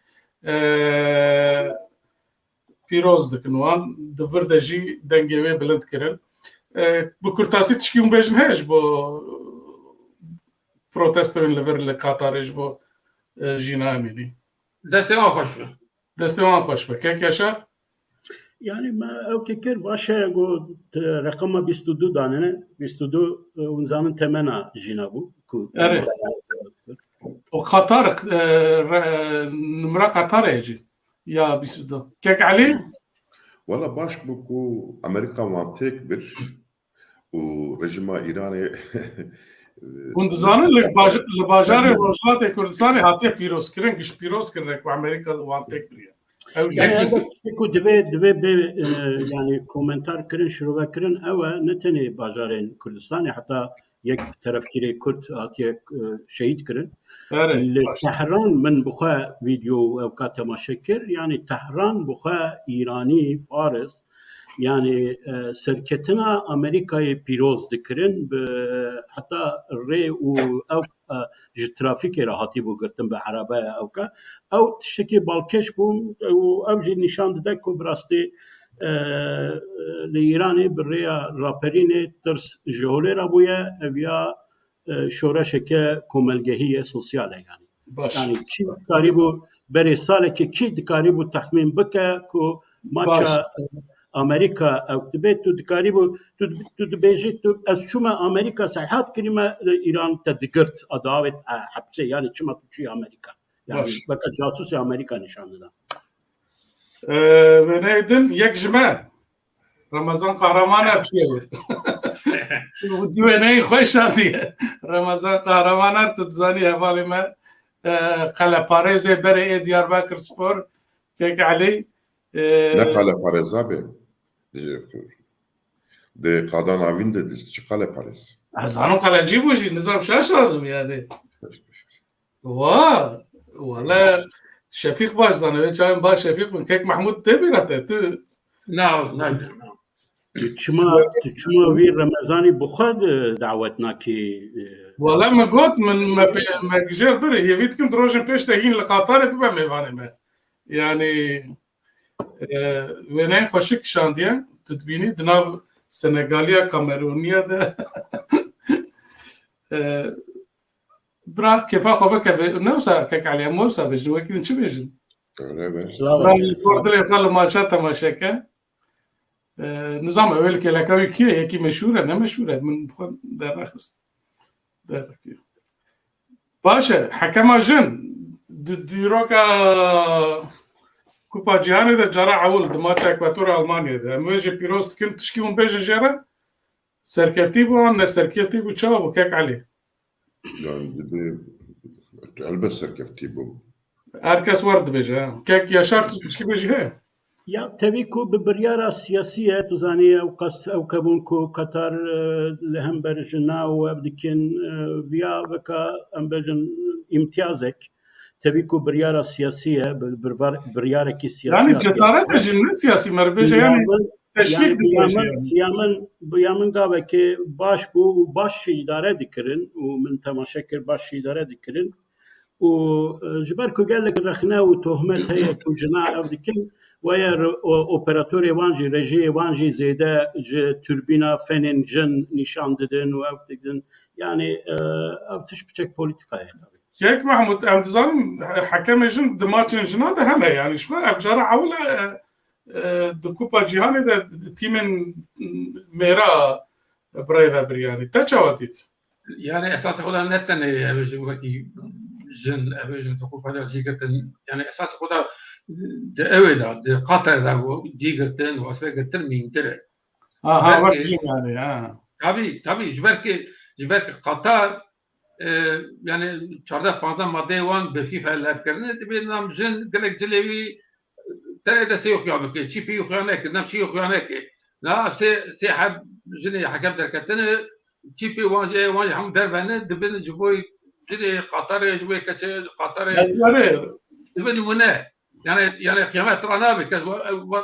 E, pîroz dikin wan, di vir de jî dengê wê bilind kirin. E, bi kurtasî tişkî hûn bêjin heye ji bo protestoyên li vir li Qatarê ji bo, e, Jîna Emînî? Destê wan xweş be. Destê wan xweş be. Kek Yaşar? Yani me ew kir, baş e, got, reqema bîst û du danene, bîst û du, e, hûn zanin temena jîna bû ku Erê. O Qatar, e, re-, numra Qatar e jî. Ya bîst û du. Kek Elî? Wala baş bû ku Amerîka wan têk bir û rejîma Îranê Hûn dizanin li baj-, li bajarê Rojhilatê Kurdistanê hatiye pîrozkirin, giş pîrozkirin ku Amerîka wan têk biriye. Ew jî. Yani elbet tiştekî ku divê, divê bê, e, yani komentar kirin, şirove kirin, ew e, ne tenê bajarên Kurdistanê, heta yek terefkirê Kurd hatiye, e, şehîd kirin. Erê, Li baş. Tehran min bi xwe vîdeo û ewka temaşe kir. Yani Tehran bi xwe Îranî, Faris, yani, e, serketina Amerîkayê pîroz dikirin, bi heta rê û ew, e, ji trafîkê re hatîbû girtin bi erebeya ewka. Ew tiştekî balkêş bû û ew jî nîşan dide ku bi rastî, e, li Îranê bi rêya raperînê tirs ji holê re bûye, ev ya, e, şoreşeke komelgehî ye, sosyal e yani. Baş. Yani kî dikarîbû berê salekê kî dikarîbû texmîn bike ku maça Baş. Amerîka ew dibe, tu dikarîbû, tu, tu dibêjî, tu, ez çûme Amerîka, seyahat kirîme, e, Îran te digirt, a diavêt, e, hepsê, yani çima tu çûyî Amerîka? Yani Baş. Weke casusê Amerîka nîşan dida. Ee, wêneyê din yek ji me. Ramazan Qahramaner çûye wir. Wêneyê xwe şandiye. Ramazan Qahramaner, tu dizanî hevalê me, e, qeleparêzê berê ê Diyarbakir Spor, Kek Elî, e, Ne qeleparêz abi. Dê qadan avîn de dist çi qeleparêz. Ez zanim qelecî bû jî, nizam şaş aldim yani. Wa, wala Şefîq baş zane, wê çayan baş Şefîq bin. Kek Mahmud tê bîra te, tu. Na, na, na. Tu çima, tu çima wî Remezanî bi xwe de dawet nakî, e, Wala me got, min, me pê, me gijêr bir, hêvî dikim di rojên pêş de hîn li Qatarê bibe mêvanê me. Yani, e, wêneyên xweşik şandiye, tu dibînî, di nav Senegaliya, Kamerûniya de. E, bira, kêfa xwe bike be, ne wisa Kek Elî, em wisa bêjin, wekî din çi bêjin? Öyle be. Silav Bira, aleyküm. li gor dilê xwe li maça temaşe ke. E, nizam, ew ê li kêleka wî kî ye, yekî meşhûr e, ne meşhûr e, min bi xwe derrexist. Derrexiye. Baş e, hekema jin, di dîroka Kupa Cîhanê de cara ewil di maça Ekwator Almanyayê de. Em wê jî pîroz dikin, tişkî hûn bêjin jê re? Serkeftî bû an ne serkeftî bû, çawa bû Kek Elî? Yani dibê elbet serkeftî bû. Her kes wer dibêje, ha. Kek Yaşar, tu tişkî bêjî he? Ya tevî ku bi biryara siyasî ye, tu zanî ew qas ew kebûn ku Qatar, e, li hember jina û ev dikin, e, viya veka em bêjin îmtiyazek. Tevî ku biryara siyasî ye, bir, bir, biryarekî siyasî Yani hatiye. cesaret e jin ne siyasî, me re bêje yani Biyamin, teşvîk yani dike jî biyamin, yani. biyamin, biyamin gavekê baş bû û baş jî îdare dikirin û min temaşe kir baş jî îdare dikirin û, e, ji ber ku gelek rexne û tohmet heye ku jina ev dikin, weye re-, o-, operatorê wan jî, rejiyê wan jî zêde ji turbîna fenên jin nîşan didin û ev didin. Yani, e, ev tişt piçek polîtika ye tabii. Kek Mahmud, em dizanin hekemê jin di maçên jina de hene, yani ji xwe ev cara ewil e, e, di Kupa Cîhanê de tîmên mêra bi rê ve bir yani. Te çawa dît? Yani esasê xwe de ne tenê ev jin wekî jin, ev jin di Kupa de cî girtin. Yani esasê xwe de di ewê de, di Qatar de cî girtin, wasfê girtin mîntir e. Ha, ha, Belkî- wek jin yani, ha. Tabii, tabii. Ji ber ki, ji ber ki Qatar, e, yani çardeh panzdeh madeyê wan bi FIFA lev kirine, dibê nam jin gelek cilê wî terê de sê yoxya bike, çîpî yoxya neke, nam çî yoxya neke. Na sê, sê heb jinê hekem derketine, çîpî wan jî, wan jî hemû dervene, dibin ji bo jinê Qatarê, ji bo keçê Qatarê, Belki dibin nimûne. Yani, yani qiyamê tira nabe, kes,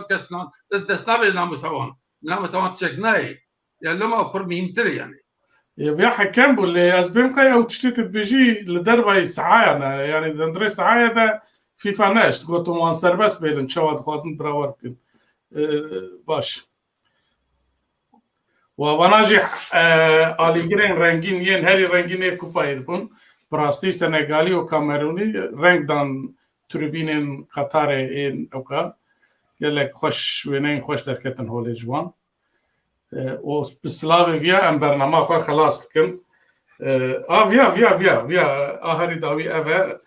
kes nam, dest nabe namusa wan. Namusa wan tişek nayê. Ya lema pir mîntir e yani. Ya, ya hekem bû, lê ez bêm qey ew tiştê tu dibêjî li dervayî sahaya ne, yani dendirê sahaya de FIFA neşt, gotin wan serbest bêlin, çawa dixwazin birawer bikin. Ee, baş. Wa vana jî, e, alîgirên rengîn yên herî rengîn ê kupayê bûn. Bi rastî Senegalî û Kamerûnî reng dan tribînên Qatarê ên ewka. Gelek xweş wêneyên xweş derketin holê ji wan. E, û bi silavê viya em bernama xwe xelas dikin. E, a viya, viya, viya, viya, a herî dawî ev e.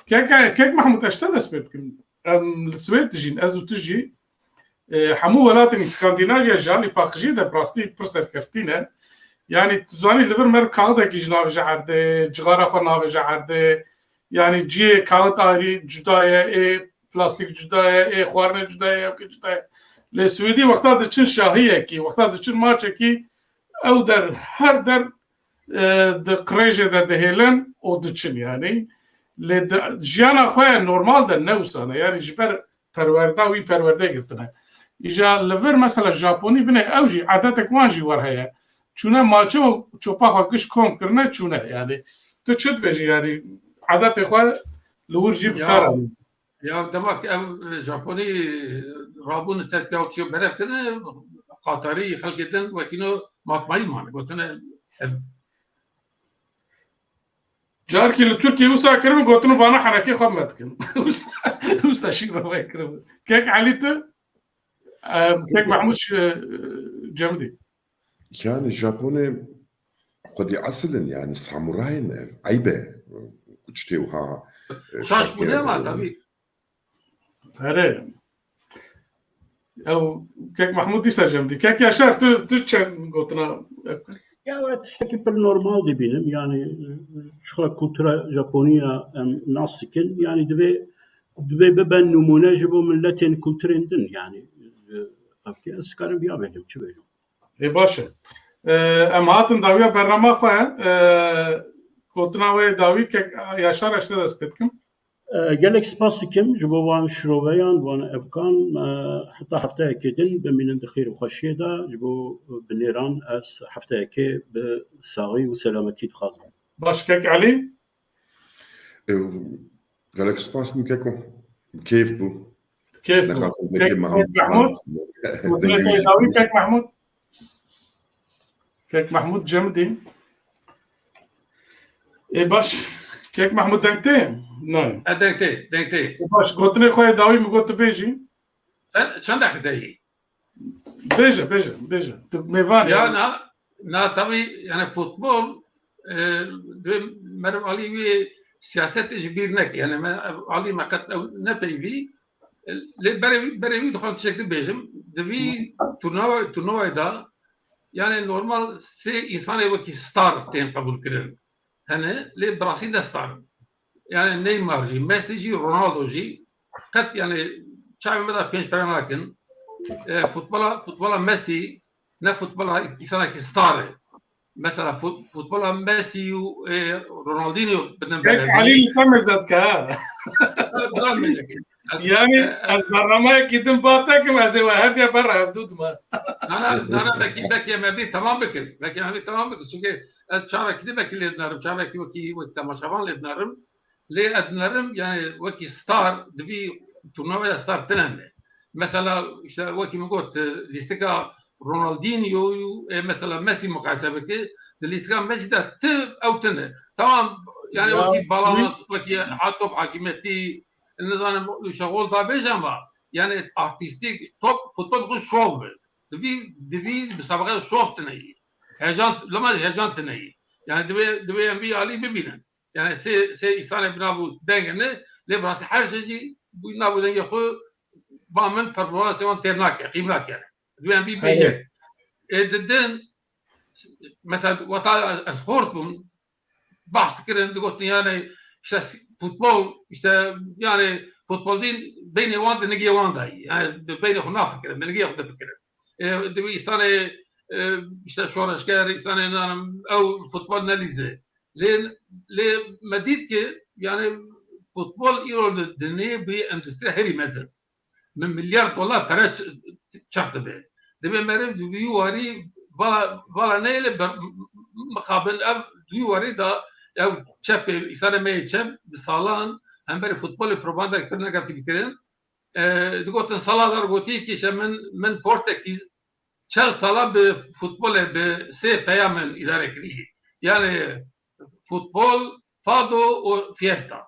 Kek, Kek Mehmûd, ez ji te dest pê dikim. Em li Swêd dijîn, ez û tu jî. E, hemû welatên Îskandînavya ji alî paqijiyê de bi rastî pir serkeftî ne. Yanî tu zanî li vir meriv kaxidekî jî navêje erdê, cixara xwe navêje erdê. Yanî cihê kaxid ayrî cuda ye, ê plastîk cuda ye, ê xwarinê cuda ye, ewkê cuda ye. Lê Swêdî wexta diçin şahiyekî, wexta diçin maçekî, ew der, her der, e, di qirêjê de dihêlin û diçin yanî. Lê di jiyana xwe normal de ne wisa ne. Yanî ji ber perwerda wî perwerde girtine. Îja li vir mesela Japonî binê ew jî edetek wan jî wer heye. Çûne maçe û çopa xwe giş kom kirine çûne. Yanî tu çi dibêjî yanî edetê xwe li wir jî bi Ya, kar anî? Ya dema ku ev, e, Japonî, e, rabûn li ser piya û çiyo berev kirine, Qatarî, xelkê din wekî no matmayî mane. Gotine, ev Carkî li Tirkiyê wisa kiribin, gotin vana henekê xwe me dikin. Wisa, wisa şîrove kiribin. Kek Elî tu, e, Kek Mehmûd, e, Cemidî. Yani Japonê xwedî esil in, yani samurayên ev, eyb e. Ku tiştê wiha, e, Şaş bûne ma tabî. Here. Ew Kek Mehmûd dîsa cem dî. Kek Yaşar, tu, tu çend gotina ev kir? Ya, ez tiştekî pir normal dibînim. Yani, ji xwe kultura Japoniya em nas dikin. Yani, divê, divê bibe nimûne ji bo miletên kulturên din. Yani, ev ki ez karim ya bêjim, çi bêjim? Ê, baş e. E, em hatin dawiya bernama xwe. E, gotina we dawî Kek Yaşar, ez te dest pê dikim. E, gelek spas dikim ji bo wan şiroveyan, wan evkan. E, heta hefteyekê din bimînin di xêr û xweşiyê de. Ji bo binêran ez hefteyekê bi saxî û selametî dixwazim. Baş, Kek Elî? Ew, gelek spas dikim Keko. Keyf bû. Keyf bû. Nexasim Kek, Kek Mehmûd. Kek Mehmûd. Dengê wî jî dawî Kek Mehmûd. Kek Mehmûd Cemidî. Ê baş, Kek Mehmûd deng tê? Nayê. E, deng tê, deng tê. Ê baş, gotinê xwe yê dawî min got tu bêjî. Sen çend dakika deyî? Bêje, bêje, bêje. Tu mêvan î. Ya na, na tabii yani futbol, e, dê meriv alî wî siyaset ji bîr neke. Yani me alî me qet ew ne peyvî. Lê berê wî, berê wî dixwazim tiştek din bêjim. Di vî turnuva, turnuvayê de, yani normal sê insanê wekî star tên qebûl kirin. Hene, lê bi rastî ne star in. Yani Neymar jî, Messi jî, Ronaldo jî qet yani çavê me de pênc pere nakin. E, futbola, futbola Messi ne futbola insanekî star e. Mesela fut-, futbola Messi û, e, Ronaldinho bidin Kek berê. Elî li te mêze dike ha. Daha mêze dike. Yani e, e, ez bernameyekî din ba te kim, ez ê we her diye berra hevdû dima. Na, na, na, na, belkî, belkî em ê vî temam bikin. Belkî em ê vî temam bikin. Çünkü ez çavekî din belkî lê dinerim. Çavekî wekî, wekî temaşevan lê dinerim. Lê ez dinerim, yani wekî star, di vî turnuvaya star tine ne. Mesela işte wekî min got, e, lîstika Ronaldinho û, e, mesela Messi muqayese bike, di lîstika Messi de ti ew tine. Tamam, yani ya, wekî balans, wî wekî ha top hakimiyetî, nizanim, şexol da bêje ama, yani artîstîk, top, futbol xwe şov be. Di vî, di vî misabeqe şov tine yî. Heyecan, lema heyecan tine yî. Yani divê, divê em vî alî bibînin. Yani sê, sê îsanê bi nav û dengê ne, lê bi rastî her şey jî bi nav û dengê xwe ba min performansê wan têr nake, qîm nake. Divê em bî bê yek. Ê di din, mesela weta ez xort bûm, bahs dikirin, digotin yani işte futbol, işte yani futbolcî beynê wan di nigê wan de yî. Yani di beynê xwe nafikirin, di nigê xwe difikirin. E, di wî îsanê, e, işte şoreşger, îsanê nanim, ew futbol nelîze. Lê, lê me dît ki yani futbol îro li dinê bi endustri herî mezin. Min milyar dolar pere ç-, çax dibe. Dibe meriv di wî warî vala, vala neyê lê ber-, mixabin ev di wî warî da ev çepê, îsanê me yê çep bi salan hemberî futbolê propaganda kir negatif kirin. E, digotin Salazar gotî ki işte min, min Portekiz çel sala bi futbolê bi sê feya min îdare kirî. Yani futbol, fado û fiesta.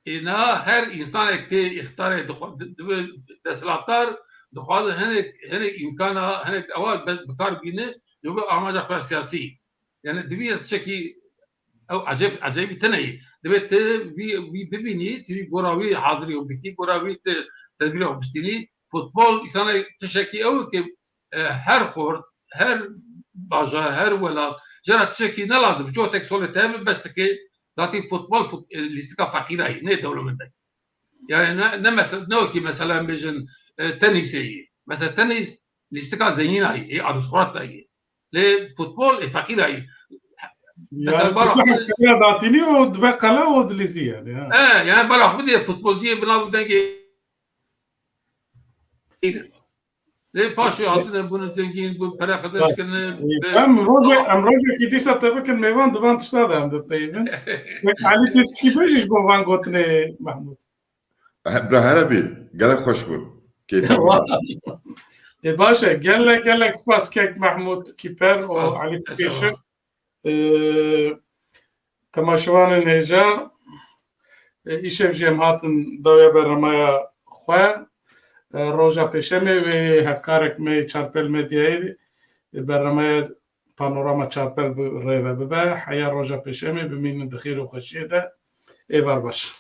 Ê niha her însanek tê îxtarê dixwa-, di-, dibe desthilatdar, dixwaze hinek, hinek îmkana, hinek ewa be-, bi kar bîne, ji bo amaca xwe siyasî. Yani divî tiştekî ew eceb-, ecebî tune ye. Divê tu vî, vî bibînî, tu vî gora wî hazirî û bikî, gora wî tu tedbîra xwe bistînî. Futbol îsana tiştekî ew ke, e, her xort, her bajar, her welat, jera tiştekî ne lazim. Cotek solê te hebe bes dike, zatî futbol fut-, e, lîstika feqîra ye, ne dewlemendek. Yani ne, ne mesela, ne wekî mesela em bêjin, e, tenîsê ye. Mesela tenîs lîstika zengîna ye, ê aristokrat da ye. Lê futbol ê feqîra ye. Mesela Yani bala xwe Fetullah Kaya datînî û dibe qele û dilîzî yani. Ha. E, yani bala xwe dê futbolciyê bi nav û dengê Lê paşê hatine bûne zengîn, bûn pere xirc kirine. Em rojek, em rojekî dîsa te bikin mêvan, di van tişta de em bipeyivin. Wek Elî tê tişkî bêjî ji bo van gotinê Mehmûd. Bira here bî, gelek xweş bû. Keyfa min. Ê baş e, gelek, gelek spas kek Mehmûd Kîper û Spas, Elî spas. Pêşik. Ee, Temaşevanên hêja, e, îşev jî em hatin dawiya bernameya xwe. E, roja pêşemê wê hevkarek me Çarpel Medyayê, e, bernameya Panorama Çarpel bi rê ve bibe. Heya roja pêşemê bimînin di xêr û xweşiyê de. Êvar baş.